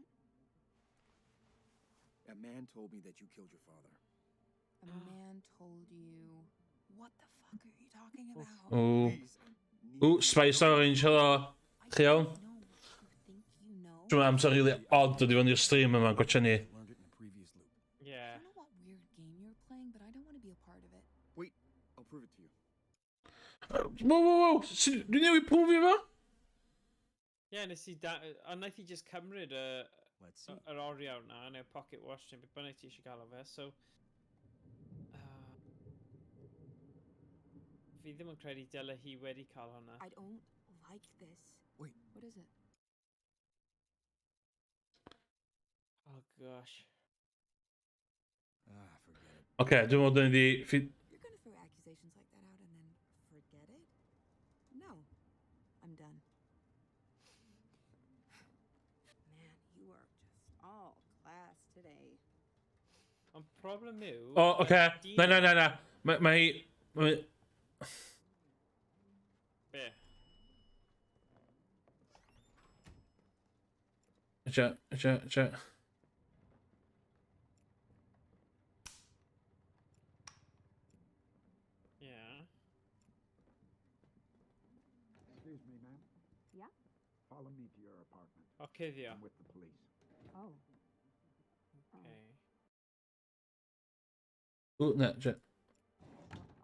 A man told me that you killed your father. A man told you. What the fuck are you talking about? O. Please, I need O, you to Spice tell me. Orange, helo. I Chi iawn? don't know what you think you know. Dwi'n amser really odd dod i fynd i'r stream yma, gwatcha ni. I learned it in a previous loop. I Yeah. don't know what weird game you're playing, but I don't want to be a part of it. Wait, I'll prove it to you. Wow, wow, wow. Dwi'n newid prwfio fo? Ie, yeah, nes i da... Ond naeth i just cymryd y, Let's see. yr oriawr na, neu'r pocket watch neu beth bynnag ti eisiau gael o fe, so... fi ddim yn credu dyle hi wedi cael hwnna. I don't like this. Wait. What is it? Oh gosh. Ah, forget it. Oce, okay, dwi'n meddwl dyn ni di... You're gonna throw accusations like that out and then forget it? No. I'm done. Man, you are just all class today. Ond problem yw... O, oce. Okay. Na, na, na, na. Mae... Mae... Mae... Be? Echa, echa, echa. Yeah. Excuse me, ma'am. Yeah? Follow me to your apartment. O, cuddio. I'm with the police. Oh. Okay. O, na, echa.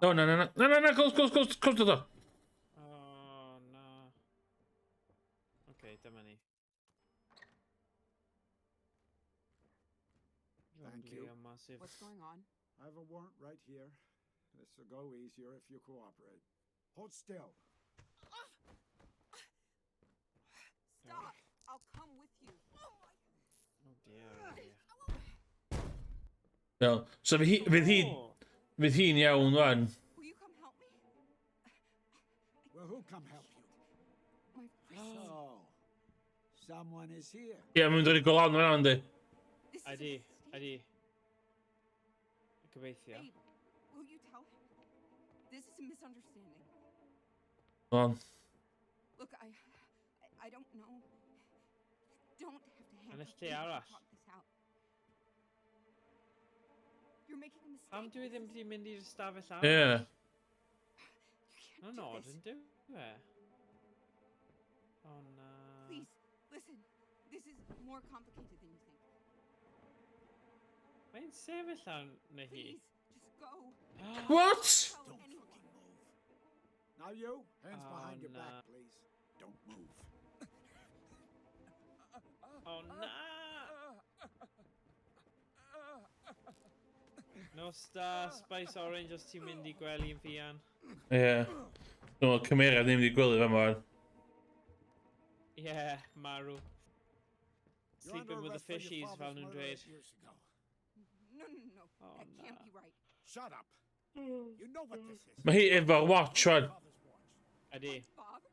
O, na, na, na. Na, na, na, close, close, close, close the door. Oh, na. Okay, dyma ni. Thank you. Lovely, a massive... What's going on? I have a warrant right here. This'll go easier if you cooperate. Hold still. Stop! I'll come with you. Oh my Oh dear, oh dear. Iawn. So fydd hi... Fydd hi... Oh. Fydd hi'n iawn wan. Will you come help me? Will who come help you? My wrist. So, someone is here. Ie, mae'n dod i go lan fan yndi. This is a Ydy, mistake. ydy. Gobeithio. Babe, will you tell him? This is a misunderstanding. On. Look, I, I, I don't know. You don't have to Yn y handcuff lle me to arall. talk this out. You're making a mistake. Pam dwi This ddim is- wedi mynd i'r stafell arall? Ie. You Mae'n can't do odd this. yn dyw e? O na. Please, listen. This is more complicated than you think. Mae'n sefyll arno hi. Please, just go. What? Tell Don't anyone. fucking move. Now you, hands Oh, behind your nah. back, please. Don't move. O na! Nos da, Spice Orange, os ti'n mynd i gwely yn fuan. Ie. Dwi'n meddwl cymeriad ddim wedi gwely fan ma'n. Ie, marw. You're Sleeping under with the arrest for your fishies, fel father's nhw'n murder dweud. 8 years ago. No. Oh, that can't na. be right. Shut up. You know what this is. Mae hi efo'r watch wan. Father's watch. Ydy. Father,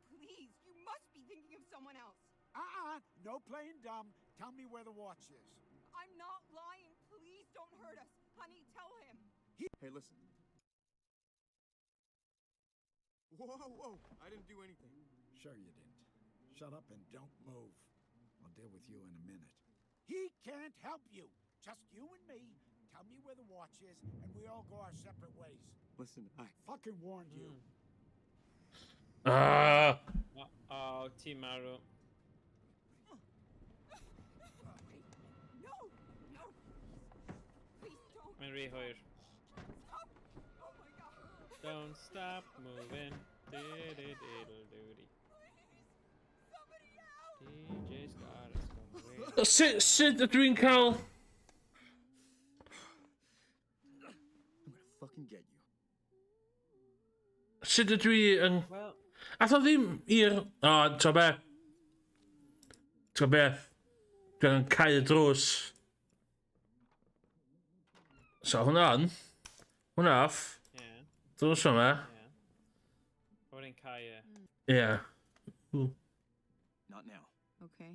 please, you must be thinking of someone else. Uh-uh. No playing dumb. Tell me where the watch is. I'm not lying. Please don't hurt us. Honey, tell him. Hey, listen. Whoa, whoa! I didn't do anything. Sure you didn't. Shut up and don't move. I'll deal with you in a minute. He can't help you. Just you and me. Tell me where the watch is, and we all go our separate ways. Listen, I. Fucking warned you. Ah. O, ti'n marw. Wait. No, please. Please don't. Mae'n rhy hwyr. Stop. Oh my god. Don't stop moving. Di-di-diddle-doody. Please. Somebody help. DJ's got us going. Sut, sut ydw i'n cael... I'm gonna fucking get you. Sut ydw i yn... Wel, Ath o ddim i'r... O, t'o be? T'o beth? Dwi'n cau y drws. So, hwnna on. Hwnna off. ie, Drws yma. ie. Wedyn cau e. Ie. Not now. Okay.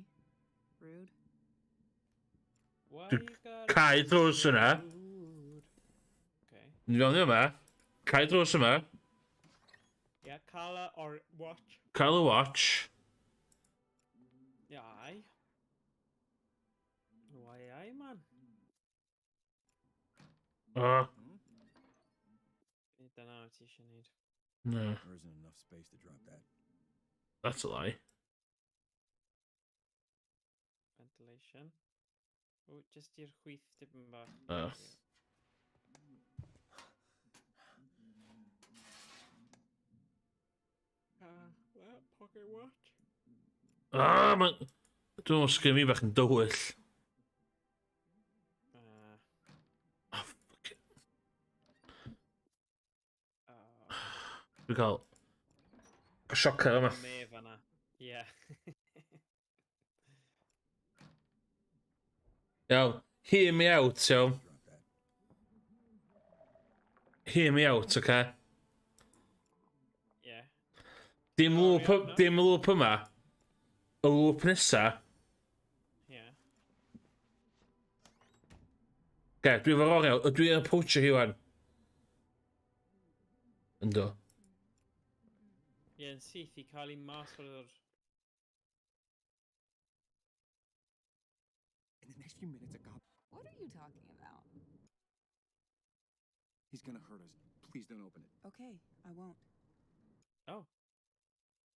Rude. Why Dwi'n you gotta cau be drws so yna. rude? Okay. Ni fewn i yma. Cau drws yma. Yeah, cael y or watch. Cael y watch. Yeah, aye. Ah. Dyna wyt ti eisiau neud. No. There isn't enough space to drop that. That's a lie. Ventilation. O, just i'r chwith dipyn bach. Oh. Ah, that pocket watch. Ah, mae... Dwi'n meddwl sgrin fi bach yn dywyll. Ah. Oh, fuck it. Oh. Dwi'n cael siocer yma. Me fanna. Ie. Iawn. Hear me out, iawn. Hear me out, oce? Ie. Dim loop, dim loop yma. Y loop nesa. Ie. Ge, dwi efo'r oriel. Ydw i'n approachio hi wan? Ynddo. Ie, yn syth i cael ei mas o'r... In the next few minutes, a cop. What are you talking about? He's gonna hurt us. Please don't open it. Okay, I won't. Oh.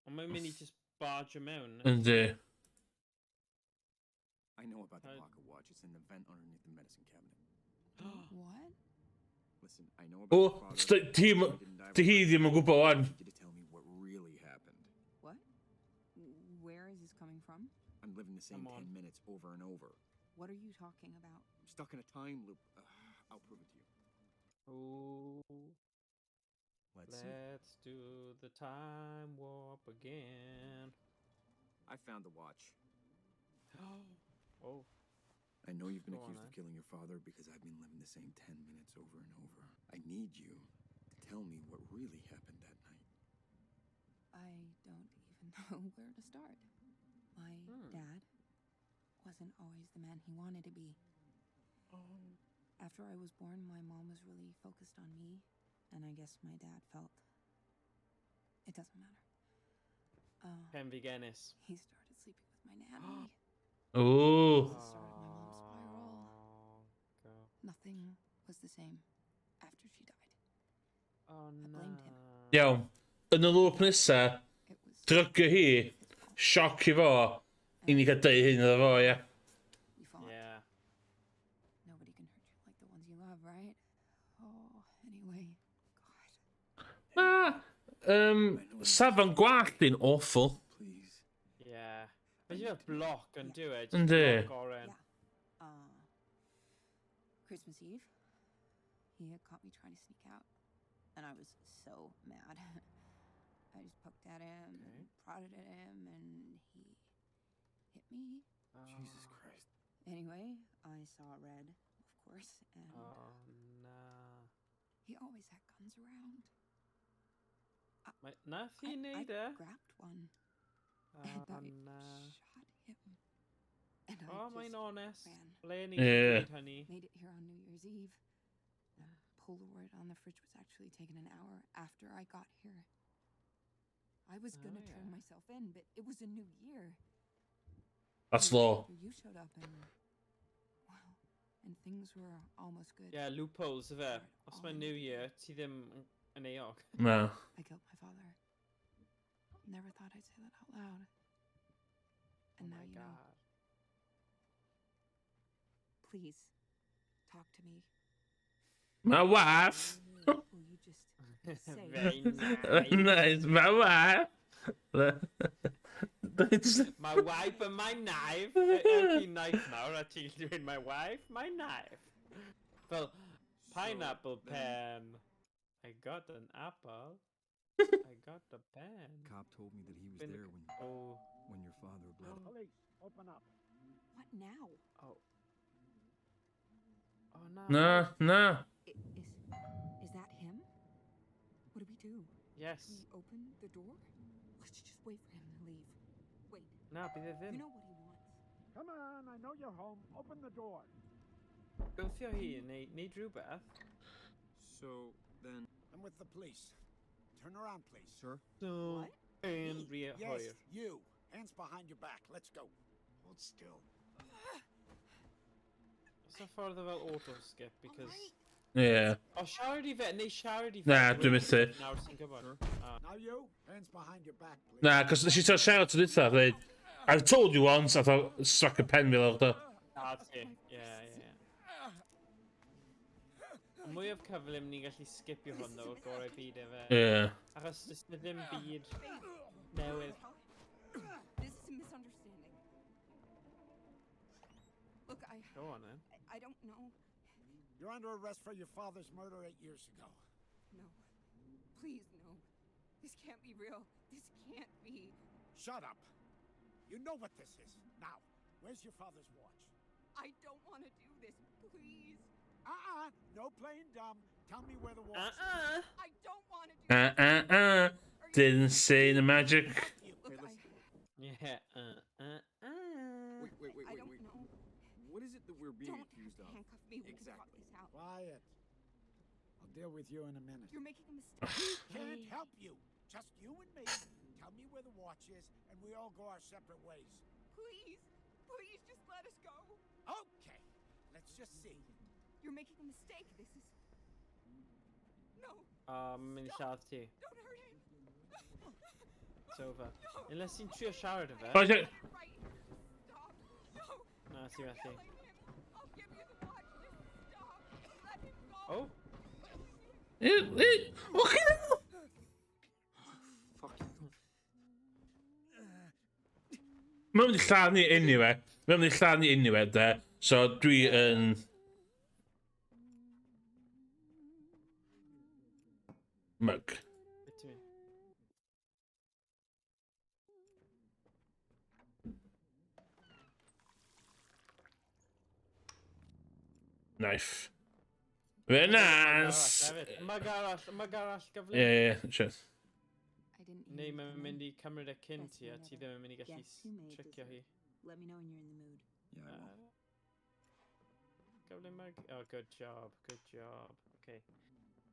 Ond mae'n mynd i just barge mewn. Yndi. I know about the pocket watch. It's in the vent underneath the medicine cabinet. What? Listen, I know about O, your father. di hi ddim yn gwybod wan. I need you to tell me what really happened. What? Where is this coming from? I'm living the same Come on. 10 minutes over and over. What are you talking about? I'm stuck in a time loop. I'll prove it to you. Oh. Let's see. Let's do the time warp again. I found the watch. Oh. I know you've been Go on, accused of then. killing your father because I've been living the same 10 minutes over and over. I need you to tell me what really happened that night. I don't even know where to start. My dad wasn't always the man he wanted to be. After I was born, my mom was really focused on me, and I guess my dad felt it doesn't matter. Cenfigenus. He started sleeping with my nanny. O. This started my mom's spiral. Girl. Nothing was the same after she died. Oh, I blamed him. Iawn. Yn y loop nesa, drygio hi, sioc i fo, i ni gael deud hyn iddo fo, ie. We fought. Yeah. Nobody can hurt you like the ones you love, right? Oh, anyway, God. Na, safon gwallt yn awful. Yeah. Mae fel bloc yn dyw e? Just Yndi. bloc oren. Yeah. Christmas Eve, he had caught me trying to sneak out, and I was so mad. I just poked at him and prodded at him, and he hit me. Jesus Christ. Anyway, I saw red, of course, and Oh, na. he always had guns around. Mae, nath hi I wneud e? grabbed one, and Oh, I na. shot him. And I Oh, mae'n just onest. ran. Le ni Ie. gyd hynny. Made it here on New Year's Eve. The Polaroid on the fridge was actually taken an hour after I got here. I was gonna Oh, turn yeah. myself in, but it was a new year. That's And law. after You showed up and well, and things were almost good. Yeah, loopholes ife. Os mae'n New Year, ti ddim yn euog. Na. I killed my father. Never thought I'd say that out loud. And Oh now my you know. God. Please, talk to me. My wife. Will you just say Very nice. Nice, my wife. My wife and my knife. Ewch i knife nawr a ti'n dweud my wife, my knife. Fel, pineapple pen. I got an apple. I got a pen. Cop told me that he was Been- there when Oh. when your father bled. Police, open up. What now? Oh. Oh no. Na, na. Is that him? What do we do? Yes. We open the door? Let's just wait for him to leave. Wait. Na, bydd e ddim. You know what he wants. Come on, I know you're home. Open the door. Gwthio hi neu neud rhywbeth. So then, I'm with the police. Turn around, please. Sir? So, yn rhy Yes, hwyr. you. Hands behind your back. Let's go. Hold still. Oes 'na ffordd o fel auto skip because Alright. Ie. O, siarad i fe, neu siarad i fe. Na, dwi'n methu. Nawr ti'n gwybod. Ah. Now you, hands behind your back, please. Na, cos nes i trio siarad tro dwytha, dweud, I've told you once, a thought, smack y pen fi lawr do. Na, ti. Ie, ie, ie. Y mwyaf cyflym ni'n gallu skipio hwn, ddo, o'r gorau byd efe. Ie. Achos does 'na ddim byd newydd. This is a misunderstanding. Look, I Go on, then. I don't know. You're under arrest for your father's murder 8 years ago. No. Please, no. This can't be real. This can't be. Shut up. You know what this is. Now, where's your father's watch? I don't want to do this. Please. Uh-uh. No playing dumb. Tell me where the watch is. Uh-uh. I don't want to do Didn't say the magic. Look, Hey, I, listen. Yeah. Wait, wait, wait, I wait, don't wait. know. What is it that we're being Don't accused of? handcuff me. We can talk Exactly. this out. Quiet. I'll deal with you in a minute. You're making a mistake. He can't help you. Just you and me. Tell me where the watch is, and we all go our separate ways. Please. Please just let us go. Okay. Let's just see. You're making a mistake. This is. No. O, mae'n mynd i lladd ti. Don't hurt him. It's over. Unless ti'n trio siarad â fe. O, ie. Right here. Stop. No. Na, ti You're methu. killing him. I'll give you the watch. Just stop. Let him go. Oh, Ie, O, chi Fuck you. Mae'n mynd i lladd ni anyway. Mae'n mynd i lladd ni anyway, de. So dwi yn... Mug. Beth ti'n mynd? Knife. Very nice. Mug arall, mug arall gyflym. Ie, sure. I didn't hear Neu you mae'n come in. mynd i cymryd e cyn Best ti a meal ti ever. ddim yn mynd i gallu Guess who made tricio hi. dessert? Let me know when you're in the mood. Yeah, I will. Gyflym mug? Oh, good job, good job. Okay.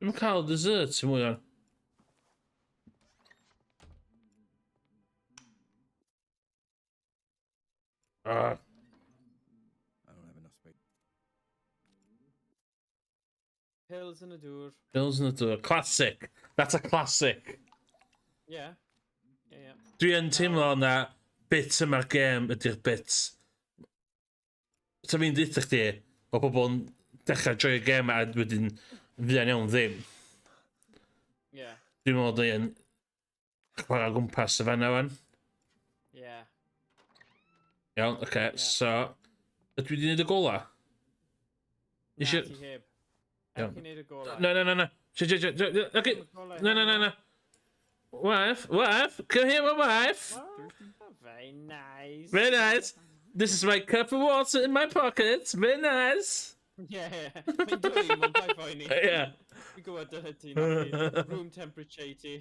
Dwi'n cael dessert sy'n mwy o'n. Ah, I don't have enough space. Pills yn y dŵr. Pills yn y dŵr. Classic. That's a classic. Yeah. Dwi yn teimlo na bit yma'r gêm ydy'r bit. So fi'n dweud chdi, o bobl yn dechrau joio'r gêm a wedyn fuan iawn ddim. Dwi'n meddwl dwi'n chwarae o gwmpas y fanna wan. Iawn, oce, okay, so... Ydw i wedi gwneud y gola? Na, Isio- ti heb. Iawn. Ewch i wneud y golau. Na, na, na, na. Si, si, si, si, okay. Y golau Na, na, na, na. Wife, wife, come here, my wife. Oh, very nice. Very nice. This is my cup of water in my pocket. Very nice. Yeah. Mae'n dweud, mae'n paid poeni. Yeah. Fi'n gwybod dyna ti'n hoffi. Room temperature i ti.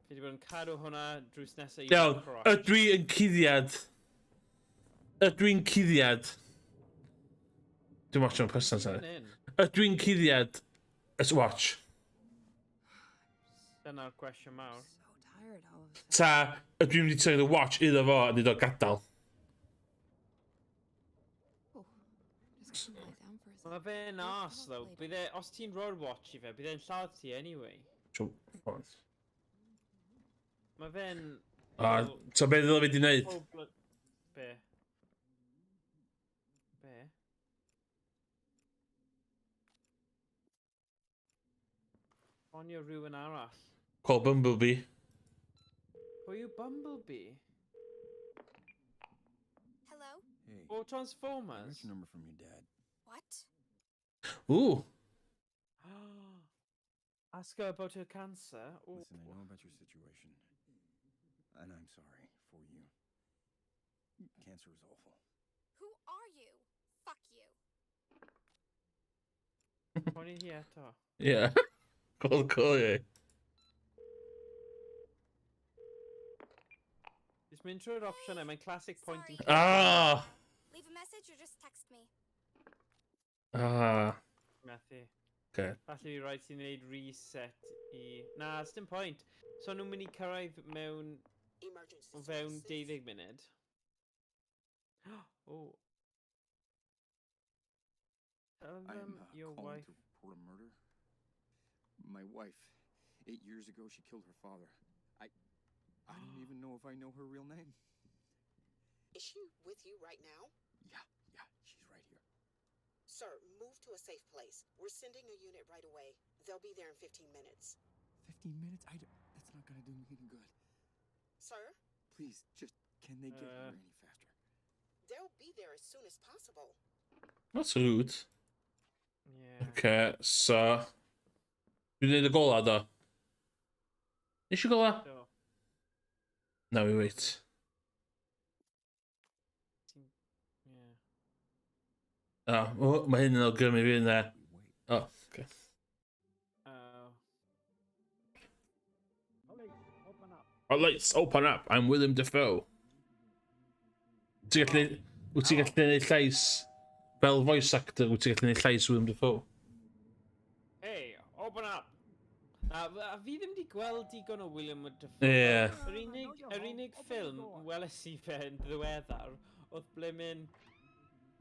Fi wedi bod yn cadw hwnna drws nesaf i Iawn, crotch. ydw i yn cuddiad. Ydw i'n cuddiad. Dwi'n watch o'n person, sorry. Fan hyn. Ydw i'n cuddiad. Let's watch. Dyna'r cwestiwn mawr. So tired all of a sudden. Ta, ydw i'n mynd i tynnu the watch iddo fo a nid o gadael. Oh, just gonna lie down for a second. Mae fe'n We'll arse, talk though. later. Bydd e, os ti'n rhoi'r watch i fe, bydd e'n lladd ti anyway. Trwy ffordd. Mae fe'n... A, so be ddylai fi di wneud? Full blood... Be? Be? Ffonio rhywun arall. Call Bumblebee. Pwy yw Bumblebee? Hello? Hey, O I got Transformers? your number from your dad. What? Ooh. Ask her about her cancer. Oh. Listen, I know about your situation, and I'm sorry for you. Cancer is awful. Who are you? Fuck you. Ffonio hi eto. Yeah. Call you. Jyst mynd trwy'r opsiynau, mae'n classic point and Sorry. click. Ah. Leave a message or just text me. Ah. Methu. Okay. Falle fi rhaid ti'n gwneud reset i... Na, dim point. So nhw'n mynd i cyrraedd mewn Emergency o fewn services. 12 munud. O. Tell I am them your calling wife. to report a murder. My wife, 8 years ago, she killed her father. I don't even know if I know her real name. Is she with you right now? Yeah, she's right here. Sir, move to a safe place. We're sending a unit right away. They'll be there in 15 minutes. 15 minutes? I don't, that's not gonna do me any good. Sir, Please, just can they get here any faster? they'll be there as soon as possible. That's rude. Yeah. Okay, so... Dwi'n neud y gola, do? Nes i gola? Do. No, we wait. Yeah. Oh, mae hyn yn awgrymu fi yna. We wait. Oh, okay. Oh. Police, open up. Oh, lights, open up. I'm Willem Dafoe. Ti'n gallu... Wyt ti'n gallu gwneud llais fel voice actor, wyt ti'n gallu gwneud llais Willem Dafoe? Hey, open up! A fi ddim wedi gweld digon o William Dafoe. Ie. Yr unig ffilm weles i fe yn ddiweddar oedd blimmin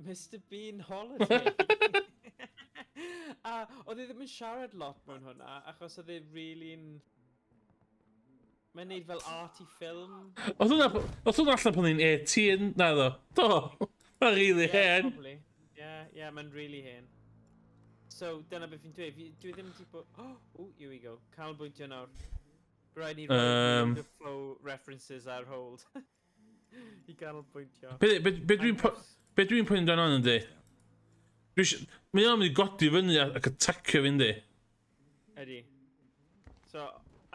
Mr Bean Holiday. A oedd e ddim yn siarad lot mewn hwnna, achos oedd e really'n... Mae'n neud fel arty film. Oedd hwnna allan pan ni'n 18, na ddo? Do! Mae'n really hen. Probably. Yeah, mae'n really hen. So, dyna beth fi'n dweud. Dwi ddim wedi bod... Oh, here we go. Canolbwyntio nawr. Rhaid ni rhoi Dafoe references ar hold i ganolbwyntio. Be dwi'n poeni amdano yndi? Mae o'n mynd i godi fyny ac attacio fi yndi? Ydy. So,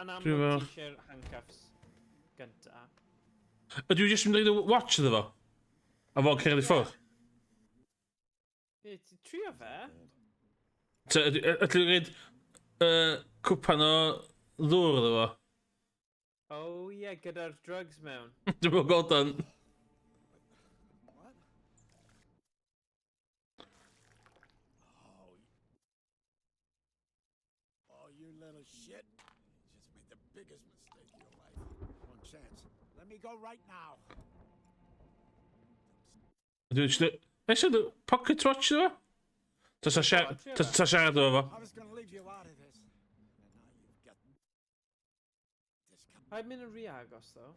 yn amlwg ti eisiau'r handcuffs gynta. Ydw i jyst mynd i roid y watch iddo fo? A fo'n cerdded i ffwrdd? Ie, trio fe. Ydw i'n rhaid cwpan o ddŵr iddo fo? Oh ie, yeah, gyda'r drugs mewn. Dwi'n meddwl gweld o'n... What? Oh, you little shit. You just made the biggest mistake of your life. One chance. Let me go right now. Dwi'n just... Eisiau pocket watch iddo fo? Ta siarad efo fo? I was gonna leave you out of this. And now you've got this coming. Paid mynd yn rhy agos, though.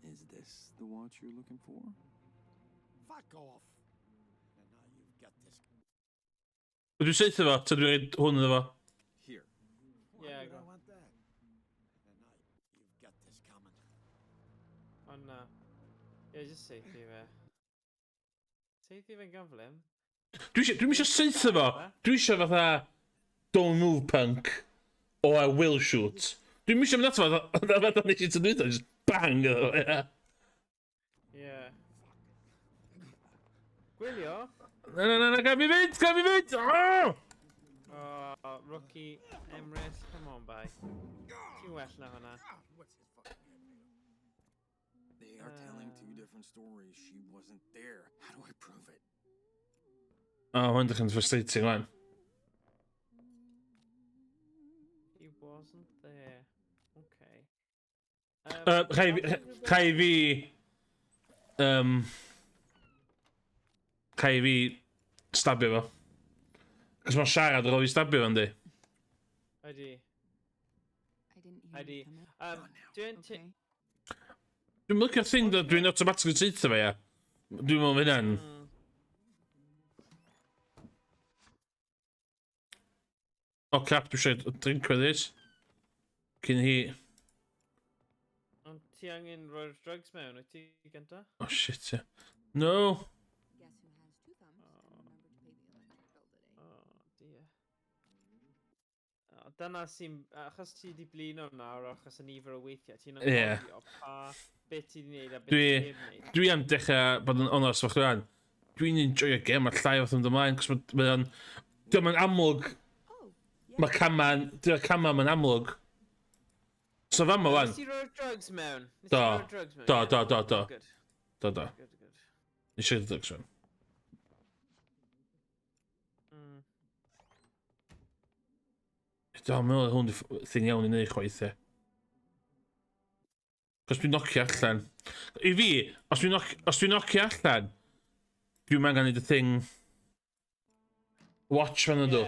Is this the watch you're looking for? Fuck off. And now you've got this. Dwi'n saethu fo, ta dwi'n rhaid hwn iddo fo? Here. Why Yeah, would go. I want that? And now you've got this coming. Ond na. Ie, yeah, just saethu fe. Saethu fe'n gyflym. Dwi'n eisiau saethu fo. Dwi eisiau fatha "Don't move, punk" or "I will shoot". Dwi'n eisiau mynd ato fo, fatha nes i tynnu, just bang iddo fo, ie. Ie. Gwylio. Na, na, na, na, gad fi fynd, gad fi fynd! Oh! Oh, rookie Emrys, come on, bye. Ti'n well na hwnna. What's his fucking head made of? They are telling two different stories. She wasn't there. How do I prove it? Oh, mae'n dechrau'n frustrating, wan. He wasn't there. Okay. Rhaid fi stabio fo. Cos mae'n siarad ar ôl fi stabio fo, yndi? Ydy. I didn't hear Ydy. you come in. Dwi'n Okay. Dwi'n licio'r thing that dwi'n automatically saethu fo, ia. Dwi'n meddwl hynna'n... Oh crap, dwi eisiau drink with this. Cyn hi... Ond ti angen rhoi'r drugs mewn, wyt ti gynta? Oh shit, yeah. No! Guess who has two thumbs and remembered to pay the electric bill today. Oh, dear. Oh, dyna sy'n... Achos ti di blino nawr, achos y nifer o weithiau, ti'n anghofio pa beth ti di wneud a beth ti heb wneud. Dwi am dechrau bod yn onest fo chdi. Dwi'n enjoyo gêm a llai fath yn ymlaen, cos mae o'n... Dwi'n yn amlwg, Oh, yeah. mae cama'n... Dwi'n cama mae'n amlwg. So fama wan. Nes ti roi'r drugs mewn? Nes ti Do. roi'r drugs mewn? Do, ie? do. Good, Do. good. Nes i drugs mewn. Do, meddwl hwn di thing iawn i wneud chwaith, e. Cos dwi'n nocio allan. I fi, os dwi'n nocio allan, dwi'n angen neud y thing. Watch fan ydw.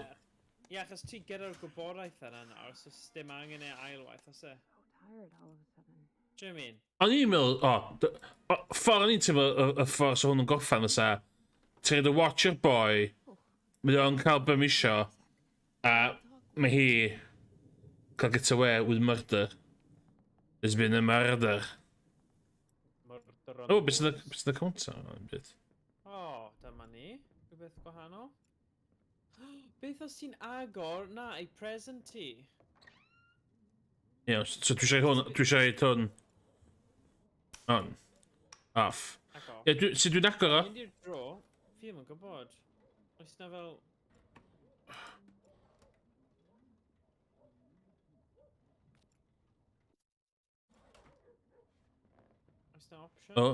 Ie, yeah, achos ti gyda'r gwybodaeth yna nawr, so dim angen e ailwaith, oes e? Tired all of a sudden. Do you know what I mean? O'n i'n meddwl, o, o, ffordd o'n i'n teimlo y, y ffordd sy'n hwn yn gorffan fysa, ti'n rhaid y watch i'r boi, mae o'n cael be mae isio, a mae hi cael get away with murder. There's been a murder. Murder on O, the beth sy'n y, walls. beth sy'n y counter? O, dim byd. O, dyma ni. Rhywbeth gwahanol. Beth os ti'n agor? Na, ei present ti. Iawn, so dwi eisiau hwn, dwi eisiau hwn. On. Off. Ac off. Ie, dwi, sut dwi'n agor o? Mynd i'r dro, fi ddim yn gwybod. Oes na fel... Oes na option? O.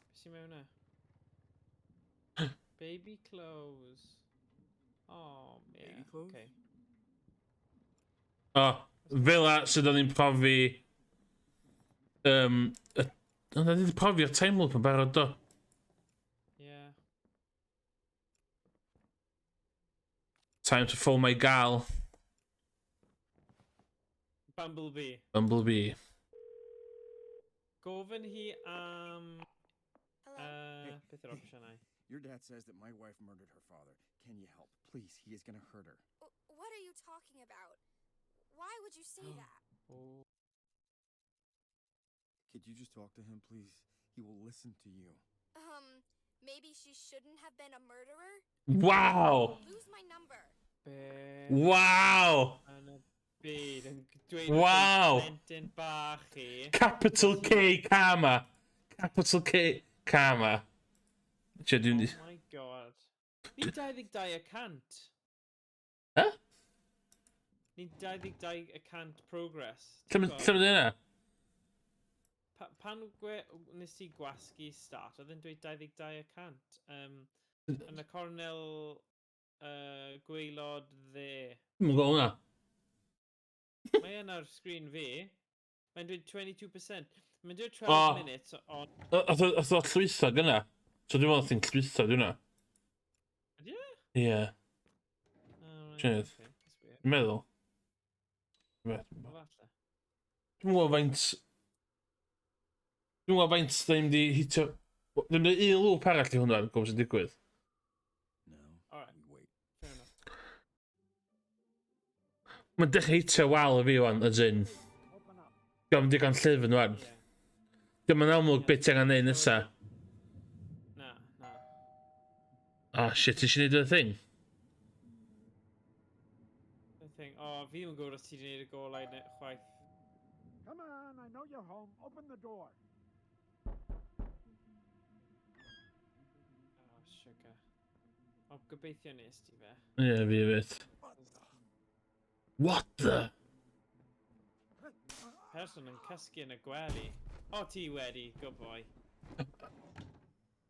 Beth sy'n mewn e? Baby clothes. Oh, yeah. Baby clothes? Okay. O, fel a sydd o'n i'n profi... Um, Ond o'n i wedi profi'r time loop yn barod do. Yeah. Time to phone my gal, Bumblebee. Bumblebee. Gofyn hi am... Hello? Beth yw'r opsiynau? Your dad says that my wife murdered her father. Can you help? Please, he is gonna hurt her. What are you talking about? Why would you say that? Oh. Could you just talk to him, please? He will listen to you. Maybe she shouldn't have been a murderer? Wow! Lose my number. Be... Wow! Yn y byd yn dweud wrth ei Wow. plentyn bach hi. Capital K Karma. Capital K Karma. Che, dwi'n... Oh my god. Ni'n 22 y cant. Huh? Ni'n 22 y cant progress. Lle Ti'n ma' gwbod? lle ma' hynna? Pa, pan gwe, nes i gwasgu start, oedd e'n dweud 22 y cant. Yn y cornel gwaelod dde. Dwi'm yn gweld hwnna. Mae yn ar sgrin fi. Mae'n dweud 22%. Mae'n dweud 12 O. minutes on... Oedd o llwytho gynna. So dwi'n meddwl oedd hi'n llwytho dwi'n hwnna. Ydy e? Ie, Oh, right, Siarad. okay, that's weird. dwi'n meddwl. Dwi'n Falle. gwybod faint... Dwi'n gwybod faint ddim di hitio... Ddim di un loop arall i hwnna, gwybod sy'n digwydd. No. Alright. We wait. Fair enough. Mae'n dechrau hitio wal i fi wan, as in. Diolch yn digon llyfn wan. Yeah. Diolch yn amlwg beth ti angen neud nesa. Na, na. Oh shit, ti eisiau neud y thing? The thing. O, oh, fi ddim yn gwybod os ti wedi gwneud y golau neu chwaith. Come on, I know you're home. Open the door. Oh, sugar. O, gobeithio nes ti fe. Ie, yeah, fi hefyd. What the? Person yn cysgu yn y gwely. O, ti wedi. Good boy.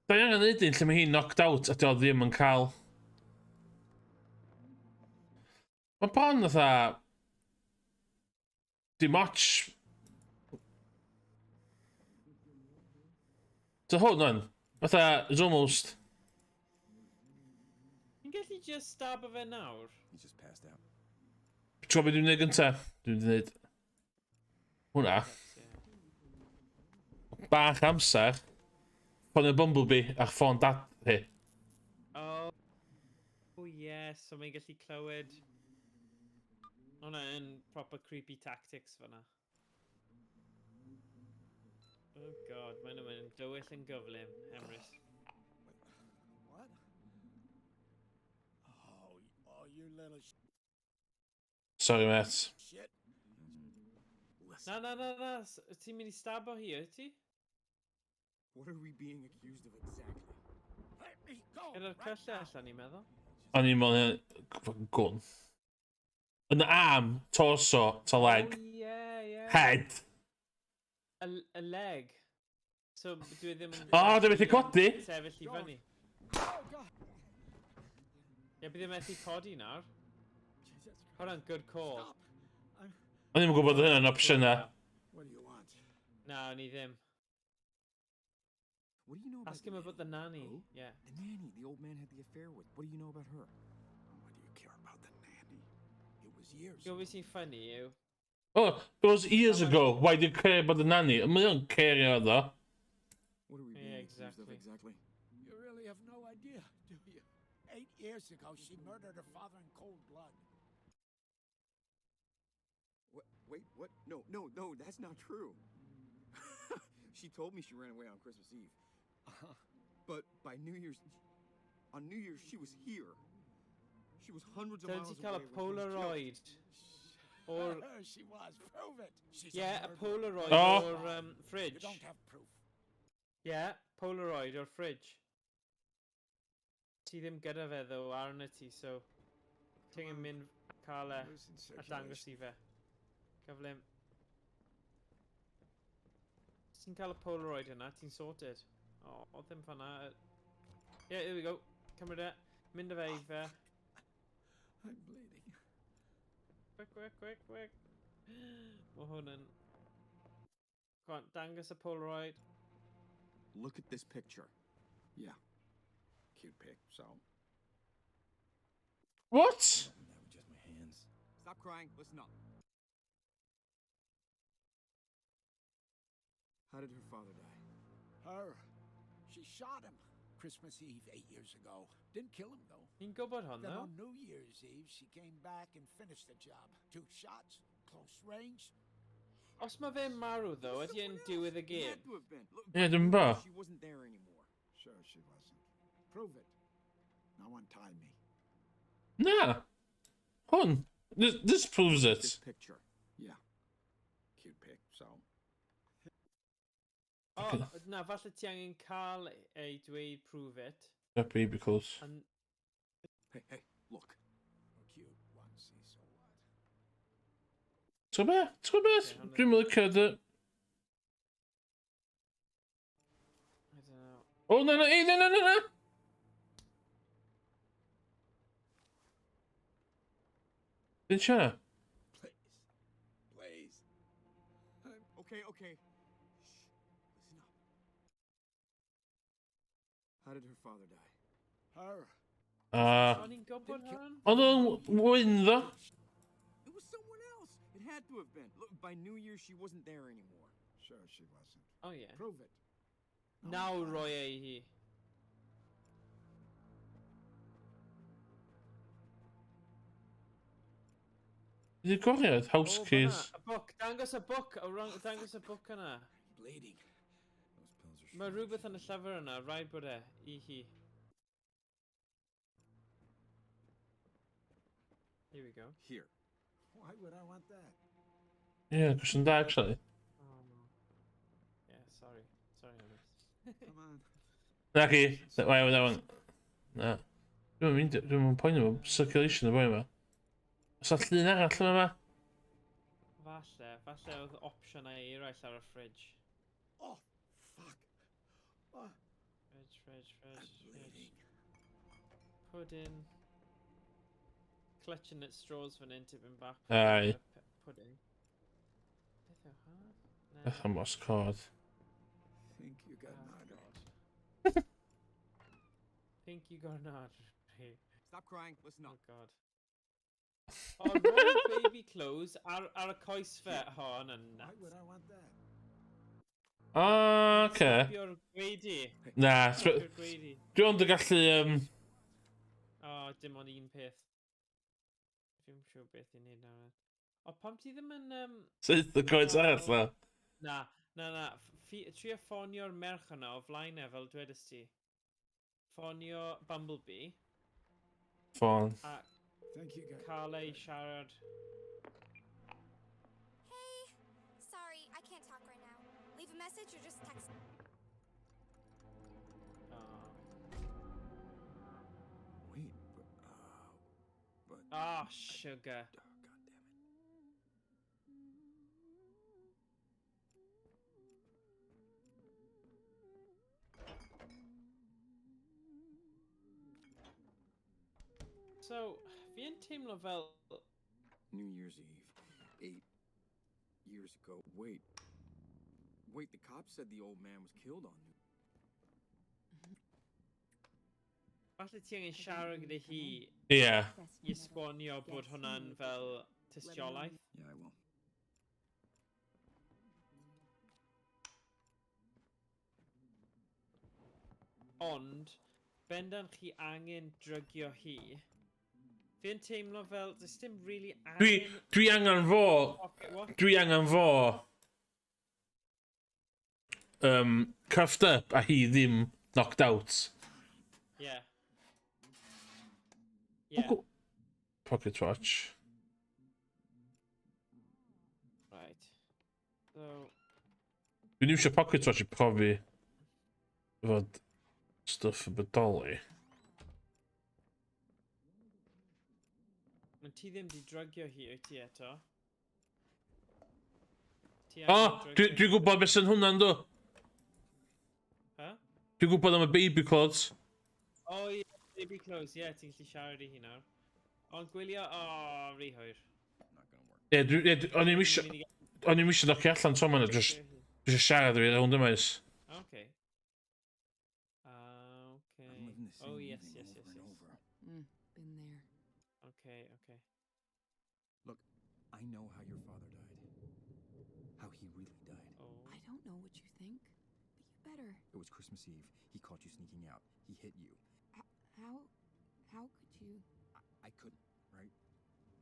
Da ni angen neud un lle mae hi'n knocked out a dio ddim yn cael... Mae bron fatha... Dim ots... So hwn o'n... Fatha, it's almost... Ti'n gallu just stab o fe nawr? He just passed out. Ti'n gwybod beth dwi'n neud gynta? Dwi'n neud... Hwnna. Yes, yeah. Bach amser. Ffôn y Bumblebee a'r ffôn dad hi. Oh, oh yes, so mae'n gallu clywed... Hwnna yn proper creepy tactics fyna. Oh god, mae'n mynd dywyll yn gyflym, Emrys. What? Oh, oh, you little Sorry, mate. shit. Listen. Na, na, na, na, ti'n mynd i stabo hi, wyt ti? What are we being accused of exactly? Let me go. Gyda'r right cyllell, now. o'n i'n meddwl. O'n i'n meddwl gwn. Yn y arm, torso, to leg, Oh, yeah. head. Y leg. So, dwi ddim yn... O, dwi methu codi. Sefyll i fyny. Oh, God. Ie, bydd e methu codi nawr. Jesus. Hwnna'n good call. Stop. I'm... O'n i'n gwybod hynna'n opsiwn na. What do you want? Na, o'n i ddim. What do you know about Ask the him about the nanny. Who? Yeah. The nanny the old man had the affair with. What do you know about her? Why do you care about the nanny? It was years Gwybod beth sy'n funny yw... Oh, it was years ago. Why do you care about the nanny? Mae o'n cario ddo. What are we Yeah, being accused of exactly. exactly? You really have no idea, do you? 8 years ago, she murdered her father in cold blood. What? Wait, what? No, no, no, that's not true. She told me she ran away on Christmas Eve. But by New Year's, on New Year's, she was here. She was hundreds of Dylen miles ti cael away y when he was killed. Polaroid o'r... She was. Prove it. She's Yeah, a y murderer. Polaroid Oh. o'r You fridge. don't have proof. Yeah, Polaroid o'r fridge. Ti ddim gyda fe ddo arno ti, so... Ti'n Come on. mynd cael e Losing a dangos circulation. i fe. Cyflym. Os ti'n cael y Polaroid yna, ti'n sorted. O, oh, ddim fan'na. Yeah, here we go. Cymryd e. Mynd â fe i fe. I'm bleeding. Quick, quick, quick, quick. Mae hwn yn... Go on, dangos y Polaroid. Look at this picture. Yeah. Cute pic, so. What? Opened that with just my hands. Stop crying. Listen up. How did her father die? Her. She shot him. Christmas Eve 8 years ago. Didn't kill him, though. Ni'n gwybod hwn, Then though. on New Year's Eve, she came back and finished the job. 2 shots, close range. Os mae fe'n marw, though, ydy e'n diwedd y It gêm? had to have been. Look, Yeah, by dwi'm New bo. Year's, She wasn't there anymore. Sure, she wasn't. Prove it. Now untie me. Na. Hwn. This proves it. This picture. Yeah. Cute pic, so. O, na, falle ti angen cael ei dweud prove it. That baby close. And Hey, hey, look. Cute onesie, so what? Ti'n gwybod be? Ti'n gwybod beth? Ie, hwnna. Dwi'n licio dy... I don't know. O, na, na, ei, na, na, na, na! Dwi'n siarad? Please. Please. Okay, okay. Shh. Listen up. How did her father die? Her. Ah. O'n i'n gwybod hwn? Oedd o'n wyn, ddo? It was someone else. It had to have been. Look, by New Year's, she wasn't there anymore. Sure, she wasn't. O ie. Prove it. Nawr roi e i hi. Ydy'r goriad? House O, keys. fan'na, Y book, dangos y book, o rong, dangos y book yna. Bleeding. Those pills are Mae rhywbeth yn y llyfr yna, rhaid bod e, i hi. Here we go. Here. Why would I want that? Ie, yeah, cwestiwn da, actually. Oh, no. Yeah, sorry. Sorry, Ellis. Come on. Na chi. Wait, that one. Na. Dwi'n mynd, dwi'n mynd poeni efo circulation y boi yma. Oes 'na llun arall yma yma? Falle, falle oedd opsiynau eraill ar y fridge. Oh, fuck. Oh, Fridge, fridge, I'm fridge, fridge. bleeding. Pudding. Clutching at straws fan hyn tipyn bach. Aye. Pudding. Beth yw hwnna? Na. Beth am os cod. Think you got Oh, an artery. God. Think you got an artery. Stop crying. Listen Oh up. god. O, rhoi baby clothes ar y coes fe. O, hwnna'n Why nuts. would I want that? O, oce. Stopio'r gweidi. Na, Stopio'r gweidi. dwi ond yn gallu... O, dim ond un peth. Dwi'n siŵr beth i'n neud nawr. O, pam ti ddim yn... Syth y coes arall na. Na, na, na. Trio ffonio'r merch yna o flaen e fel dwedais ti. Ffonio Bumblebee Ffôn. a Think you got cael ei siarad. Hey! Sorry, I can't talk right now. Leave a message or just text. Oh, Wait, but oh sugar. Oh, God damn it. So, fi yn teimlo fel... New Year's Eve, 8 years ago. Wait. Wait, the cops said the old man was killed on New... Falle ti angen siarad gyda hi Ie. Yeah. i esbonio bod hwnna'n fel tystiolaeth. Yeah, I will. Ond, bendant chi angen drygio hi. Fi'n teimlo fel, does dim really angen... Dwi, dwi angen fo... Dwi angen fo... Cuffed up a hi ddim knocked out. Yeah. Yeah. Pocket watch. Right. So... Dwi'n iwsio pocket watch i profi fod stuff yn bodoli. Mae ti ddim di drygio hi wyt ti eto? O, dwi'n dwi gwybod beth sy'n hwnna'n do. Ha? Dwi'n gwybod am y baby clothes. O, oh, ie, baby clothes, ie, yeah, ti'n gallu siarad i hi nawr. Ond gwylio, o, oh, rhy hwyr. Ie, dwi, ie, o'n i'm isio, o'n i'm isio docio allan tro yma, just, just siarad i fi rownd yma is. Okay. Okay. Oh, yes, yes, yes, yes. Been there. Okay, okay. Look, I know how your father died. How he really died. Oh. I don't know what you think, but you better. It was Christmas Eve. He caught you sneaking out. He hit you. How could you? I couldn't, right?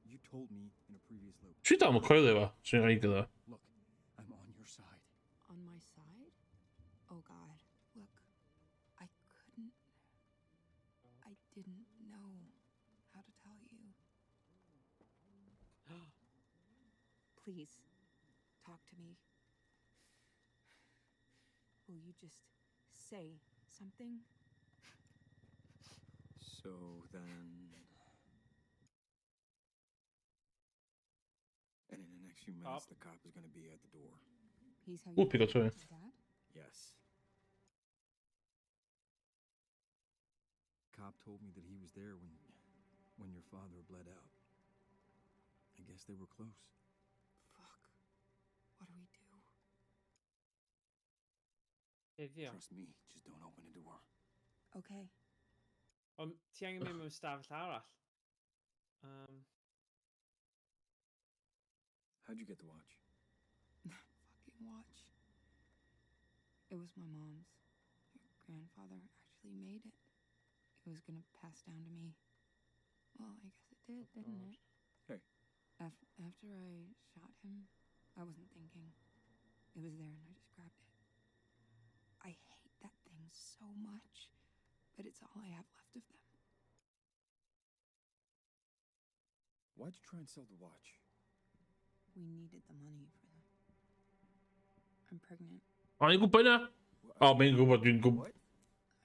You told me in a previous loop. Dwi dal yn coelio fo, sy'n rhaid iddo. Look, I'm on your side. On my side? Oh God. Look, I couldn't. I didn't know how to tell you. Please, talk to me. Will you just say something? So then. And in the next few minutes, Cop. the cop is going to be at the door. He's how Ooh, you pick up talk two. to Dad? Yes. Cop told me that he was there when your father bled out. I guess they were close. Fuck. What do we do? Cuddio. Trust me, just don't open the door. Okay. Ond ti angen mynd mewn stafell arall. How'd you get the watch? That fucking watch. It was my mom's. Your grandfather actually made it. It was going to pass down to me. Well, I guess it did, Oh, didn't God. it? Hey. After I shot him, I wasn't thinking. It was there and I just grabbed it. I hate that thing so much, but it's all I have left of them. Why'd you try and sell the watch? We needed the money for the... I'm pregnant. O'n i'n gwybod yna? O, mae'n gwybod, dwi'n gwybod. What?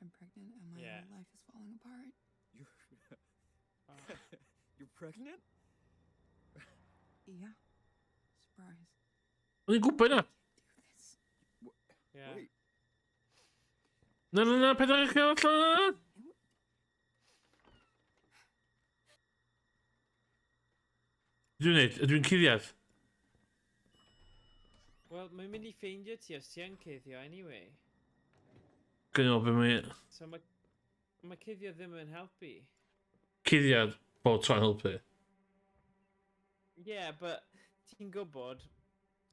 I'm pregnant and my Yeah. whole life is falling apart. You're pregnant? Yeah. Surprise. O'n i'n gwybod yna. Do this. Yeah. Wait. Na, na, na, peth arall allan. Knew it. Dwi'n neud, ydw i'n cuddiad. Wel, mae'n mynd i ffeindio ti os ti yn cuddio anyway. Gwyn o, be mae So mae cuddio ddim yn helpu. cuddiad bob tro'n helpu. Yeah, but ti'n gwybod,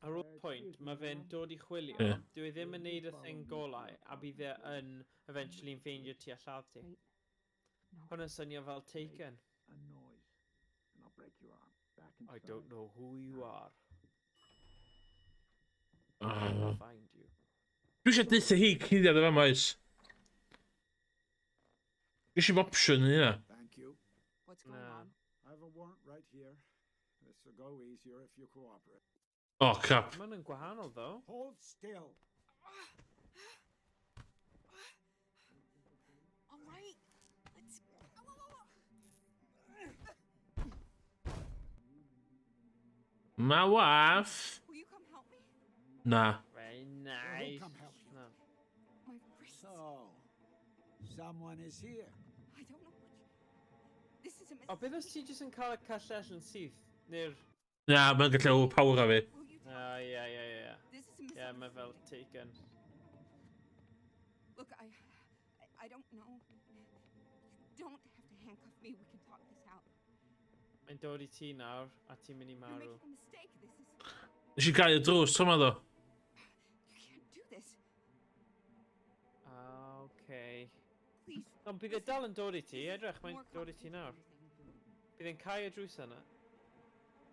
ar ôl pwynt, mae fe'n dod i chwilio, Ie. dyw e ddim yn neud y thing golau, a bydd e yn eventually'n ffeindio ti a lladd ti. Wait. No. Hwnna'n swnio fel Taken. A noise, and I'll break your arm. Back I inside. don't know who you are. Ah. I'll find you. Dwi eisiau deutha hi cuddiad efo maes. Ges i'm opsiwn yn hynna. Thank you. What's going Na. on? I have a warrant right here. This will go easier if you cooperate. O, crap. Mae hwnna'n gwahanol, though. Hold still. All right. Let's. Ow, ow, ow, ow. My wife. Will you come help me? Na. Very Well, nice. who'll come help you? No. My wrist. So, someone is here. I don't know what. You... This is a O, beth os mistake. ti jyst yn cael y cyllell yn syth? Neu'r... Na, mae'n gallu overpower a fi. Will you tell O, ie, ie, ie. This is a Ie, mae fel misunderstanding. Taken. Look, I don't know. don't have to handcuff me. We can talk this out. Mae'n dod i ti nawr, a ti'n mynd i You're marw. making a mistake. This is. Nes i gau y drws tro 'ma ddo. You can't do this. Ah, okay. Please. Ond bydd e dal yn dod i ti, edrych, mae'n More dod i ti nawr. Bydd e'n cau y drws yna.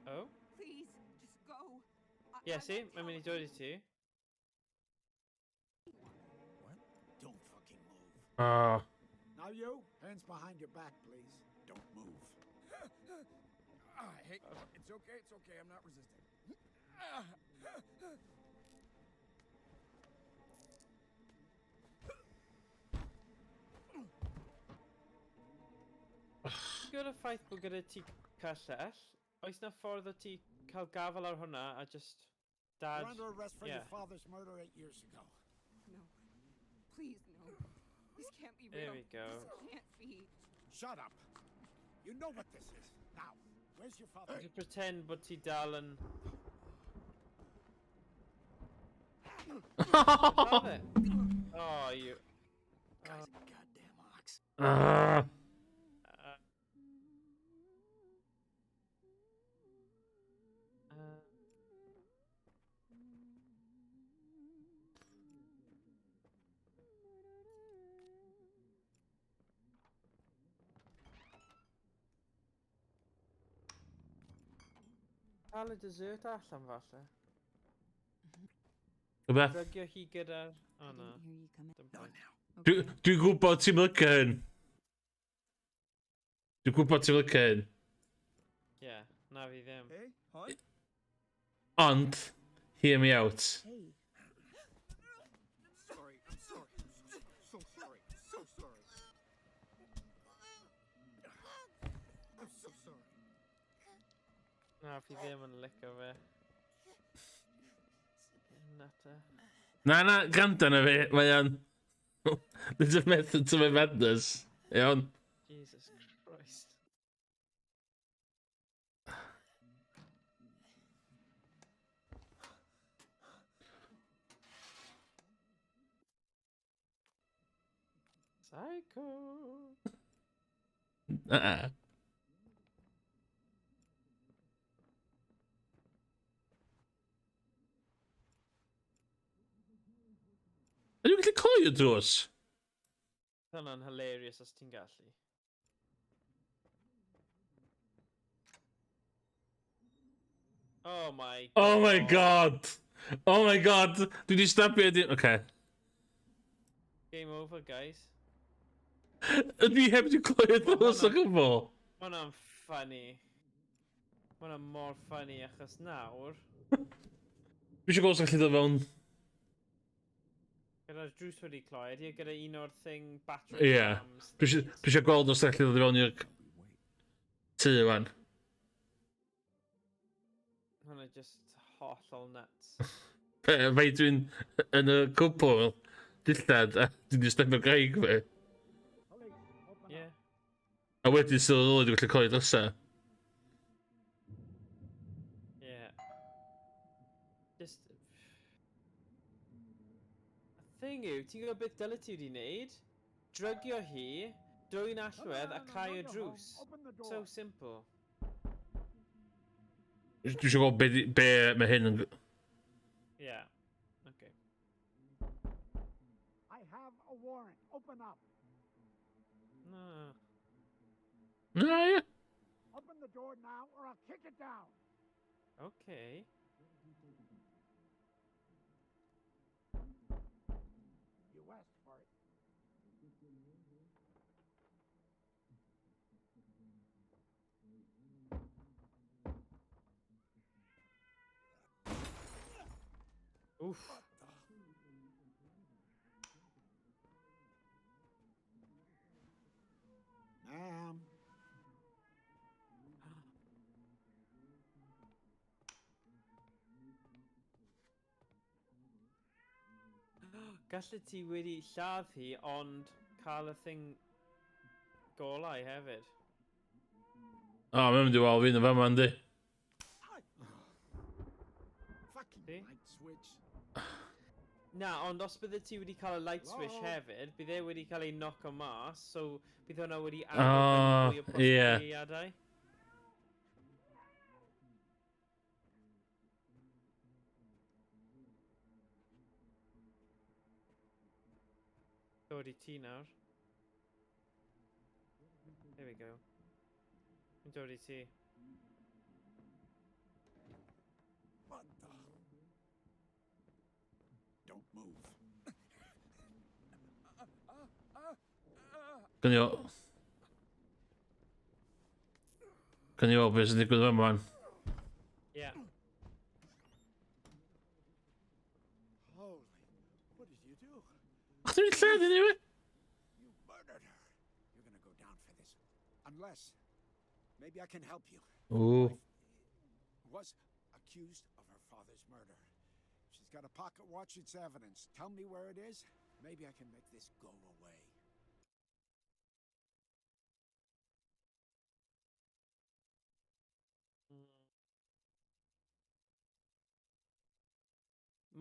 Oh? Please, just go. Yeah, I see? won't Mae'n mynd i tell dod i ti. What? Don't fucking move. Oh. Now you, hands behind your back, please. Don't move. Ah, hey, it's okay, I'm not resisting. Ti'n gwybod y ffaith bod gyda ti cyllell? Oes na ffordd o ti cael gafael ar hwnna a just dad... You're under arrest for yeah. your father's murder 8 years ago. No. Please, no. This can't be There real. we go. This can't be. Shut up. You know what this is. Now, where's your father? Just pretend bod ti dal yn... Love it. Oh, you... Guy's a goddamn ox. Ah. Cael y dessert allan falle. Be? Drygio hi gyda'r... O na. Didn't hear you come in. Dim pwynt. Dwi'n gwybod ti'n licio hyn. Dwi'n gwybod ti'n licio hyn. Ie, na fi ddim. Hey, hon? Ond, hear me out. Hey. Sorry, I'm sorry. So sorry. So sorry. I'm so sorry. Na fi ddim yn licio fe. Nutter. Na, na, gwrando na fi, mae o'n... There's a method to my madness. Iawn. Jesus Christ. Psycho. Uh-uh. Ydw i'n gallu cloi y drws? Hwnna'n hilarious os ti'n gallu. Oh my god. Oh my God! Oh my God! Dwi wedi stabio di... Okay. Game over, guys. Ydw i heb di cloi y drws o gwbl? Ma' hwnna'n funny. Ma' hwnna'n mor funny achos nawr, Dwi eisiau gweld os gallu dod fewn... gyda'r drws wedi cloi, ydy e gyda un o'r thing battery Ie. rams Dwi eisiau gweld os gallu dod i fewn i'r tŷ wan. Hwnna just hollol nuts. Be, fai dwi'n yn y cwpwrdd dillad a dwi'n di stepio graig fi. Police, open Yeah. A wedyn sylweddoli dwi'n gallu cloi drysa. Yeah. Just... Y thing yw, ti'n gwybod beth dyle ti wedi wneud? Drygio hi, dwyn allwedd a cau y drws. Open the door. So simple. Dwi eisiau gweld be mae hyn yn... Yeah. Okay. I have a warrant. Open up. No. Na, ie. Open the door now or I'll kick it down. Okay. You asked for it. Oof. What the? Ma'am. Gallet ti wedi lladd hi, ond cael y thing golau hefyd. O, mae'n mynd i weld fi yn y fama, yndi. Fucking See? light switch. Na, ond os bydde ti wedi cael y light switch Hello? hefyd, bydd e wedi cael ei knock-o mas, so bydd hwnna wedi O, agor fyny mwy o ie. posibiliadau. Dod i ti nawr. There we go. Yn dod i ti. What the? Don't move. Gwn i o... Gwn i weld beth sy'n digwydd yma, man. Yeah. Holy, what did you do? Ach, dwi'n lle, dyn ni, You murdered her. You're gonna go down for this. Unless, maybe I can help you. Ooh. Was accused of her father's murder. She's got a pocket watch, it's evidence. Tell me where it is. Maybe I can make this go away.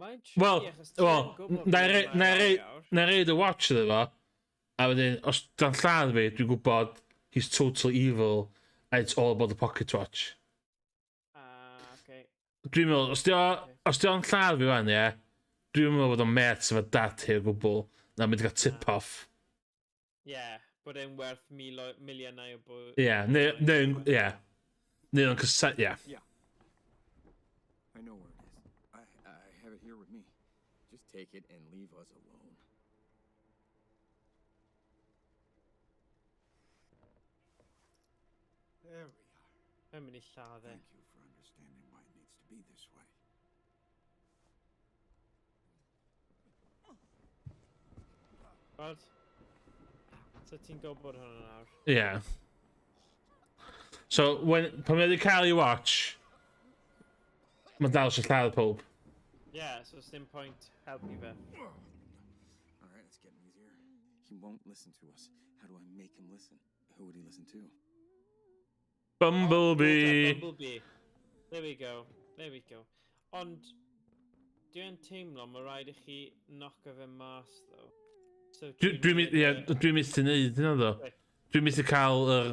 Mae'n tricky Wel, achos ti wel, yn gwybod na i ble rei- mae na i rei- nawr. na i reid y watch iddo fo, a wedyn, os dan lladd fi, dwi'n gwybod he's totally evil, and it's all about the pocket watch. Ah, okay. Dwi'n meddwl, os di o, os di o'n lladd fi wan, ie, dwi'n meddwl bod o'n met efo dad hi o gwbl, na mynd i gael tip off. Yeah, bod e'n werth milo, miliynau o bwy. Ie, neu, neu, ie. Neu o'n cysa, ie. Yeah. I know where it is. I have it here with me. Just take it and leave us alone. There we are. Mae'n mynd i lladd e. Thank you for understanding why it needs to be this way. Weld? So ti'n gwybod hwnna nawr. Ie. So, when, pan mae wedi cael ei watch, mae'n dal eisiau lladd pob. Yeah, so dim point helpu fe. All right, it's getting easier. He won't listen to us. How do I make him listen? Who would he listen to? Bumblebee. Oh, Bumblebee. There we go. There we go. Ond, dwi'n teimlo mae rhaid i chi knock-o fe mas, though. So, Dwi'n mynd, ie, dwi'n mynd i neud hynna ddo. Dwi'n mynd i cael yr...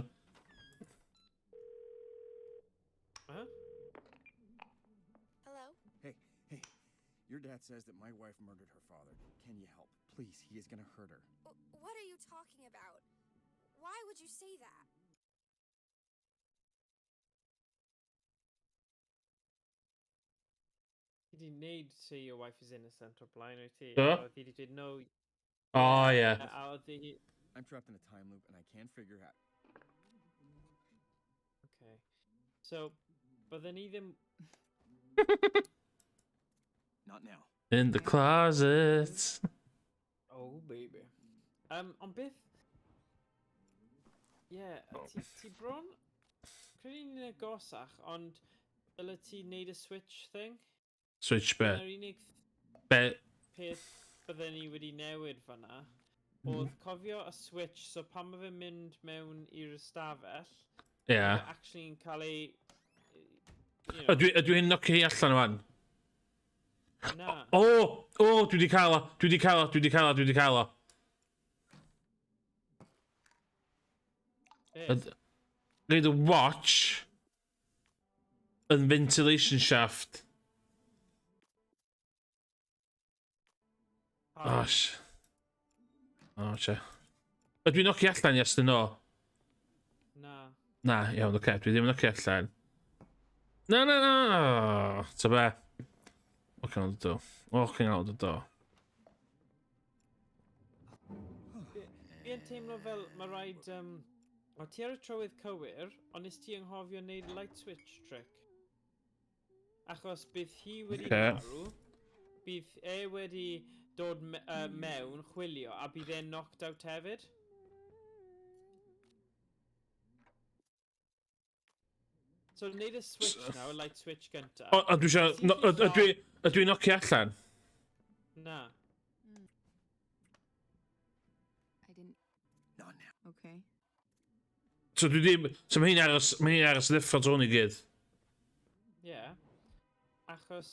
Huh? Hello? Hey, hey. Your dad says that my wife murdered her father. Can you help? Please, he is gonna hurt her. What are you talking about? Why would you say that? Ti di wneud say your wife is innocent o'r blaen, wyt ti? Do? A oedd hi di dweud no. O, ie. A oedd hi... I'm trapped in a time loop and I can't figure out. Okay. So, bydden ni ddim... Not now. In the closet. Oh, baby. Ond beth... Ie, yeah, ti, ti bron... Credu ni'n agosach, ond dyle ti wneud y switch thing? Switch be? Dyna'r unig Be? peth bydden ni wedi newid fanna, oedd cofio y switch, so pan mae fe'n mynd mewn i'r ystafell, Ie. mae fe actually'n cael ei... You know, Ydw i'n knocio hi allan wan? Na. O! O, dwi wedi cael o! Dwi wedi cael o! Dwi wedi cael o! Dwi wedi cael o! Be? Reid y watch yn ventilation shaft. Pam? O, O, che. Ydw i'n knocio allan, yes, no? Na. Na, iawn, oce, okay. Dwi ddim yn knocio allan. Na, na, na! Ta be? Walking out the door. Walking out the door. Fi yn teimlo fel mae rhaid... O ti ar y trywydd cywir, ond nes ti anghofio wneud light switch trick. Achos bydd hi wedi Ocê. marw, bydd e wedi dod mewn, chwilio, a bydd e'n knocked out hefyd. So, wneud y switch nawr, y light switch gynta. O, a dwi eisiau... No, ydw i'n knocio allan? Na. I didn't. Not now. Okay. So dwi ddim... So mae hi'n aros... Mae hi'n aros yn ddeffro drwy hwn i gyd. Ie. Yeah. Achos...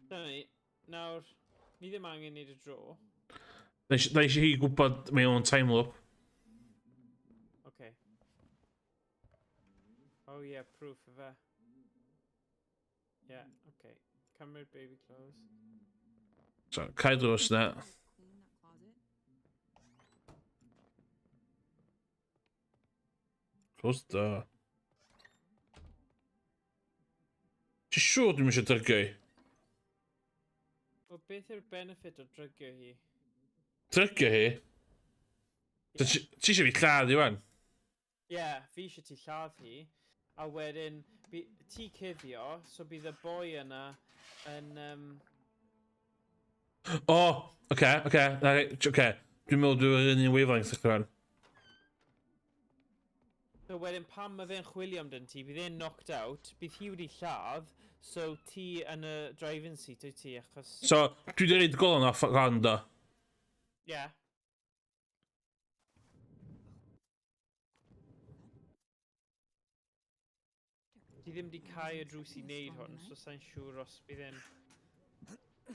Dyna ni. Nawr, ni ddim angen neud y dro. Na eisiau hi gwybod mae o'n time loop. Okay. Oh yeah, proof of fe. Yeah, okay. Cymryd baby clothes. So, cael drws na. Clean that closet. Close the door. Ti'n siŵr dwi'n eisiau drygio hi? Wel, beth yw'r benefit o drygio hi? Drygio hi? So Ti ti eisiau fi lladd i wan? Ie, yeah, fi eisiau ti lladd hi. A wedyn, bi, ti cuddio, so bydd y boi yna yn... O, oce, oce, oce. Dwi'n meddwl dwi'n yr un wavelength â chdi wan. So wedyn pan mae fe'n chwilio amdano ti, bydd e'n knocked out, bydd hi wedi lladd, so ti yn y driving seat wyt ti, achos... So, dwi wedi reid golon off hon do. Ie. Yeah. Ti ddim wedi cau y drws i wneud hwn, so sa'n siŵr os bydd e'n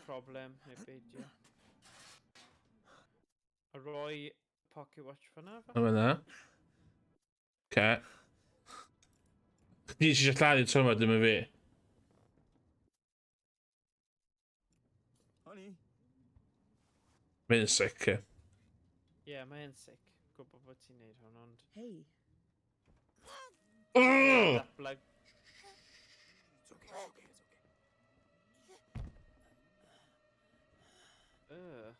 problem neu beidio. A roi pocket watch fyna? O fyna. Ce. Chdi eisiau lladdu tro yma, dim y fi. Honey. Mae'n sick, ie. Ie, yeah, mae'n sick. Gwybod bod ti'n neud hwn, ond... Hey. Ugh! Datblyg. It's okay, it's okay, it's okay. Ugh.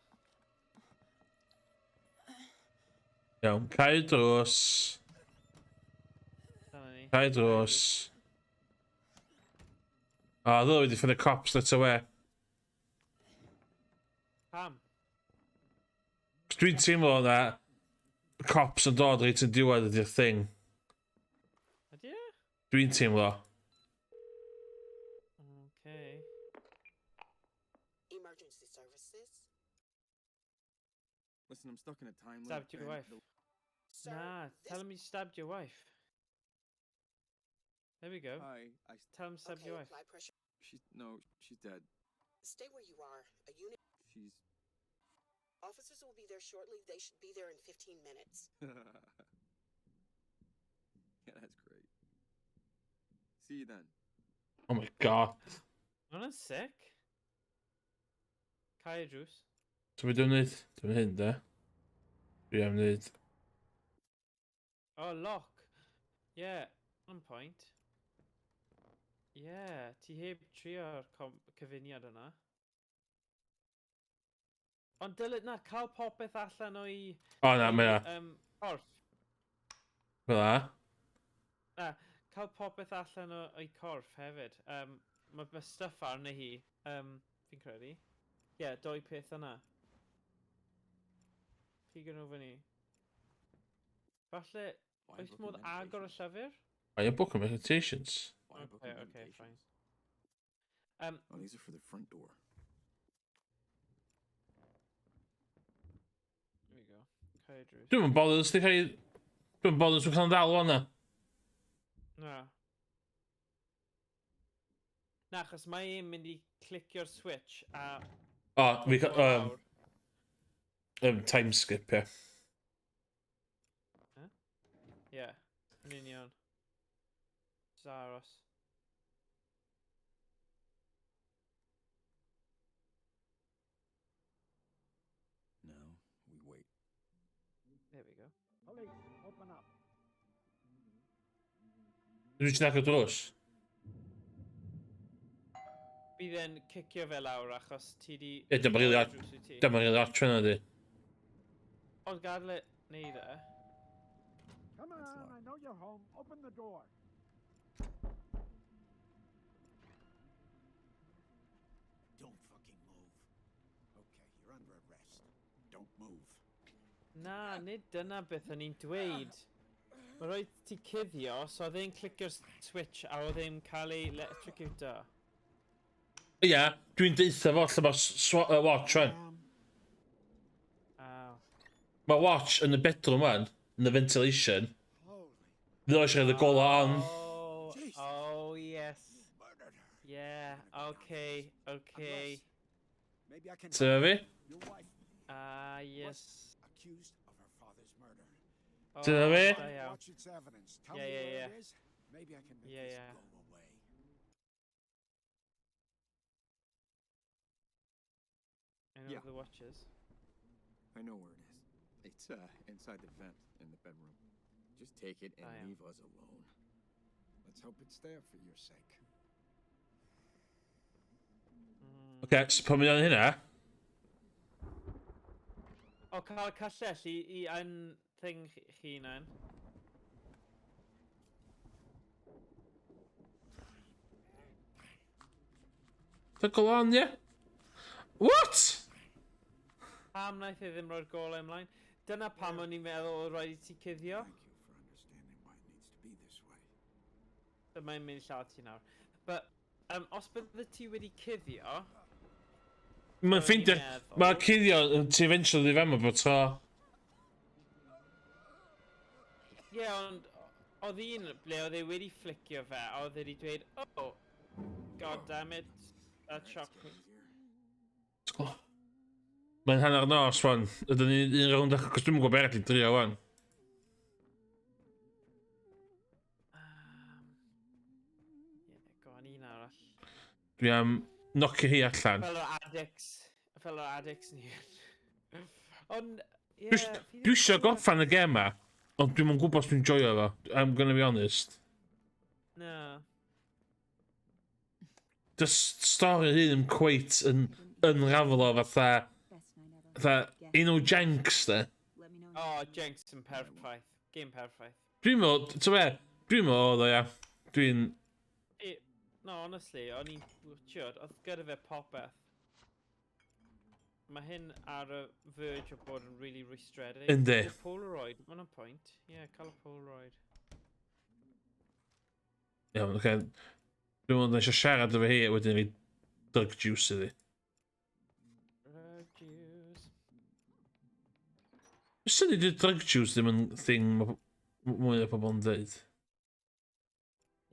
Iawn, cau drws. Dyna ni. Cau drws. O, ddylai wedi ffynnu cops straight away. Pam? Dwi'n teimlo na cops yn dod reit yn diwedd ydy'r thing. Ydy e? Dwi'n teimlo. Okay. Emergency services. Listen, I'm stuck in a time loop. Stabbed your and wife. Sir, Nah, this tell him you stabbed your wife. There we go. Hi, I. Tell him stabbed okay, your wife. apply pressure. She's no, she's dead. Stay where you are. A unit She's. officers will be there shortly. They should be there in 15 minutes. Yeah, that's great. See you then. Oh my god. Ma' hwnna'n sick. Cau y drws. So be dwi'n neud? Dwi'n hyn, de. Dwi am neud... Oh, lock. Yeah, on point. Yeah, ti heb trio'r cyfuniad yna. Ond dyle, na, cael popeth allan o'i... O, na, mae o. Corff. Fel la. Na, cael popeth allan o'i corff hefyd. Mae ma stuff arni hi, fi'n credu. Ie, yeah, doi peth yna. Pigo nhw fyny. Falle, Why oes book modd of agor y meditations? llyfr? Are you book of meditations? Why book Okay, of okay, fine. meditations? Oh, these are for the front door. There we go. Cau y drws. Dwi'n bothered os di cael... Dwi'n bothered os dwi'n cael yn ddal o'na. Na. Na, achos mae e'n mynd i clicio'r switch a... O, fi... dod lawr. Time skip, ie. Ie, yn union. Just aros. Now we wait. There we go. Police, open up. Dwi'n ti'n agor drws? Bydd e'n cicio fe lawr achos ti di... Ie, dyma rili agor y drws i ti. Dyma rili ots fyna di. Ond gadael e neud e. Come That's on, locked. I know you're home. Open the door. Don't fucking move. Okay, you're under arrest. Don't move. Na, nid dyna beth o'n i'n dweud. Mae rhaid ti cuddio, so oedd e'n clicio'r switch a oedd e'n cael ei electrocuto. Ia, dwi'n deutha fo lle mae watch wan. Aw. Mae watch yn y bedroom wan, yn y ventilation. Holy, Fydd o eisiau cael y gola on. Oh, Jesus. oh yes. murdered her. Yeah. Yeah, okay, okay. Unless, maybe I can Ti'n fi? Your wife Ah, yes. accused of her father's murder. Oh, Ti'n fi? da iawn. Watch its evidence. Tell Yeah, me yeah, where yeah. it is. Maybe I can make Yeah, this yeah. go away. I know Yeah. the watches. I know where it is. It's inside the vent in the bedroom. Just take it and I am. leave us alone. Let's hope it's there for your sake. Oce, so pan mynd hynna, O, cael y cyllell i yn thing chi hunan. The go on, ie? What? Pam wnaeth e ddim roi'r golau ymlaen? Dyna pam o'n i'n meddwl oedd rhaid i ti cuddio. Thank you for understanding why it needs to be this way. Mae'n mynd i lladd ti nawr. But, os bydde ti wedi cuddio... Mae'n O'n i'n ffeindio... meddwl- Mae cuddio yn ti eventually ddim fama bod tro. Ie, yeah, ond oedd un ble oedd e wedi flicio fe, a oedd e wedi dweud, "Oh, god damn it, that shocked me." Mae'n hanner nos, wan. Ydyn ni un rownd ach... Cos dwi'n gwybod beth arall i drio, wan. Yeah, go on, un arall. Dwi am nocio hi allan. Fel o'r addicts, fel o'r addicts ni. Ond, ie... Dwi fi ddim dwi eisiau yn gwbod. gorffan y gem ma, ond dwi'm yn gwybod os dwi'n joio fo. I'm gonna be honest. Na. Dy stori hi ddim cweit yn unravel o fatha... Best night ever. Fatha, un o Jenks, de. Let me know. Oh, Jenks yn perffaith. Game perffaith. Dwi'n meddwl, ti'n be, dwi'n meddwl oedd o, ia. Dwi'n... No, honestly, o'n i'n... Tiod, oedd gyda fe popeth. Mae hyn ar y verge o bod yn really rwystredig. Yndi. Y Polaroid, mae hwnna'n pwynt. Ie, yeah, cael y Polaroid. Iawn, oce. Dwi'n meddwl eisiau siarad efo hi, wedyn fi drug juice iddi. Drug juice. Syni di drug juice ddim yn thing ma mwy o pobl yn dweud.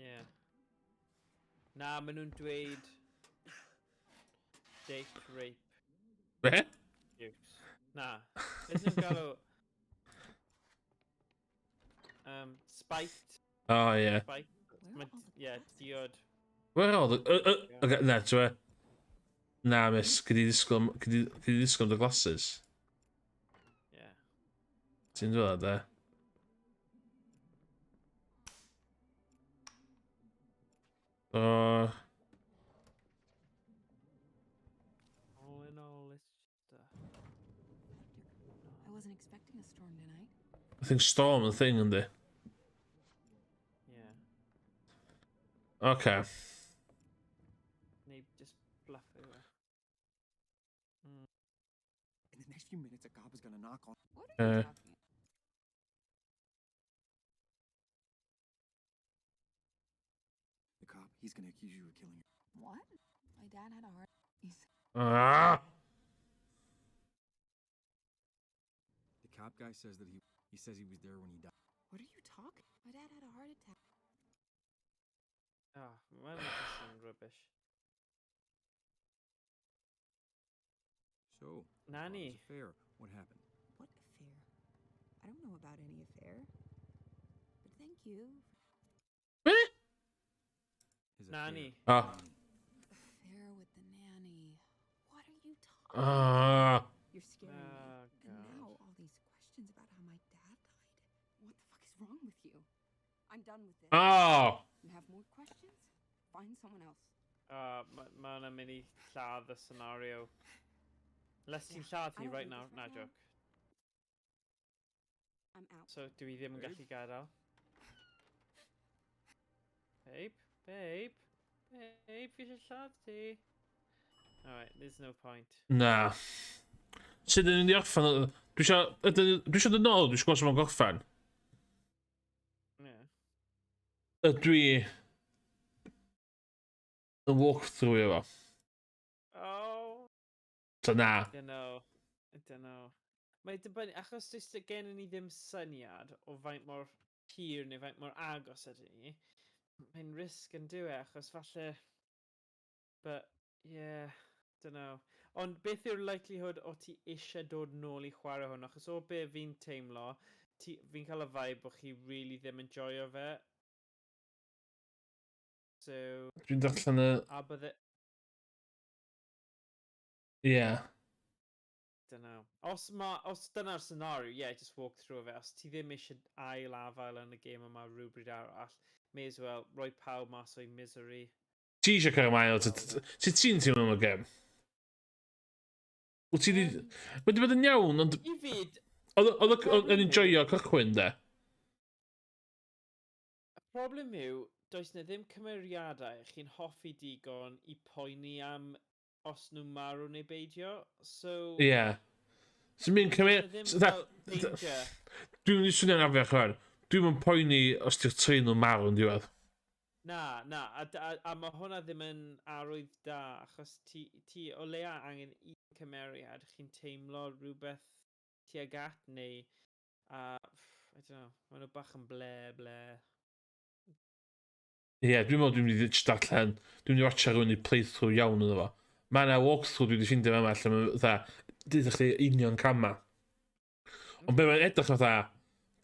Ie. Yeah. Na, maen nhw'n dweud date rape Be? juice. Na. Beth nhw'n galw? Spiked. O, oh, ie. Spiked. Where Ma, are all the ie, glasses? diod. Where are all the... Okay, na, ti'n be? Na, miss, gyd i ddisgwyl am dy glasses. Ie. Yeah. Ti'n dweud, de? O, All in all, it's just. I wasn't expecting a storm tonight. I think storm yn thing, yndi? Yeah. Okay. Neu just bluff yw e. In the next few minutes, a cop is gonna knock on. What are you talking The cop, he's gonna accuse you of killing her. What? My dad had a heart. He's Ah! The cop guy says that he says he was there when he died. What are you talking? My dad had a heart attack. Ah, mae'n just yn rubbish. So, your Nanny. father's affair. What happened? What affair? I don't know about any affair. But thank you. Be? His affair. Nanny. Ah. Affair with the nanny. What are you talking? Ah. You're scaring me. Oh, And God. now all these questions about how my dad died. What the fuck is wrong with you? I'm done with this. Oh! You have more questions? Find someone else. Ah, ma hwnna'n mynd i lladd y scenario. Unless ti'n Yeah, lladd I hi don't right need now. this Na, right now. joke. I'm out. So, dwi ddim yn Babe? gallu gadael. Babe, babe, babe, fi eisiau lladd ti. Alright, there's no point. Na. Sut ydyn ni'n mynd i orffan? Dwi eisiau dod nôl, dwi eisiau gweld sut mae'n gorffan. Yeah. Ydw i yn walkthrough efo. Oh, So na. I don't know. I don't know. Mae dibynnu, achos does gen ni ddim syniad o faint mor hir neu faint mor agos ydyn ni, mae'n risg yn dyw e, achos falle. But, yeah, don't know. Ond beth yw'r likelihood o ti eisiau dod nôl i chwarae hwn? Achos o be fi'n teimlo, fi'n cael y vibe bod chi really ddim yn joio fe. So. Dwi'n darllen y. A bydde. Ie. Yeah. Don't know. Os dyna'r scenario, yeah, just walk through fe. Os ti ddim eisiau ail afael yn y game yma rhywbryd arall, may as well rhoi pawb mas o'i misery. Ti eisiau cael ymlaen, sut ti'n teimlo am y gem? Wyt ti di. Wedi bod yn iawn, ond. I fi. Oedd yn enjoyo cychwyn, de? Y problem yw, does na ddim cymeriadau chi'n hoffi digon i poeni am os nhw'n marw neu beidio, so. Ie. Yeah. So mi'n cymryd. Dwi'n mynd i swnio'n afiach rwan. Dwi'n mynd poeni os di'r tri nhw'n marw yn diwedd. Na, na, a mae hwnna ddim yn arwydd da, achos ti o leia angen un cymeriad chi'n teimlo rhywbeth tuag at neu, a, I don't know, maen nhw bach yn ble, ble. Ie, yeah, dwi'n meddwl dwi'n mynd i just darllen, dwi'n mynd i watcha rhywun i playthrough iawn ynddo fo. Mae yna walkthrough dwi wedi ffindio yma lle mae'n fatha, dweud chdi union cama. Ond be mae'n edrych fatha,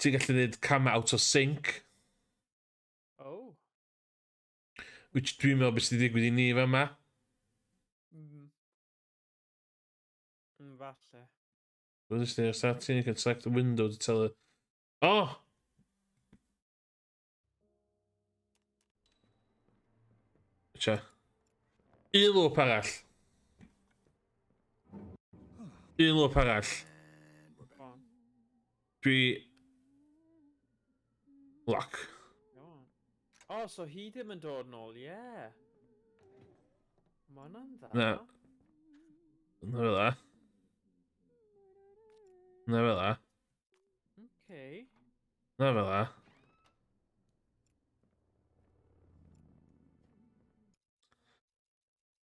ti'n gallu gwneud cama out of sync. Oh. Which dwi'n meddwl beth sydd wedi digwydd i ni fa yma. Falle. When it's near starting, you can select the window to tell it. Oh! Tja. Un lwp arall. Un lwp arall. Dwi. Lock. Oh, so hi ddim yn dod nôl, ie. Yeah. Mae hwnna'n dda. Na. Na fel la. Na fel la. Okay. Na fel la.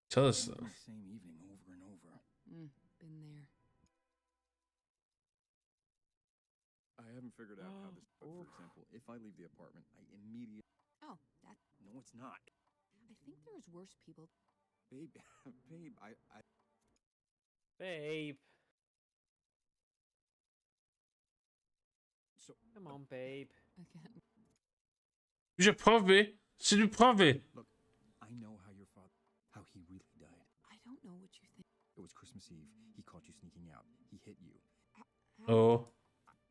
Tell us. Same evening over and over. Been there. I haven't figured out how this. But for example, if I leave the apartment, I immediately. Oh, that. No, it's not. I think there's worse people. Babe, babe, I. Babe. So. Come on, babe. Again. Dwi eisiau profi. Sut dwi'n profi? Look, I know how your father, how he really died. I don't know what you think. It was Christmas Eve. He caught you sneaking out. He hit you. How? O.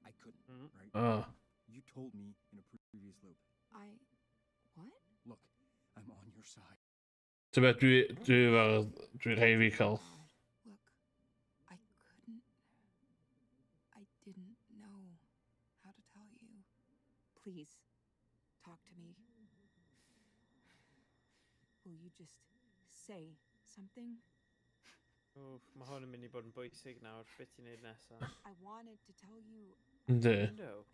I couldn't, right? O. You told me in a previous loop. I. What? Look, I'm on your side. Ti'n beth, dwi fel, dwi rhaid fi cael. God. Look, I couldn't. I didn't know how to tell you. Please, talk to me. Will you just say something? Wff, mae hwn yn mynd i bod yn bwysig nawr. Beth ti'n neud nesaf? I wanted to tell you. Yndi. Window.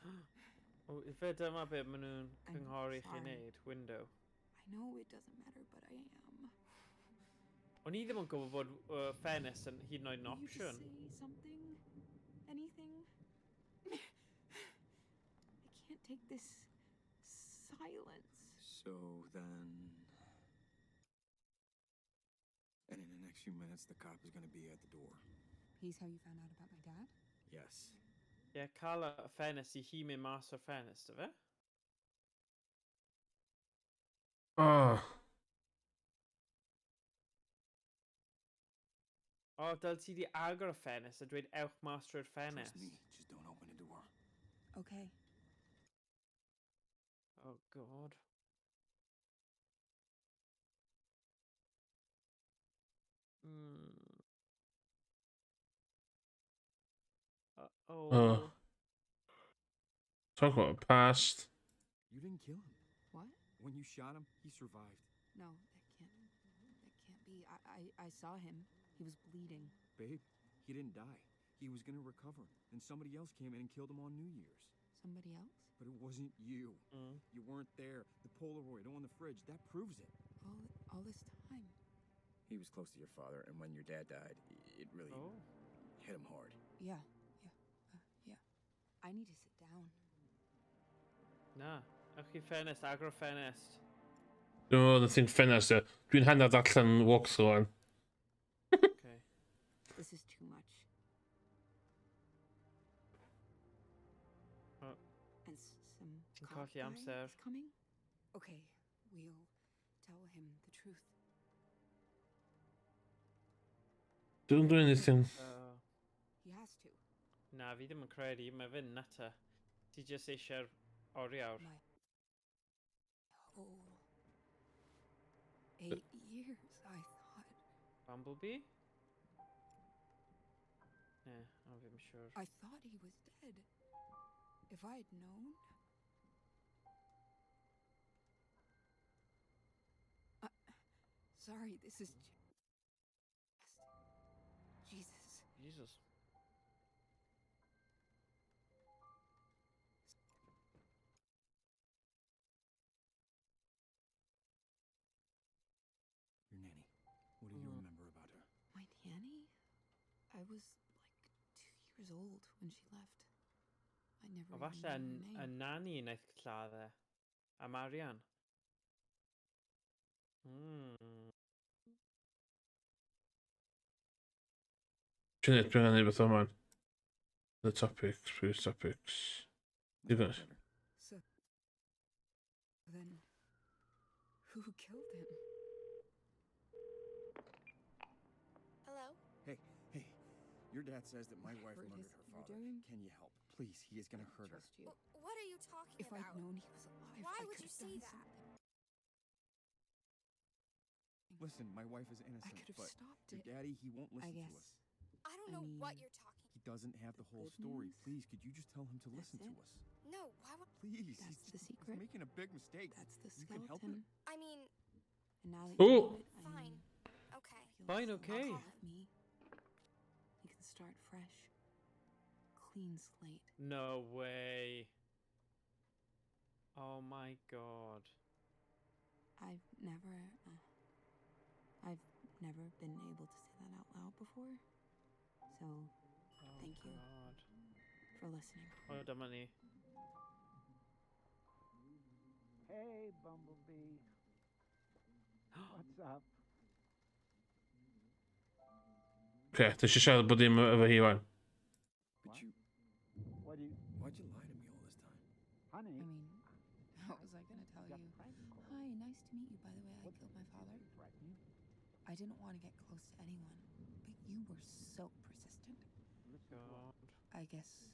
I just. O, ife dyma be maen nhw'n I'm cynghori chi sorry. wneud? Window. I know it doesn't matter, but I am. O'n i ddim yn gwybod bod ffenest yn hyd yn oed yn Will you just opsiwn. say something? Anything? I can't take this silence. So then. And in the next few minutes, the cop is gonna be at the door. He's how you found out about my dad? Yes. Ie, yeah, cael y ffenest i hi mynd mas o'r ffenest, ife? O. O, dyl ti di agor y ffenest a dweud ewch mas trwy'r Trust ffenest. me, just don't open the door. Okay. Oh, God. Uh-oh. Oh. Talk about past. You didn't kill him. What? When you shot him, he survived. No, that can't be. I saw him. He was bleeding. Babe, he didn't die. He was gonna recover. Then somebody else came in and killed him on New Year's. Somebody else? But it wasn't you. You weren't there. The Polaroid on the fridge, that proves it. All this time. He was close to your father, and when your dad died, it really hit him hard. Yeah. I need to sit down. Na, ewch i ffenest, agor y ffenest. Dwi'n meddwl y thing ffenast e. Dwi'n hanner darllen walkthrough wan. Okay. This is too much. Oh. And some Ti'n cop colli guy amser. is coming? Okay, we'll tell him the truth. Dwi'n do anything. Oh. He has to. Na, fi ddim yn credu, mae fe'n nutter. Ti jyst eisiau'r oriawr. My whole 8 years, I thought. Bumblebee? Ne, o fi'n siŵr. I thought he was dead. If I had known. Sorry, this is just. Jesus. Jesus. Your nanny. What do you remember about her? My nanny? I was like 2 years old when she left. I never O even falle knew y her name. nanny wnaeth lladd e. A Marian. Dwi'n dwi'n rhannu beth yma. The topics, previous topics. Digon. So then, who killed him? Hello? Hey, hey. Your dad says that my wife Whatever it murdered is her that you're father. doing, Can you help? Please, he is gonna I hurt her. trust you. What are you talking If about? I'd known he was alive, Why I would could you have say done that? something. Listen, my wife is I innocent, could have but stopped your it. daddy, he won't I listen to guess. us. I don't I know what mean, you're talking. He doesn't have the whole good story. news? Please, could you just tell him to That's listen to it? us? No, why would Please. That's he's, the he's secret. making a big mistake. That's the You can help skeleton. him. I mean, And now that you Ooh. know it, I fine. mean, Okay. if you'll Fine, listen okay. to me, you can start fresh. Clean slate. No way. Oh my God. I've never been able to say that out loud before. So, Oh Thank you. God. for listening. O, dyma ni. Hey, Bumblebee. What's up? Oce, ti eisiau siarad bod dim efo hi wan. But What? you, What do you, why'd you lie to me all this time? honey? I mean, how was I gonna tell got you? prank calls. Hi, nice to meet you. By the way, I What- killed my father. Did he threaten you? I didn't want to get close to anyone, but you were so persistent. Listen to us. God. I guess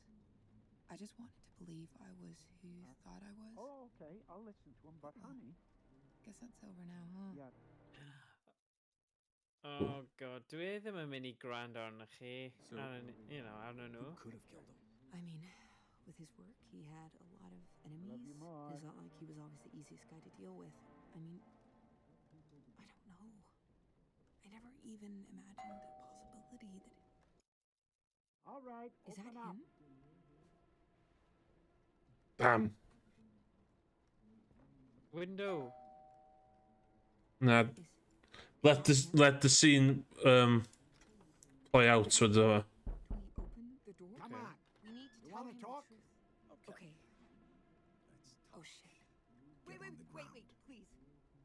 I just wanted to believe I was who you thought I was. Oh, okay. I'll listen to him, but Well, honey, Guess that's over now, huh? yeah. Oh God, dwi e ddim yn mynd i gwrando arnoch chi. So, Arno Who nhw. could have killed him? I mean, with his work, he had a lot of enemies. you more. It's not like he was always the easiest guy to deal with. I mean, I don't know. I never even imagined the possibility that. All right. Is that open up. him? Bam. Window. Na, Is let the scene play out so Do we open the door? Come Okay. on. We need to You tell wanna him talk? the truth. Okay. Okay. Let's Oh talk. shit. Get Wait, on wait, the wait, ground. wait, please.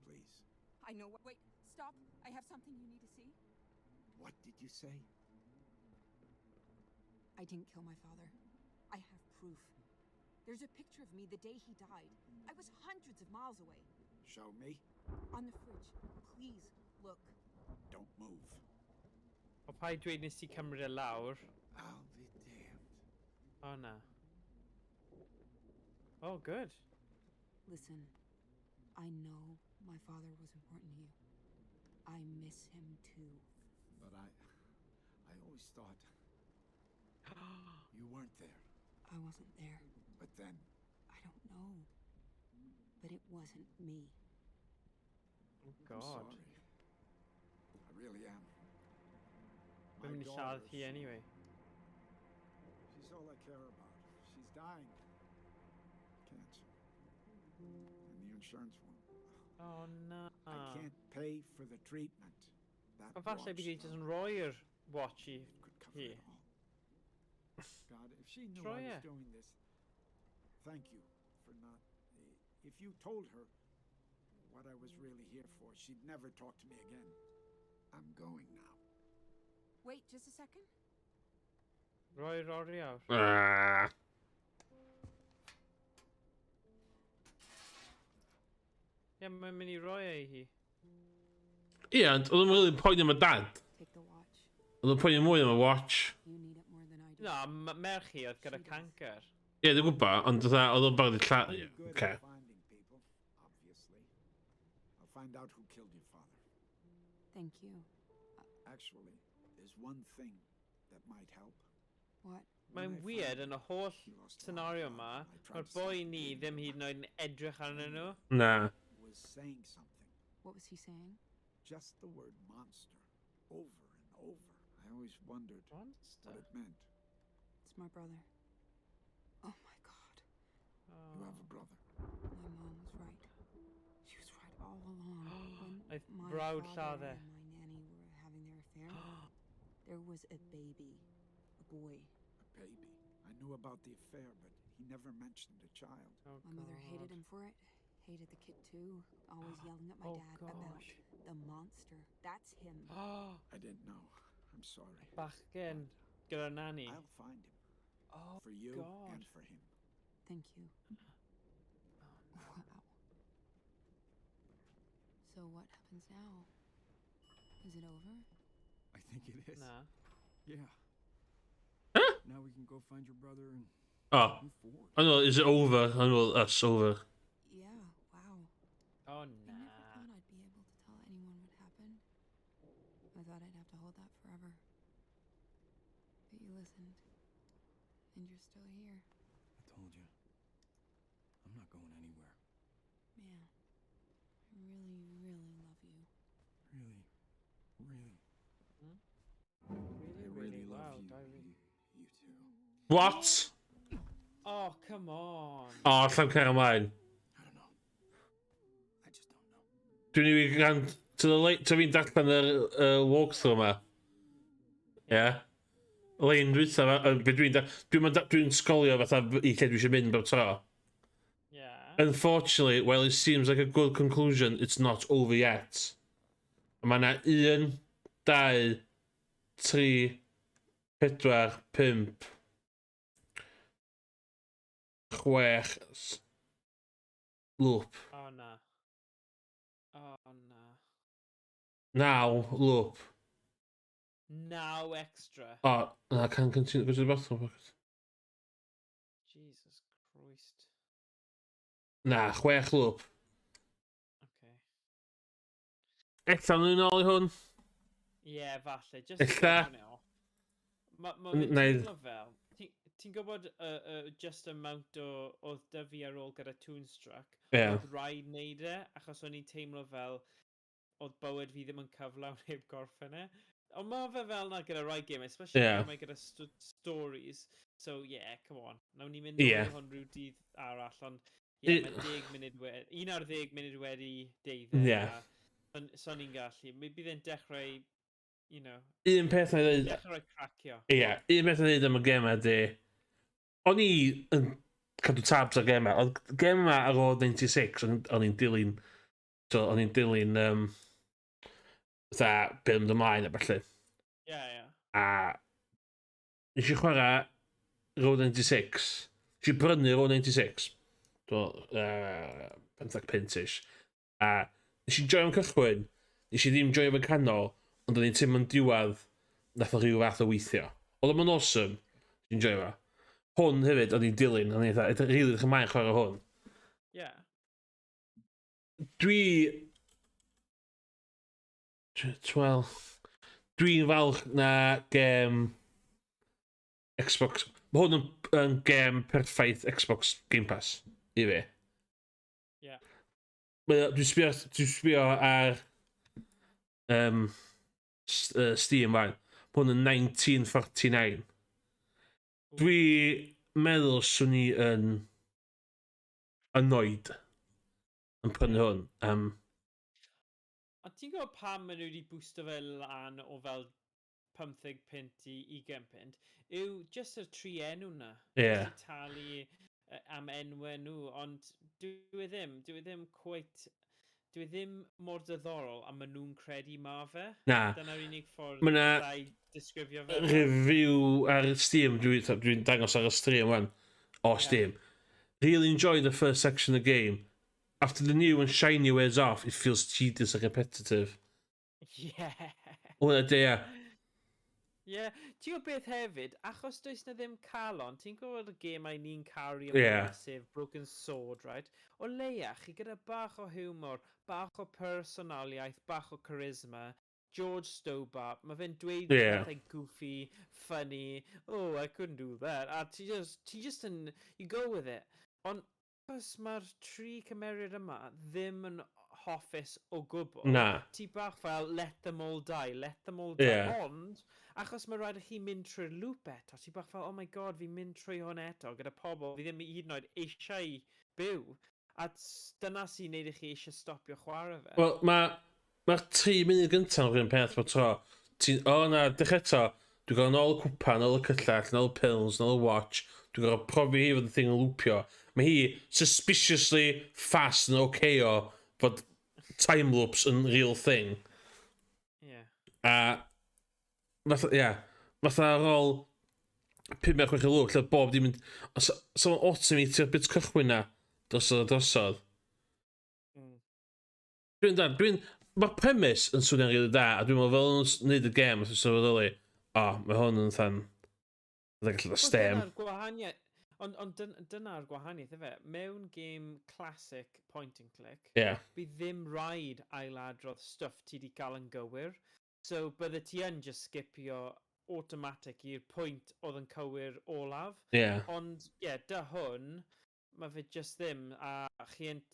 Please. I know what. Wait, stop. I have something you need to see. What did you say? I didn't kill my father. I have proof. There's a picture of me the day he died. I was hundreds of miles away. Show me. On the fridge. Please, look. Don't move. O paid dweud nes ti cymryd e lawr. I'll be damned. O na. Oh, good. Listen, I know my father was important to you. I miss him too. But I always thought you weren't there. I wasn't there. But then, I don't know. But it wasn't me. Oh, I'm God. sorry. I really am. Dwi'n mynd i lladd hi anyway. She's all I care about. She's dying. Cancer. And the insurance won't. Oh, na. I can't pay for the treatment. That O falle bydd hi watch, jyst yn rhoi'r watch i it could cover hi. it all. God, if she knew Try I was it. doing this, thank you for not. If you told her, what I was really here for, she'd never talk to me again. I'm going now. Wait just a second. Roi'r oriawr. Ah. Ie, mae'n mynd i roi e i hi. Ie, ond oedd o'n really poeni am y dad. Take the watch. Oedd o'n poeni mwy am y watch. You need it more than I do. Na, merch hi oedd gyda cancer. Ie, dwi'n gwybod, ond oedd o'n barod i lla. Pretty Ie, good oce. at finding people, obviously. I'll find out who killed your father. Thank you. Actually, there's one thing that might help. What? Mae'n When I weird found yn y holl he lost a lot of scenario blood, ma, and I tried mae'r to stop boi the ni bleeding, ddim hyd yn oed yn edrych arnyn nhw. Na. He was saying something. What was he saying? Just the word monster. Over and over. I always wondered Monster. what it meant. It's my brother. Oh my God. You have a brother. My mom was right. She was right all along. When Oedd my brawd father lladd e. and my nanny were having their affair, there was a baby, a boy. A baby. I knew about the affair, but he never mentioned a child. Oh, My mother hated God. him for it. Hated the kid too. Always yelling at my Oh, dad about gosh. the monster. That's him. I didn't know. I'm sorry. Bachgen gyda'r nanny. I'll find him. Oh, For you God. and for him. Thank you. Wow. So what happens now? Is it over? I think it is. Na. Yeah. Huh? Now we can go find your brother and Oh. move forward. I know, is it over? I know, that's over. Yeah, wow. Oh, I never na. thought I'd be able to tell anyone what happened. I thought I'd have to hold that forever. But you listened. And you're still here. I told you. I'm not going anywhere. Man, I really, really love you. Really, really. Really, I really love wow, you. dau fi. You too. What? Oh, come on. O, oh, allan cael ymlaen. I don't know. I just don't know. Dwi'n i gan. To the late, to fi'n darllen yr walkthrough yma. Ie. Yeah. Lein dwytha, be dwi'n sgolio fatha i lle dwi eisiau mynd bob tro. Yeah. Unfortunately, while it seems like a good conclusion, it's not over yet. Mae yna 1, 2, 3, 4, 5, 6 loop. Oh, na. Oh, na. 9 loop. Now extra. Oh, I can't continue. Go to the bathroom. Jesus Christ. Na, 6 loop. Okay. Ella nhw'n ôl i hwn. Yeah, falle. Just Ella. Mae fe'n teimlo fel. Ti'n gwybod just amount o oedd 'da fi ar ôl gyda Toonstruck? Ie. Oedd rhaid wneud e, achos o'n i'n teimlo fel oedd bywyd fi ddim yn cyflawn heb gorffen e. Ond mae fe fel 'na gyda rai gemau, especially mae gyda stories. So yeah, come on. Nawn ni mynd nôl i hwn rhyw dydd arall, ond yeah, mae 11 munud wedi 12. A so ni'n gallu. Mi bydd e'n dechrau Un peth na i ddweud, dechrau cracio. Ie, un peth na i ddweud am y gem ydy, o'n i yn cadw tabs ar gemau, oedd gem yma ar ôl 96, o'n i'n dilyn, so o'n i'n dilyn, fatha, be yn mynd ymlaen a ballu. Ie, ie. A nes i chwarae Road 96. Nes i brynu Road 96. Do, 15 punt-ish. A nes i joio'n cychwyn, nes i ddim joio fe'n canol, ond o'n i'n teimlo'n diwedd nath o rhyw fath o weithio. Oedd o'n awesome, nes i'n joio fo. Hwn hefyd, o'n i'n dilyn, o'n i'n eitha, rili edrych ymlaen chwarae hwn. Dwi... Wel, dwi'n falch na gem Xbox. Mae hwn yn gem perffaith Xbox Game Pass i fi. Dwi'n sbio ar Steam fan. Mae hwn yn 1949. Dwi meddwl swn i yn annoyed yn prynu hwn. Ond ti'n gwybod pam maen nhw wedi boosto fe lan o fel 15 punt i 20 punt? Yw just y tri enw na. Just i talu am enwau nhw, ond dwi e ddim quite. Dwi e ddim mor diddorol a maen nhw'n credu ma fe. Na. Dyna'r unig ffordd Ma' 'na allai disgrifio fe. Review ar Steam, dwi dangos ar y stream wan, o Steam. "Really enjoyed the first section of the game. After the new and shiny wears off, it feels tedious and repetitive." Hwna di, ie. Ie, ti'n gwybod beth hefyd, achos does na ddim calon, ti'n gwybod y gemau ni'n caru sef Broken Sword, right? O leia, chi gyda bach o humor, bach o personoliaeth, bach o charisma, George Stobart, mae fe'n dweud pethau goofy, funny, "Oh, I couldn't do that," a ti just yn, you go with it. Ond achos mae'r tri cymeriad yma ddim yn hoffus o gwbl, Na. ti bach fel, "Let them all die, let them all die." Ond, achos mae rhaid i chi mynd trwy'r loop eto, ti bach fel, "Oh my God, fi'n mynd trwy hwn eto gyda pobl fi ddim hyd yn oed eisiau byw." A dyna sy'n neud i chi eisiau stopio chwarae fe. Wel, mae'r ma 3 munud gyntaf o'r un peth bob tro. Ti'n, o na, dechrau eto, dwi'n gael nôl y cwpan, nôl y cyllell, nôl y pills, nôl y watch, dwi'n gael profi hi fod y thing yn loopio. Mae hi suspiciously fast yn okay o fod time loops yn real thing. A, fatha, ie, yeah, fatha ar ôl 5 a 6 loop, lle bob dim mynd. Os, so mae'n automatio'r bit cychwyn na, drosodd a drosodd. Dwi'n da, dwi'n... Mae'r premise yn swnio'n rili da, a dwi'n meddwl fel nhw'n neud y gêm, os dwi'n sylweddoli, o, oh, mae hwn yn than... Fatha gallu Wel, stem. dyna'r gwahaniaeth. Ond dyna'r gwahaniaeth, efe. Mewn game classic point and click, bydd ddim rhaid ailadrodd stwff ti di gael yn gywir. So bydde ti yn just skipio automatic i'r pwynt oedd yn cywir olaf. Ond, ie, yeah, dy hwn, mae fe just ddim, a chi yn...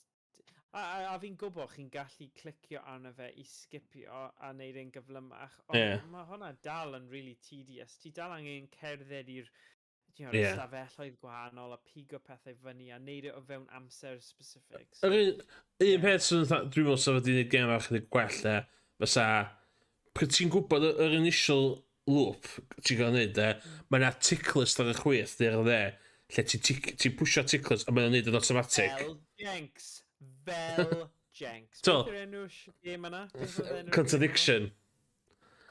A fi'n gwybod chi'n gallu clicio arno fe i skipio a neud e'n gyflymach, ond mae hwnna dal yn really tedious. Ti dal angen cerdded i'r stafelloedd gwahanol a pigo pethau fyny a neud e o fewn amser specific. So, Yr un peth sy'n dwi'n meddwl sef wedi gwneud gêm fach chydig gwell e, fysa, pryd ti'n gwybod yr initial loop ti'n gael neud e, mae yna tick list ar y chwith neu ar y dde, lle ti'n ti pwysio tick list a mae'n neud yn automatic. Fel Jenks. Fel Jenks. So- Beth yw'r enw gêm yna? Beth oedd enw'r gêm yna? Contradiction.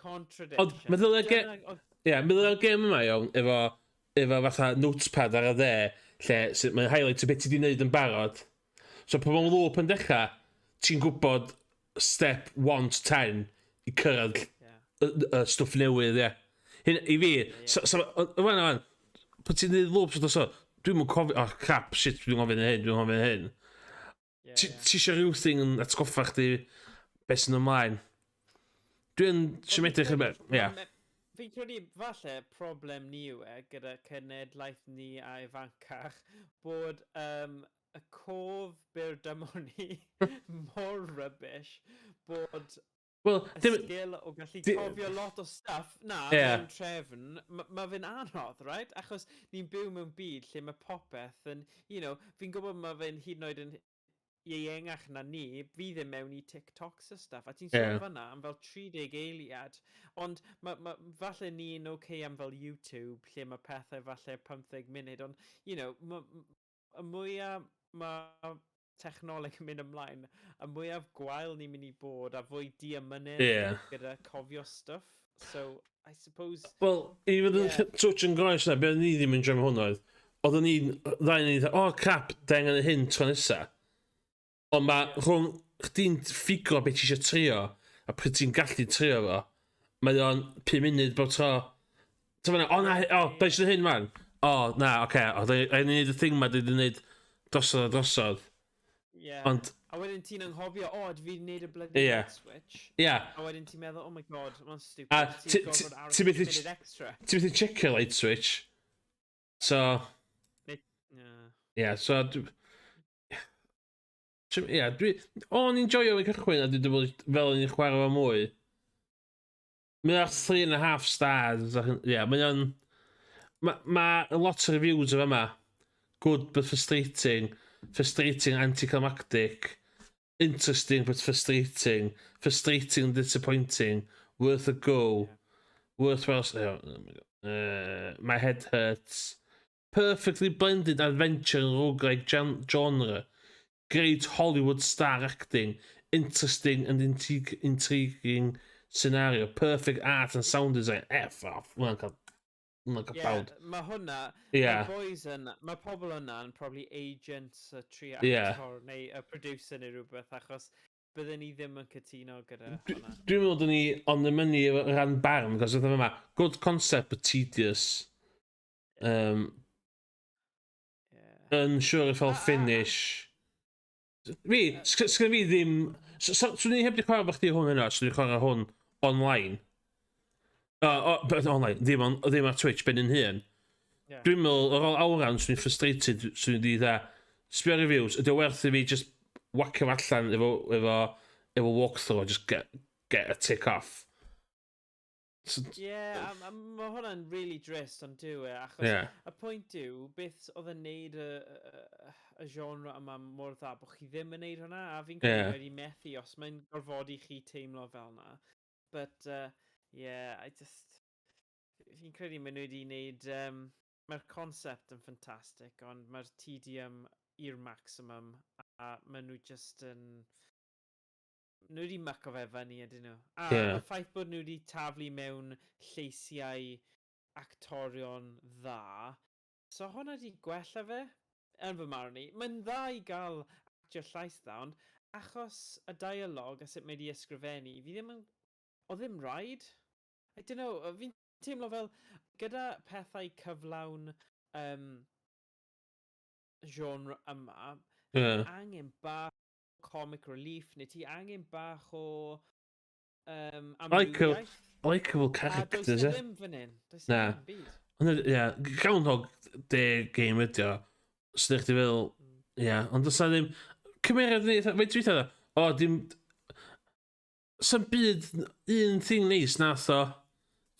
Contradiction. Ond meddylia Ie, yeah, meddylia'r gêm yma, iawn, efo fatha notepad ar y dde, lle mae'n highlight o beth ti wedi wneud yn barod. So pan mae'n loop yn dechrau, ti'n gwybod step 1 to 10 i cyrraedd y stwff newydd, ie. Hyn, i fi, so, so, wan, wan, pan ti'n neud loop, so, dwi'n mynd cofio, oh crap, shit, dwi'n gofyn hyn, dwi'n gofyn hyn. Ti eisiau rhyw thing yn atgoffa chdi beth sy'n ymlaen. Dwi'n siomedig chydig, ie. Fi'n credu falle problem ni yw e gyda cenedlaeth ni a ifancach bod y cof byr dymor ni mor rubbish bod Wel, y sgil o gallu cofio lot o stuff na mewn trefn, ma fe'n anodd, right? Achos ni'n byw mewn byd lle mae popeth yn, fi'n gwybod mae fe'n hyd yn oed yn ieuengach na ni, fi ddim mewn i TikToks a stuff, a ti'n sôn fan'na am fel 30 eiliad, ond ma, falle ni'n okay am fel YouTube, lle mae pethau falle 15 munud, ond, y mwyaf mae technoleg yn mynd ymlaen, y mwyaf gwael ni'n mynd i bod, a fwy diamynedd gyda cofio stuff. So, I suppose. Wel, i fod yn touch yn groes na, be o'n ni ddim yn joio hwn oedd, oedden ni'n, ddau ni'n, oh crap, da angen hyn tro nesa. Ond mae rhwng chdi'n ffigro beth ti eisiau trio, a pryd ti'n gallu trio fo, mae o'n 5 munud bob tro. Ti'n fan'na, o na, o, da eisiau hyn man. O, na, oce, okay, o, da ni'n neud y thing ma, da ni'n neud drosodd a drosodd. A wedyn ti'n anghofio, "O, dwi wedi gwneud y bloody light switch." A wedyn ti'n meddwl, "Oh my God, mae'n stupid." A Ti'n gorfod aros ti methu munud extra. Ti'n methu checio light switch. So, ie, yeah, so... Ie, dwi... O'n i'n joio fi'n cychwyn a dwi wedi bod fel o'n i'n chwarae fo mwy. Mae o'n 3.5 stars. Ie, yeah, mae o'n... Mae ma lot o reviews o yma. Good but frustrating. Frustrating anticlimactic. Interesting but frustrating. Frustrating and disappointing. Worth a go. Worthwhile. Oh my God. My head hurts. Perfectly blended adventure and roguelike genre. Great Hollywood star acting. Interesting and intriguing scenario, perfect art and sound design. F off. Mae'n cael... Mae'n cael yeah, bawd. Mae hwnna, yeah. Mae boys yn, mae pobl yna yn probably agents y tri actor neu y producer neu rhywbeth, achos bydden ni ddim yn cytuno gyda hwnna. Dwi'n meddwl dyn ni on the money o ran barn, cos oedd yma, good concept but tedious. Unsure if I'll finish. Fi, sgynna fi ddim... Swn i heb di chwarae efo chdi hwn yna, swn i'n chwarae hwn online. But online, ddim, ddim ar Twitch, ben yn hun. Dwi'n meddwl, ar ôl awran, swn i'n frustrated, swn i'n di dda, sbio reviews, ydy o werth i fi just whackio fo allan efo walkthrough, just get a tick off. So, Ie, yeah, a mae hwnna'n really drist, ond dyw e, achos y pwynt yw, beth oedd yn neud y genre yma mor dda, bod chi ddim yn neud hwnna, a fi'n credu wedi methu os mae'n gorfodi chi teimlo fel na. But, yeah, I just... Fi'n credu maen nhw wedi neud... Mae'r concept yn ffantastig, ond mae'r tedium i'r maximum, a maen nhw just yn... Nhw wedi myco fe fyny, ydyn nhw. A y ffaith bod nhw wedi taflu mewn lleisiau actorion dda, so hwnna wedi gwella fe, yn fy marn i. Mae'n dda i gael actio llais dda, ond achos y dialog a sut mae wedi ysgrifennu, fi ddim yn... Oedd ddim rhaid. I don't know, fi'n teimlo fel, gyda pethau cyflawn genre yma, angen bach o comic relief, neu ti angen bach o amrywiaeth. Likeable A does characters, na e? ddim fan hyn. Does na Na. ddim byd. Ond, ie, Groundhog Day game ydi o. So ddech chi fel, ie, ond does na ddim... Cymeriad ni, fe dwi'n dweud, o, dim... Sa'n byd, un thing neis nath o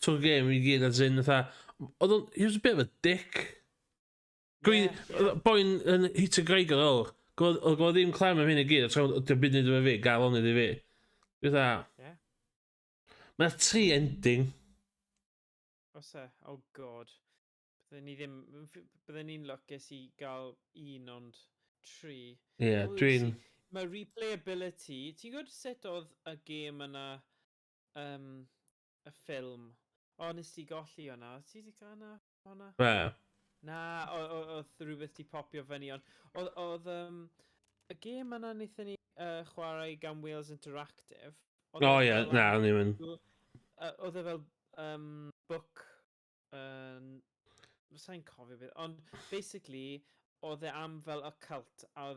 trwy'r game i gyd, as in, fatha, oedd o'n, he was a bit of a dick. Gwyn, boi'n yn hitio gwraig ar ôl, oedd gwybod ddim clem am hyn i gyd, a tra oedd byd neud efo fi, gael onydd i fi. Dwi'n dda, Mae'n tri ending. Oes e? Oh God. Bydden ni ddim... Bydden ni'n lwcus i gael un, ond tri. Ie, yeah, Wel, dwi'n... Mae replayability... Ti'n gwybod sut oedd y gêm yna, y ffilm? O, nes ti golli hwnna? Ti wedi cael hwnna? Hwnna? Be? Na, oedd rhywbeth di popio fyny, ond oedd y gêm yna wnaethon ni chwarae gan Wales Interactive. Oedd O e ie, fel na, o'n i'n mynd. Oedd e fel book, sa i'n cofio beth, ond basically, oedd e am fel y cult, a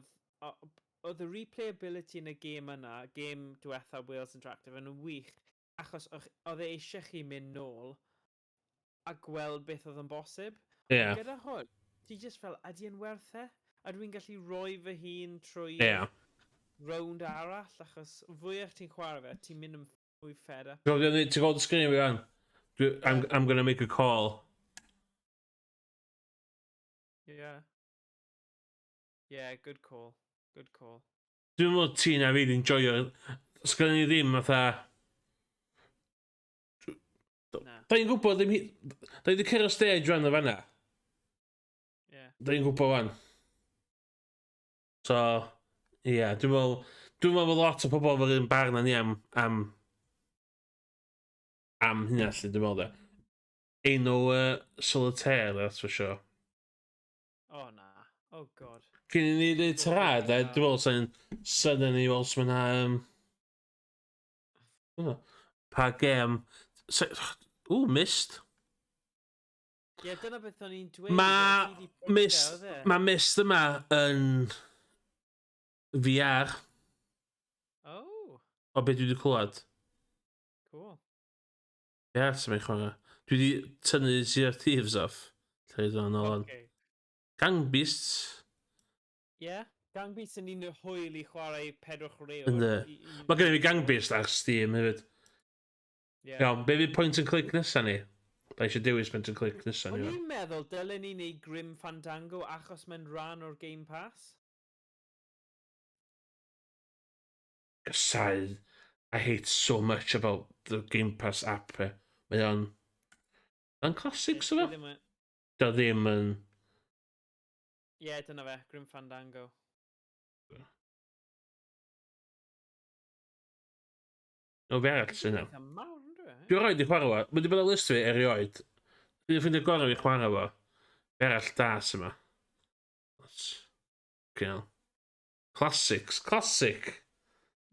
oedd y replayability yn y gêm yna, gêm diwetha Wales Interactive, yn wych, achos oedd e eisiau chi mynd nôl a gweld beth oedd yn bosib. Ond gyda hwn, ti just fel, ydy yn werth e? A dwi'n gallu rhoi fy hun trwy rownd arall, achos fwyach ti'n chwarae fe, ti'n mynd yn fwy fed up. Ti'n gweld y sgrin fi fan? I'm gonna make a call. Yeah, good call. Good call. Dwi'n meddwl ti na fi'n enjoyo. Sgynny ni ddim fatha... Na. Da ni'n gwybod ddim... Da ni wedi cyrraedd stage rwan o fanna. Da ni'n gwybod wan. So, ie, yeah, dwi'n meddwl bod lot o pobl efo'r un barn â ni am hynna, lle, dwi'n meddwl, de. Ain't no solitaire, that's for sure. Oh na. Oh God. Cyn i ni ddweud ta, de, dwi'n meddwl sy'n sydyn ni weld sy'n yna... Pa gem... Ww, Myst. Ie, yeah, dyna beth o'n i'n dweud. Ma' Myst, mae Myst yma yn VR, o beth dwi wedi clywed. Cool. Ie, yeah, sy'n mynd chwarae. Dwi wedi tynnu Sea of Thieves off. Lle i ddod yn ôl. Okay. Gang Beasts. Ie, yeah. Gang Beasts yn un hwyl i chwarae pedwar chwaraewr. Yndi. Mae gen i fi Gang Beasts ar Steam hefyd. Iawn, be fydd point and click nesa ni? Da eisiau dewis point and click nesa O'n ni. i'n meddwl dylen ni wneud Grim Fandango achos mae'n rhan o'r Game Pass. Gysau. I hate so much about the Game Pass app. Eh. Mae o'n... Yn classics o fe? Do ddim yn... Ie, yeah, dyna fe, Grim Fandango. O fe arall sy'n yna. Eitha mawr, yndw e? Dwi'n rhaid i chwarae fo. Mae wedi bod ar list fi erioed. Dwi'n ffeindio gorau fi chwarae fo. Be arall da sy'n yma. Okay. Classics. Classic.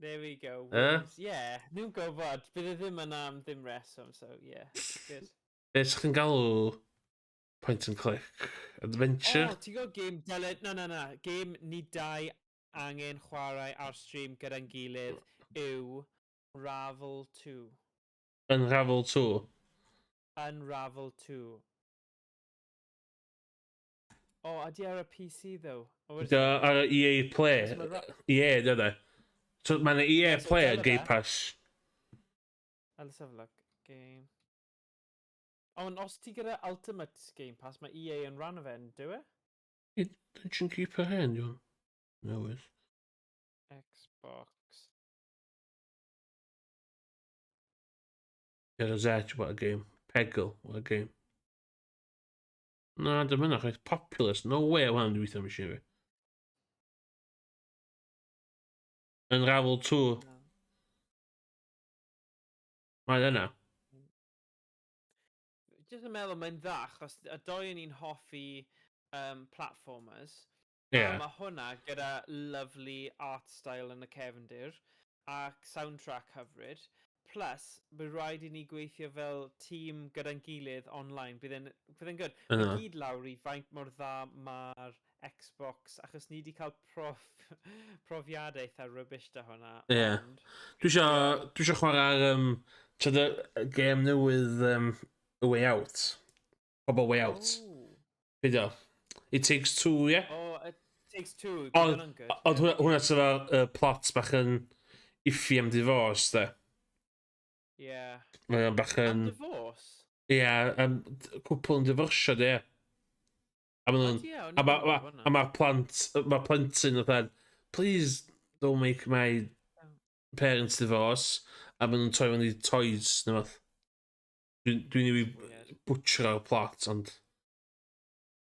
There we go. Eh? Worms. Yeah, nhw'n gwybod. Bydd e ddim yna am ddim reswm, so yeah. Good. Be sa'ch chi'n galw point and click? Adventure? O, ti'n gwybod game dyle... Na, na, na. Game ni dau angen chwarae ar stream gyda'n gilydd yw Ravel 2. Unravel 2. Unravel 2. O, oh, ydi ar y PC though? O, Ydy o ar y EA Play. So ma' EA, dyna. de. So mae'n EA Ie, so Play a dyle Game fe. Pass. Let's have a look. Game. Ond os ti gyda Ultimate Game Pass, mae EA yn rhan o fe, yn dyw e? Dungeon Keeper hen, dwi'n. Newydd. Xbox. Mirror's Edge, what a game. Peggle, what a game. Na, dim yna, chwaith. Populous, no way hwnna'n dwi'n weithio machine fi. Unravel 2. No. Mae yna. Just yn meddwl mae'n dda, achos y doi yn ni'n hoffi platformers. Ie. A mae hwnna gyda lovely art style yn y cefndir ac soundtrack hyfryd. Plus, bydd rhaid i ni gweithio fel tîm gyda'n gilydd online. Bydd e'n bydd e'n good. Yna. Mae gyd lawr i faint mor dda mae'r Xbox, achos ni wedi cael profiadau eitha rubbish da hwnna. Ie. Ond Dwi isio chwarae'r, t'od y gêm newydd, A Way Out. Pobl Way Out. Oh, Be o? It Takes Two, ie? Yeah? Oh, It Takes Two. Ond Ond, good. ond hwnna sydd fel plot bach yn iffy am divorce, de. Yeah. Mae o'n bach Am yn divorce? Ie, yeah, cwpl yn diforsio, de. A ma' nhw'n Ie, o'n A i'n ma, gwybod ma, hwnna. a mae'r plant, mae'r plentyn oedd, "Please don't make my parents divorce." A maen nhw'n troi fewn i toys, neu fath. Dwi'n i Weird. butchero'r plot, ond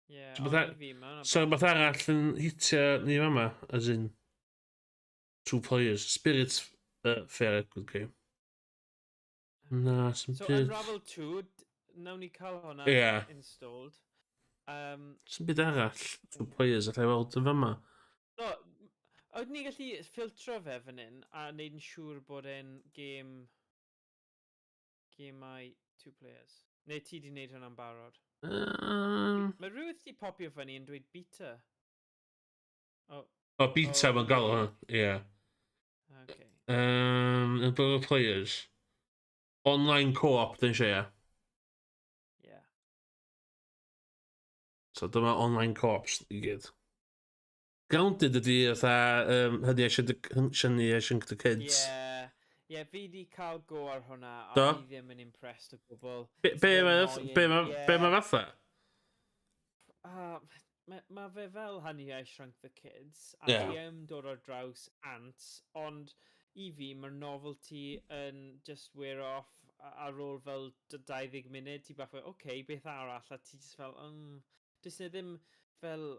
Ie, So ond i fi, ma' hwnna So, beth arall yn hitio ni fama, as in, two players. Spirit fair, good game. Na, sy'n So byd Unravel 2, nawn ni cael hwnna installed. Sy'n byd arall, two players, allai weld yn fama. No, oedden ni gallu ffiltro fe fan hyn a neud yn siŵr bod e'n gemau two players? Neu ti di wneud hwnna'n barod? Mae rhywbeth di popio fyny yn dweud beta. Oh, O, beta Oh, mae'n gael hwnna, ie. Okay. Number of players. Online co-op, dyn eisiau, ie. Yeah. So dyma online co-ops i gyd. Grounded ydi fatha, Honey, I Shrunk the Kids. Yeah, fi di cael go ar hwnna, a Do? fi ddim yn impressed o gwbl. Be, It's be, a bit ma, annoying, be ma fatha? Ah, ma fe fel Honey I Shrunk the Kids, a ti yn dod ar draws ants, ond i fi mae'r novelty yn just wear off ar ôl fel 20 munud, ti bach fel, oce, okay, beth arall, a ti just fel, does 'na ddim fel,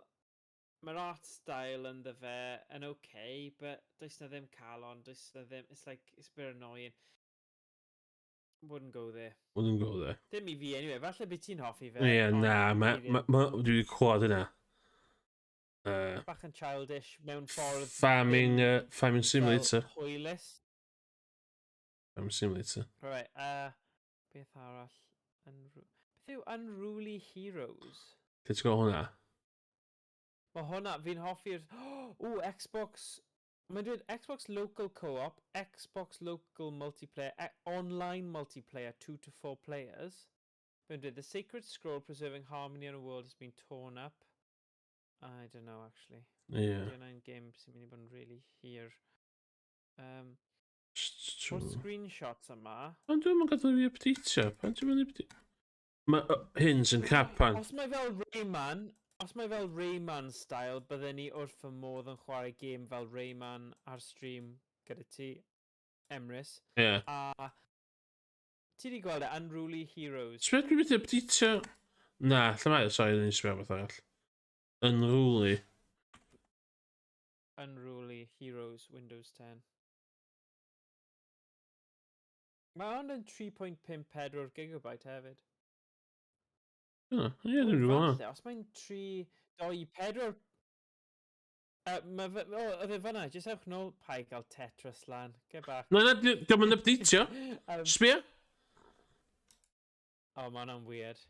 mae'r art style ynddo fe yn okay, but does 'na ddim calon, does 'na ddim, it's like, it's a bit annoying. Wouldn't go there. Wouldn't go there. Dim i fi anyway, falle bydd ti'n hoffi fe. Ie, yeah, ond na, ma, fi ddim. ma, dwi wedi clywed hynna. Bach yn childish mewn ffordd Farming, ddim Farming fel Simulator. hwylus. Farming Simulator. Right, beth arall? Beth yw Unruly Heroes? Lle ti'n gweld hwnna? Mae hwnna, fi'n hoffi'r... O, Xbox... Mae'n dweud Xbox Local Co-op, Xbox Local Multiplayer, Online Multiplayer, 2 to 4 players. Mae'n dweud, "The sacred scroll preserving harmony in a world has been torn up." I don't know, actually. Ie. Ydy hwnna'n game sy'n mynd i bod yn really hir. O'r screenshots yma... Pan dwi'n mynd gadael i fi updateio? Pan dwi'n mynd i update? Mae hyn sy'n crap pan. Os mae fel Rayman style, bydden ni wrth fy modd yn chwarae game fel Rayman ar stream gyda ti, Emrys. Ie. A ti di gweld e, Unruly Heroes. Sbio dwi'n mynd i updateio? Na, lle mae o? Sorry, dwi'n sbio beth arall. Unruly. Unruly Heroes Windows 10. Mae hwn yn 3.54 gigabyte hefyd. O, ie, dwi'n gwybod. Falle, os mae'n 3, 2, 4... Ma fe, o, oedd e fyna, jyst ewch nôl, paid gael Tetris lan, get back. Na, na, diolch yn updateio. Sbia? O, mae hwnna'n weird.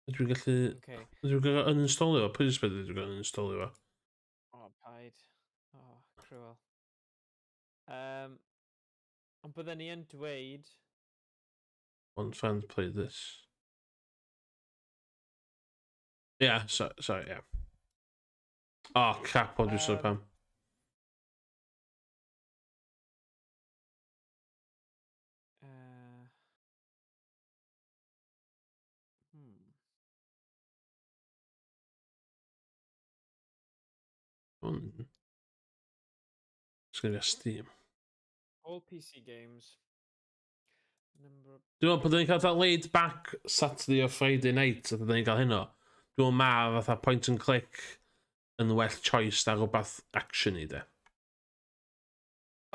Dwi'n gallu... Okay. Dwi'n gallu uninstallio fo. Please beth dwi'n gallu uninstallio fo. O, paid. O, cruel. Ond byddwn ni yn dweud... One friend played this. Yeah, so, sorry, yeah. Oh, crap, ond dwi'n sôn pam. Hwn. It's gonna be a Steam. All PC games. Number of... Dwi'n meddwl bod ni'n cael fatha laid back Saturday or Friday night, a dyn ni'n cael heno. Dwi'n meddwl ma fatha point and click yn well choice na rhywbeth action i de.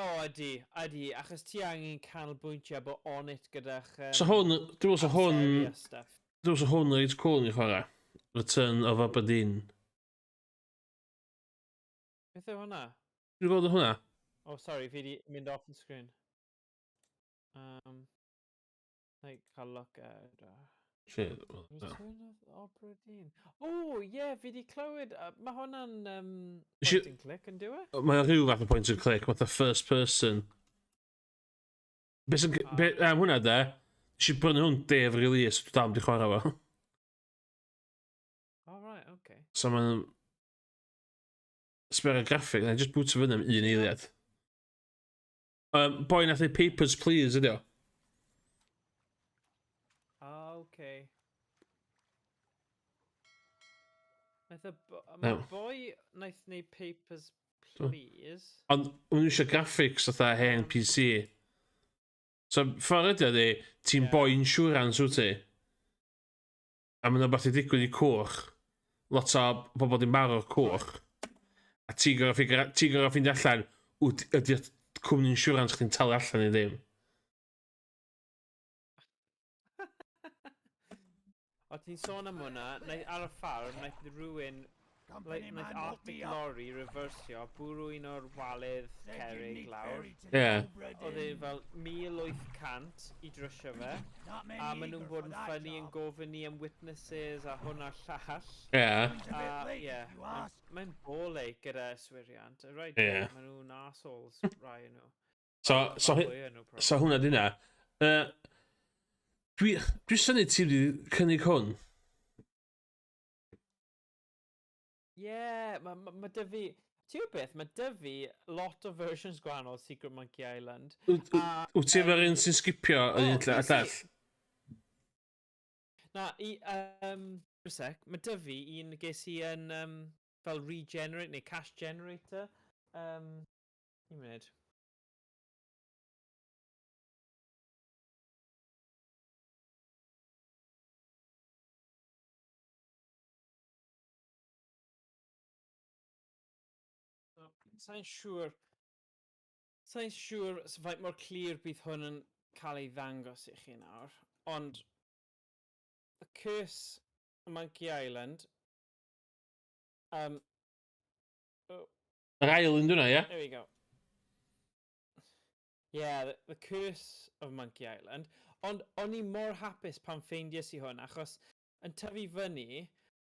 O, ydy, ydy, achos ti angen canolbwyntio bod on it gyda'ch So hwn, dwi'n meddwl so hwn, amseru a stuff. Dwi'n meddwl so hwn reit cool i chwarae. Return of Aberdeen. Beth yw hwnna? Dwi'n gweld hwnna? Oh, sorry, fi di mynd off the screen. Like, cael look at... Shit, well, no. Return of Aberdeen. Oh, yeah, fi di clywed... Mae hwnna'n point and click yn dyw e? Mae o rhyw fath o point and click, fatha first person. Be sy'n... Be, am hwnna de, nes i brynu hwn day of release, dwi dal wedi chwarae fo. Oh, right, okay. So mae'n... Sbio ar y graphic, na i just bwtio fyny am un eiliad. Boi nath ei Papers, Please ydi o. Ah, okay. Nath y No. ma' boi naeth neud Papers, Do. Please. Ond maen nhw eisiau graphics fatha hen PC. So, ffordd ydi o di, ti'n boi insurance wyt ti. A mae'n rhywbeth i ddigwydd i cwch. Lot o bobl di marw o'r cwch. A ti'n gorfod figure, ti'n gorfod ffeindio allan, wyt, ydy'r cwmni insurance chdi'n talu allan neu ddim. O, ti'n sôn am hwnna, naeth, ar y ffarm, naeth rhywun, Company like, naeth man woke Arctic me up. Lorry reversio, bwrw un o'r walydd Said you'd cerrig need lawr. ferry to the Ie. Obra Oedd e Dinn. fel 1800 i drwsio fe, Not many a maen nhw'n eager bod for yn that funny yn job. gofyn ni am witnesses a hwn a'r llall. Ie. He's a A bit late, ie, if you ask. Mae'n ball ache gyda yswiriant. Y Right, Ie. maen nhw'n assholes, rai o nhw. So, Rhan fwya nhw, probably. so hwnna di hynna. Dwi synnu ti wedi cynnig hwn. Ie, ma 'da fi... Ti'n gwybod beth, mae 'da fi lot o versions gwahanol Secret Monkey Island. Wyt ti efo'r un sy'n sgipio O, yn un lle a nes i- llall? Na, i, sec, mae 'da fi un ges i yn fel regenerate neu cash generator. Un munud. Sa'n siŵr... Sa'n siŵr faint mor clir bydd hwn yn cael ei ddangos i chi nawr, ond The Curse of Monkey Island. Oh, Yr ail un dwi'n ie? There we go. Yeah, the Curse of Monkey Island. Ond o'n i mor hapus pan ffeindies i hwn, achos yn tyfu fyny,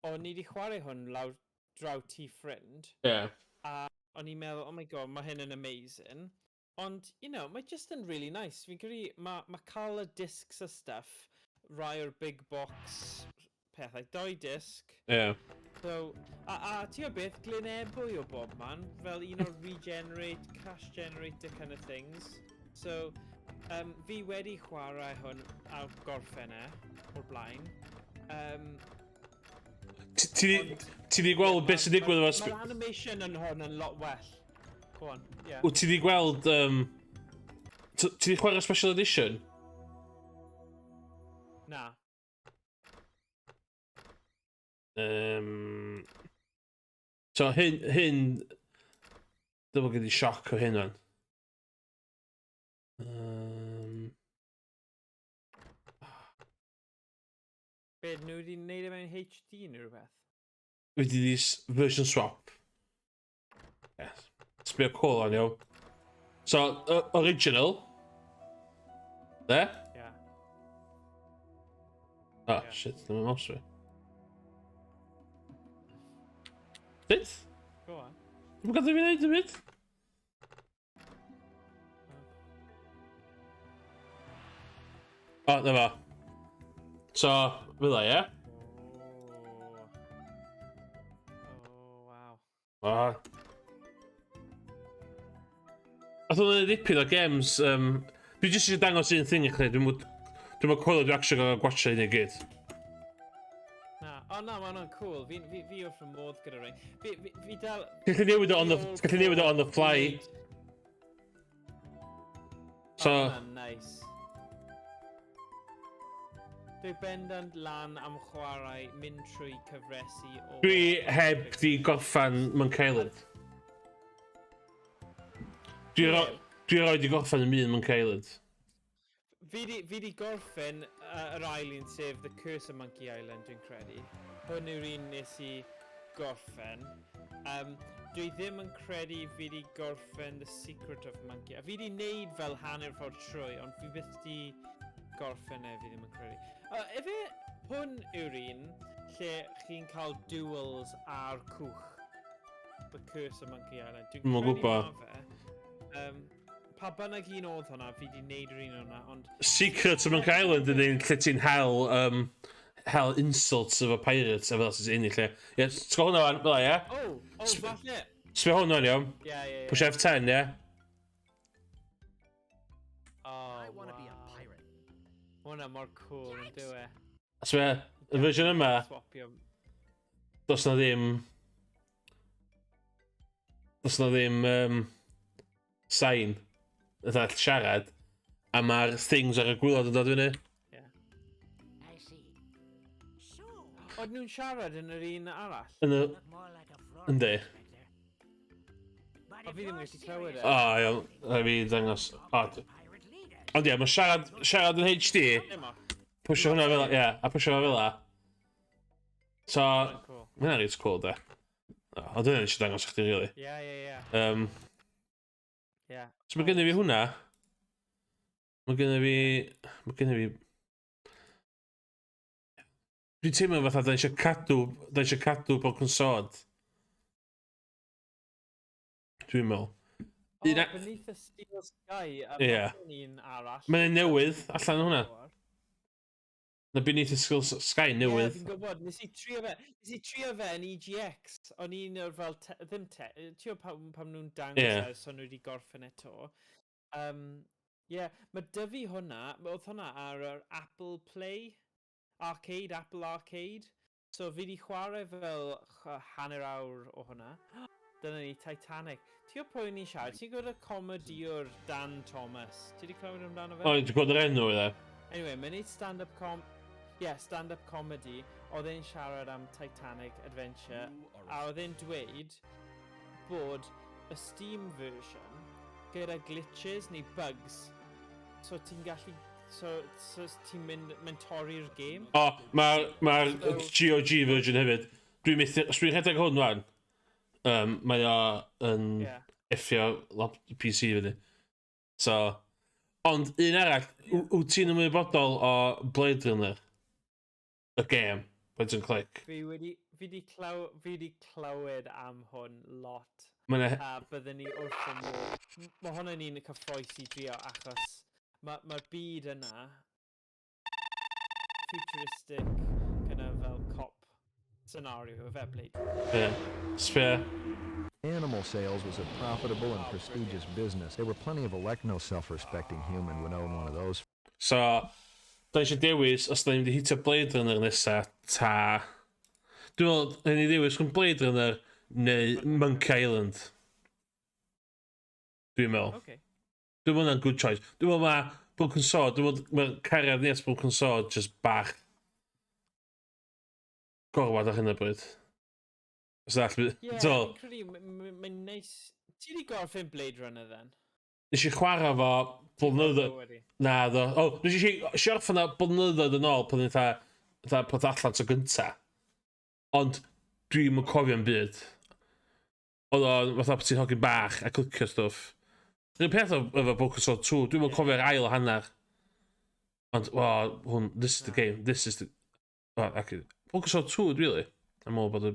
o'n i wedi chwarae hwn lawr draw tŷ ffrind. A o'n i'n meddwl, oh my God, mae hyn yn amazing. Ond, mae just yn really nice. Fi'n credu, mae cael y discs a stuff, rai o'r big box pethau, doi disc. So, a ti'n gwybod beth, Glyn Ebwy o bob man, fel un o'r regenerate, cash generator kind of things. So, fi wedi chwarae hwn a gorffen e o'r blaen. Ti di gweld beth sy'n digwydd efo... Mae'r animation yn hwn yn lot well. Go on, yeah. Wyt ti di gweld... Ti di chwarae Special Edition? Na. So hyn... Dyma gyd i sioc o hyn fan. Be, nhw wedi neud e mewn HD neu rhywbeth? Wedi di version swap. Yes. Sbio cool on iawn. So, original. There? Yeah. Oh, yeah. Shit, ddim yn mouse fi. Beth? Go on. Dwi'n gadael fi wneud y byd? O, na fo. So, fel 'a, ie? Oh, wow. O. Oedd hwnna'n dipyn o games. Dwi jyst eisiau dangos un thing i chdi. Dwi'n mwyn... Dwi'n mwyn coelio dwi actually gael gwatcha hyn i gyd. Na, o na, mae hwnna'n cool. Fi wrth fy modd gyda rhain. Fi dal. Gallu newid o on the, gallu newid o on the fly. So... Oh, nice. Dwi bendant lan am chwarae mynd trwy cyfresi o. Dwi heb di gorffan Monkey Island. Dwi roi di gorffan y un Monkey Island. Fi di gorffen yr ail un, sef The Curse of Monkey Island, dwi'n credu. Hwn yw'r un nes i gorffen. Dwi ddim yn credu fi di gorffen The Secret of Monkey. A fi di wneud fel hanner ffordd trwy, ond fi byth di gorffen e, fi ddim yn credu. Efe, hwn yw'r un lle chi'n cael duels ar cwch. The Curse of Monkey Island. Dwi'n Dwi'm yn credu gwbod. ma fe. Pa bynnag un oedd hwnna, fi di wneud yr un hwnna, ond. Secret of Monkey Island yn un lle ti'n hel insults efo pirates a fel sy'n unig lle. Ie, ti'n gwybod hwnna fan, fel 'a, ie? Oh, falle! Sbio hwnna iawn. Ie. Push F10, ie? Oh, I want to be a wow. pirate. Hwnna mor cool yn dyw e. Sbio, y fersiwn yma, Swapio. does na ddim sain, fatha siarad, a mae'r things ar y gwaelod yn dod fyny. I see. So, Oedden nhw'n siarad yn yr un arall? Yn y. Look more like a Florida Yndi. inspector. But O, if fi ddim you're yn gallu clywed e. O, iawn, rhaid fi ddangos. O, pirate leader. ond ie, mae siarad yn HD, Dim ots. pwysio hwnna fel, ie, a pwysio hwnna fel 'a. So, Hwnna'n cool. mae hynna'n reit cool, de. O, ond dyna eisiau dangos i chdi, really. Ie. So mae gennym fi hwnna. Mae gennym fi... Dwi'n teimlo fatha da eisiau cadw Broken Sword. Dwi'n meddwl. O, Beneath the Steel Sky. A Ie. Un arall. Mae'n newydd allan o hwnna. Na Beneath the Steel Sky Ie, newydd. fi'n gwybod, nes i trio fe yn EGX, o'n i'n o'r fel, ddim te, ti'n gwybod pam nhw'n dangos e, so nhw wedi gorffen e to. Yeah, mae 'da fi hwnna, oedd hwnna ar yr Apple Play, Arcade, Apple Arcade. So fi wedi chwarae fel hanner awr o hwnna. Dyna ni, Titanic. Ti'n gwybod pwy ni'n siarad? Ti'n gwybod y comediwr Dan Thomas? Ti wedi clywed amdano fe? O, dwi'n gwybod yr enw iddo. Anyway, mae'n neud stand-up com... Yeah, stand-up comedy. Oedd e'n siarad am Titanic Adventure. A oedd e'n dweud bod y Steam version gyda glitches neu bugs. So ti'n gallu... So ti'n mynd, mae'n torri'r game. O, mae'r ma GOG version hefyd. Dwi'n methu, os dwi'n rhedeg hwn wan, mae o yn effio PC fyny. So, ond un arall, wyt ti'n ymwybodol o Blade Runner? Y game, point and click. Fi wedi clywed am hwn lot. Mae'n A byddwn ni wrth fy modd. Mae hwnna'n un cyffrous i drio achos mae'r ma byd yna futuristic kind of fel cop scenario fe Blade. Yeah. Spare. Animal sales was a profitable and prestigious business. There were plenty of elect no self-respecting human would own one of those. So, da eisiau dewis os da ni'n mynd i hitio Blade Runner nesa, ta. Dwi'n meddwl, da ni ddewis rhwng Blade Runner neu Monkey Island. Dwi'n meddwl. Okay. Dwi'n meddwl hwnna'n good choice. Dwi'n meddwl mae Broken Sword, dwi'n meddwl mae'r cariad ni at Broken Sword just bach gorwad ar hyn o bryd. Os all. Ie, So, fi'n credu, mae'n neis. Ti wedi gorffen Blade Runner then? Nes i chwarae fo blynyddoedd. O, wedi. Na, ddo. O, nes i orffen o blynyddoedd yn ôl pan eitha. Fatha peth allan tro gynta. Ond dwi'm yn cofio'n byd. Oedd o'n fatha bod ti'n hogyn bach a clicio stwff. Yr un peth efo Broken Sword 2, dwi'm yn cofio'r ail hanner. Ond, o, hwn, this is the game, this is the... Oh, ac, Broken Sword 2, really. I'm meddwl bod y...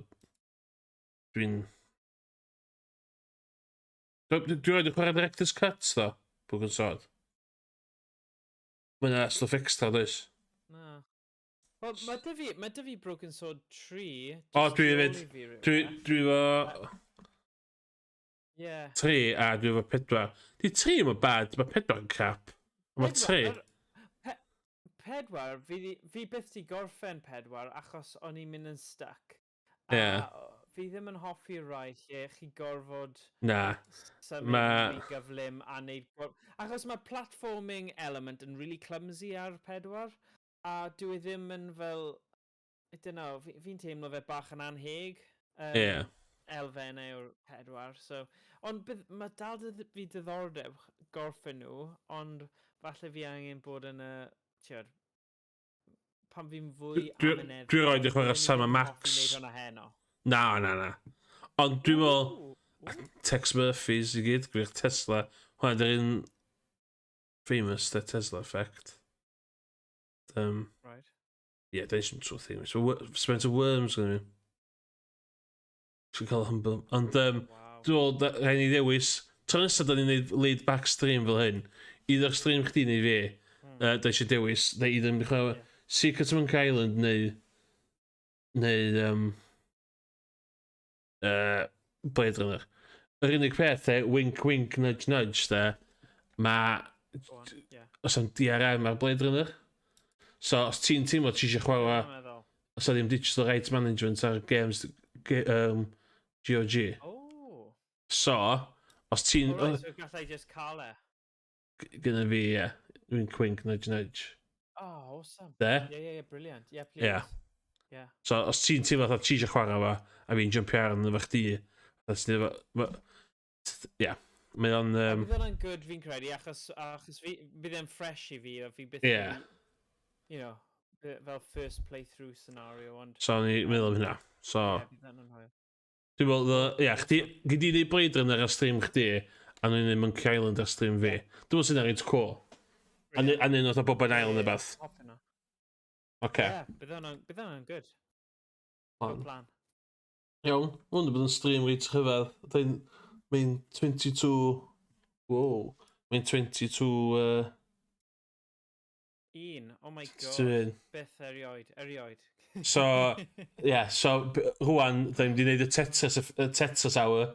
Dwi'n... Dwi'n rhaid i chwarae Director's Cut, ddo, Broken Sword. Mae yna stwff extra, does? Na. Wel, mae dy fi, mae dy fi Broken Sword 3. O, dwi hefyd. Dwi, dwi efo... Yeah. 3 a dwi efo 4. Di 3 yn bad, mae 4 yn crap. Mae 3. 4, fi, fi byth di gorffen 4 achos o'n i'n mynd yn stuck. Ie. Yeah. Fi ddim yn hoffi rai lle chi gorfod Na. symud Ma... really gyflym a neud... Achos mae platforming element yn really clumsy ar 4, a dyw e ddim yn fel... I don't know, fi'n fi teimlo fe bach yn anheg. Ie. Elfennau o'r 4, so... Ond bydd, mae dal fi diddordeb gorffen nhw, ond falle fi angen bod yn y... Tiod, pan fi'n fwy amyneddgar. Dwi roed i chwarae Sam Max. Dwi'n hwnna heno. Na, na, na. Ond dwi'n meddwl, Tex Murphys i gyd, gwych Tesla. Hwna dy'r un famous, the Tesla effect. Right. Yeah, there's some sort of thing. So, Spencer Worms gonna be. Dwi'n cael humble. Ond, wow. Dwi'n meddwl, rhaid ni ddewis, tro nesaf da ni'n neud laid back stream fel hyn, either stream chdi neu fi, da eisiau dewis, da either mynd i chwarae Secret of Monkey Island neu Blade Runner. Yr unig peth, e, wink wink nudge nudge, de, mae Go on, yeah. os am DRM ar Blade Runner. So, os ti'n teimlo ti eisiau chwarae, os ddim digital rights management ar games GOG. Oh. So, os ti'n... Oh, right, so gallai just cael e. Gyda fi, ie. Wink wink nudge nudge. Oh, awesome. De? Yeah, brilliant. Yeah, please. Yeah. Yeah. So, os ti'n teimlo fatha ti eisiau chwarae fo, a fi'n jumpio arno efo chdi, os ti'n efo... Ie. Mae o'n... Bydd hwnna'n good fi'n credu, achos fi, bydd e'n fresh i fi, a fi byth fel first playthrough scenario, ond... So, o'n i'n meddwl am hynna. So, Yeah, bydd hwnna'n hwyl. Dwi'n meddwl, ie, chdi, gyd i neud Blade Runner ar stream chdi, a nhw'n neud Monkey Island ar stream fi. Dwi'n meddwl sy'n reit cool. A neud oedd o Bob yn Island neu beth. Hop hynna. Oce. Yeah, bydd hwnna'n good. Plan. Good plan. Iawn, hwn bydd yn stream reit rhyfedd. Dwi'n... Mae'n 22... Wow. Mae'n 22... Un, oh my God. 21. Byth erioed, erioed. So, ie, yeah, so rwan, da ni'n mynd i wneud y Tetris hour.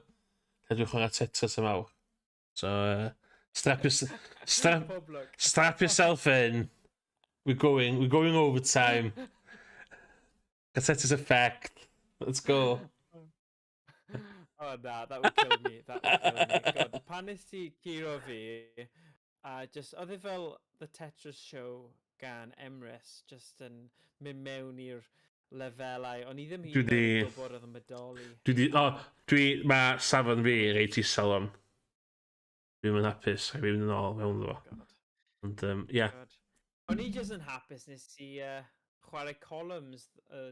Lle dwi'n chwarae Tetris am awr. So, Pob lwc. strap yourself in. We're going overtime. The Tetris Effect. Let's go. Oh na, that would kill me. That would kill me. God, pan nes ti curo fi, a just, oedd e fel The Tetris Show gan Emrys, just yn mynd mewn i'r lefelau, o'n i ddim hyd Dwi yn oed yn gwybod oedd yn bodoli. Dwi di, oh, dwi, mae safon fi reit isel am. Dwi'n mynd hapus, rhaid fi mynd yn ôl mewn iddo fo. Ond, ie. God. O'n i just yn hapus nes i chwarae Columns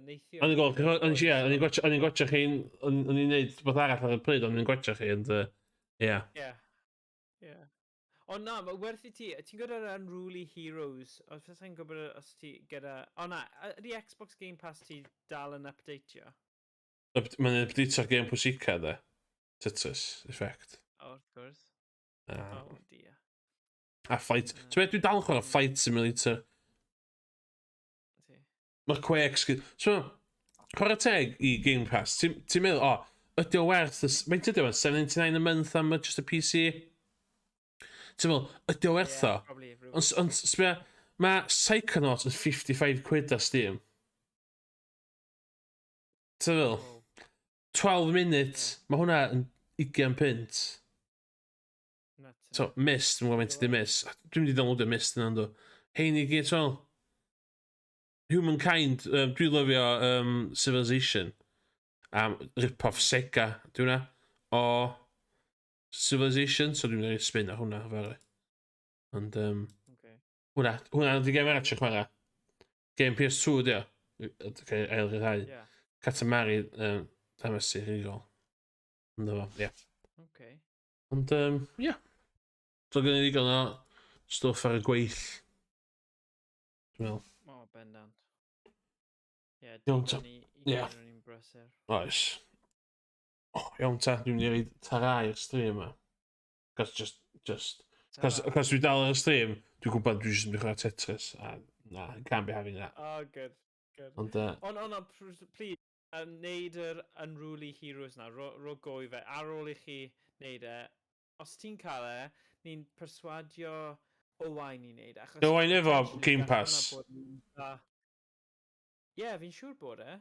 neithiwr. O'n i'n gweld, o'n i, ie, o'n i'n gwatcha chi'n, o'n i'n neud beth arall ar y pryd, o'n i'n gwatcha chi, ond, ie. Ie. Ond na, mae werth i ti, ti'n gwybod yr Unruly Heroes, os fysai'n gwybod os ti gyda... O na, ydy Xbox Game Pass ti dal yn updateio? Mae'n updateio'r game pwysica, de. Tetris Effect. O, wrth gwrs. Ah. Oh, dear. A Flight... Ti'n meddwl, dwi dal yn chwarae Flight Simulator. Ti. Mae'r Quakes... So, chwarae teg i Game Pass, ti'n ti meddwl, o, ydy o werth... Faint ydy o, 7.99 a month am just y PC? Ti'n meddwl, ydy o werth o? Yeah, probably. Ond, sbia, mae Psychonauts yn 55 quid ar Steam. Ti'n meddwl, 12 minutes, mae hwnna yn 20 punt. Nuts. So, Myst, dwi'n gwybod faint ydi Myst. Dwi'n mynd i downloadio Myst yna, ynddo. Hein i gyd, fel. Humankind, dwi'n lyfio Civilization. Am rip-off Sega, di hwnna. O Civilization, so dwi'n mynd i spin ar hwnna, fory. Ond, Okay. hwnna di game arall i chwarae. Game PS2 di o. Okay, ail ryddhau. Yeah. Katamari Damacy rhigol. Ynddo fo, ie. Okay. Ond, ie. Yeah. So, gen i ddigon o stwff ar y gweill. Dwi'n meddwl. O, bendant. Ie, Iawn ta. digon i Ie. gyd o'n i'n brysur. Oes. Oh, iawn ta, dwi'n mynd i reid tara i'r stream yma. Cos just, cos dwi dal ar y stream, dwi'n gwybod dwi jyst yn mynd i chwarae Tetris, a na, can't be having that. Oh, good, good. Ond, Ond, please, neud yr Unruly Heroes na, ro go i fe, ar ôl i chi neud e, os ti'n cael e, ni'n perswadio Owain i neud e, achos Owain efo potentially Game gall hwnna Pass. bod yn dda. Ie, fi'n siŵr bod e.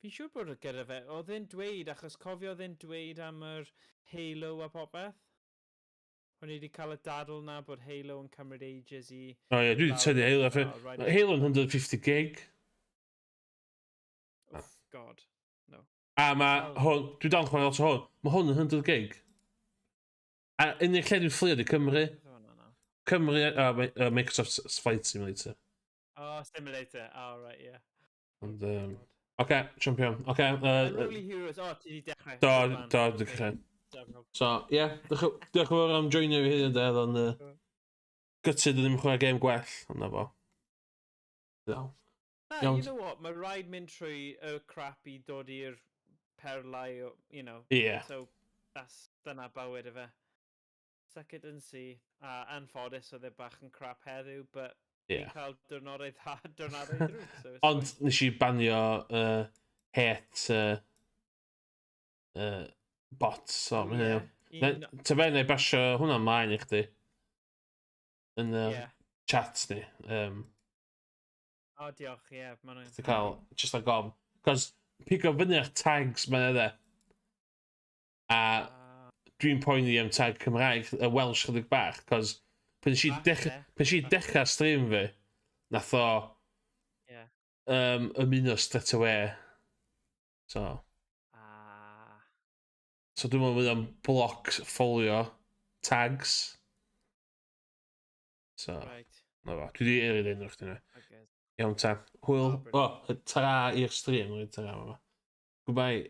Fi'n siŵr bod e gyda fe. Oedd e'n dweud, achos cofio oedd e'n dweud am yr Halo a popeth? O'n i wedi cael y dadl na bod Halo yn cymryd ages i O ie, dwi wedi tynnu Halo. Oh, right. Halo yn 150 gig. Oh, God. No. A mae hwn, dwi dal yn chwarae lot o hwn, mae hwn yn 100 gig. A unig lle dwi'n fflio di Cymru. Cymru, Microsoft Flight Simulator. Oh, Simulator. Oh, right, yeah. Ond, oce, champion. Oce. Unruly Heroes. Oh, ti wedi dechrau. Do, Good man. do, Okay. dechrau. Diolch. So, ie, yeah, diolch yn fawr am joinio fi hyn, de, oedd o'n gutted ddim chwarae game gwell, ond na fo. Do. Na, Iawn. you know what? Mae rhaid mynd trwy y crap i dod i'r perlau. Ie. So, that's, dyna bywyd y fe. Suck it and see. A anffodus oedd e bach yn crap heddiw, but ni'n cael diwrnodau dda, diwrnodau drwg. So it's Ond nes i banio hate bots, so Oh, mae'n ie. iawn. Ta be, na i basio hwnna ymlaen i chdi. Yn y chat ni. O, diolch, ie. Yeah, ma' Ti cael, just like gofn. Cos pigo fyny'r tags ma'n edde. A dwi'n poeni am tag Cymraeg, y Welsh chydig bach, cos pan nes i pan nes i dechrau stream fi, nath o ymuno straight away. So. So dwi'n meddwl fydd o'n block folio tags. So, na fo. Dwi wedi eiriau dweud nhw chdi na. Okay. Iawn ta. Hwyl. O, oh, tara i'r stream. Tara, mama. Goodbye.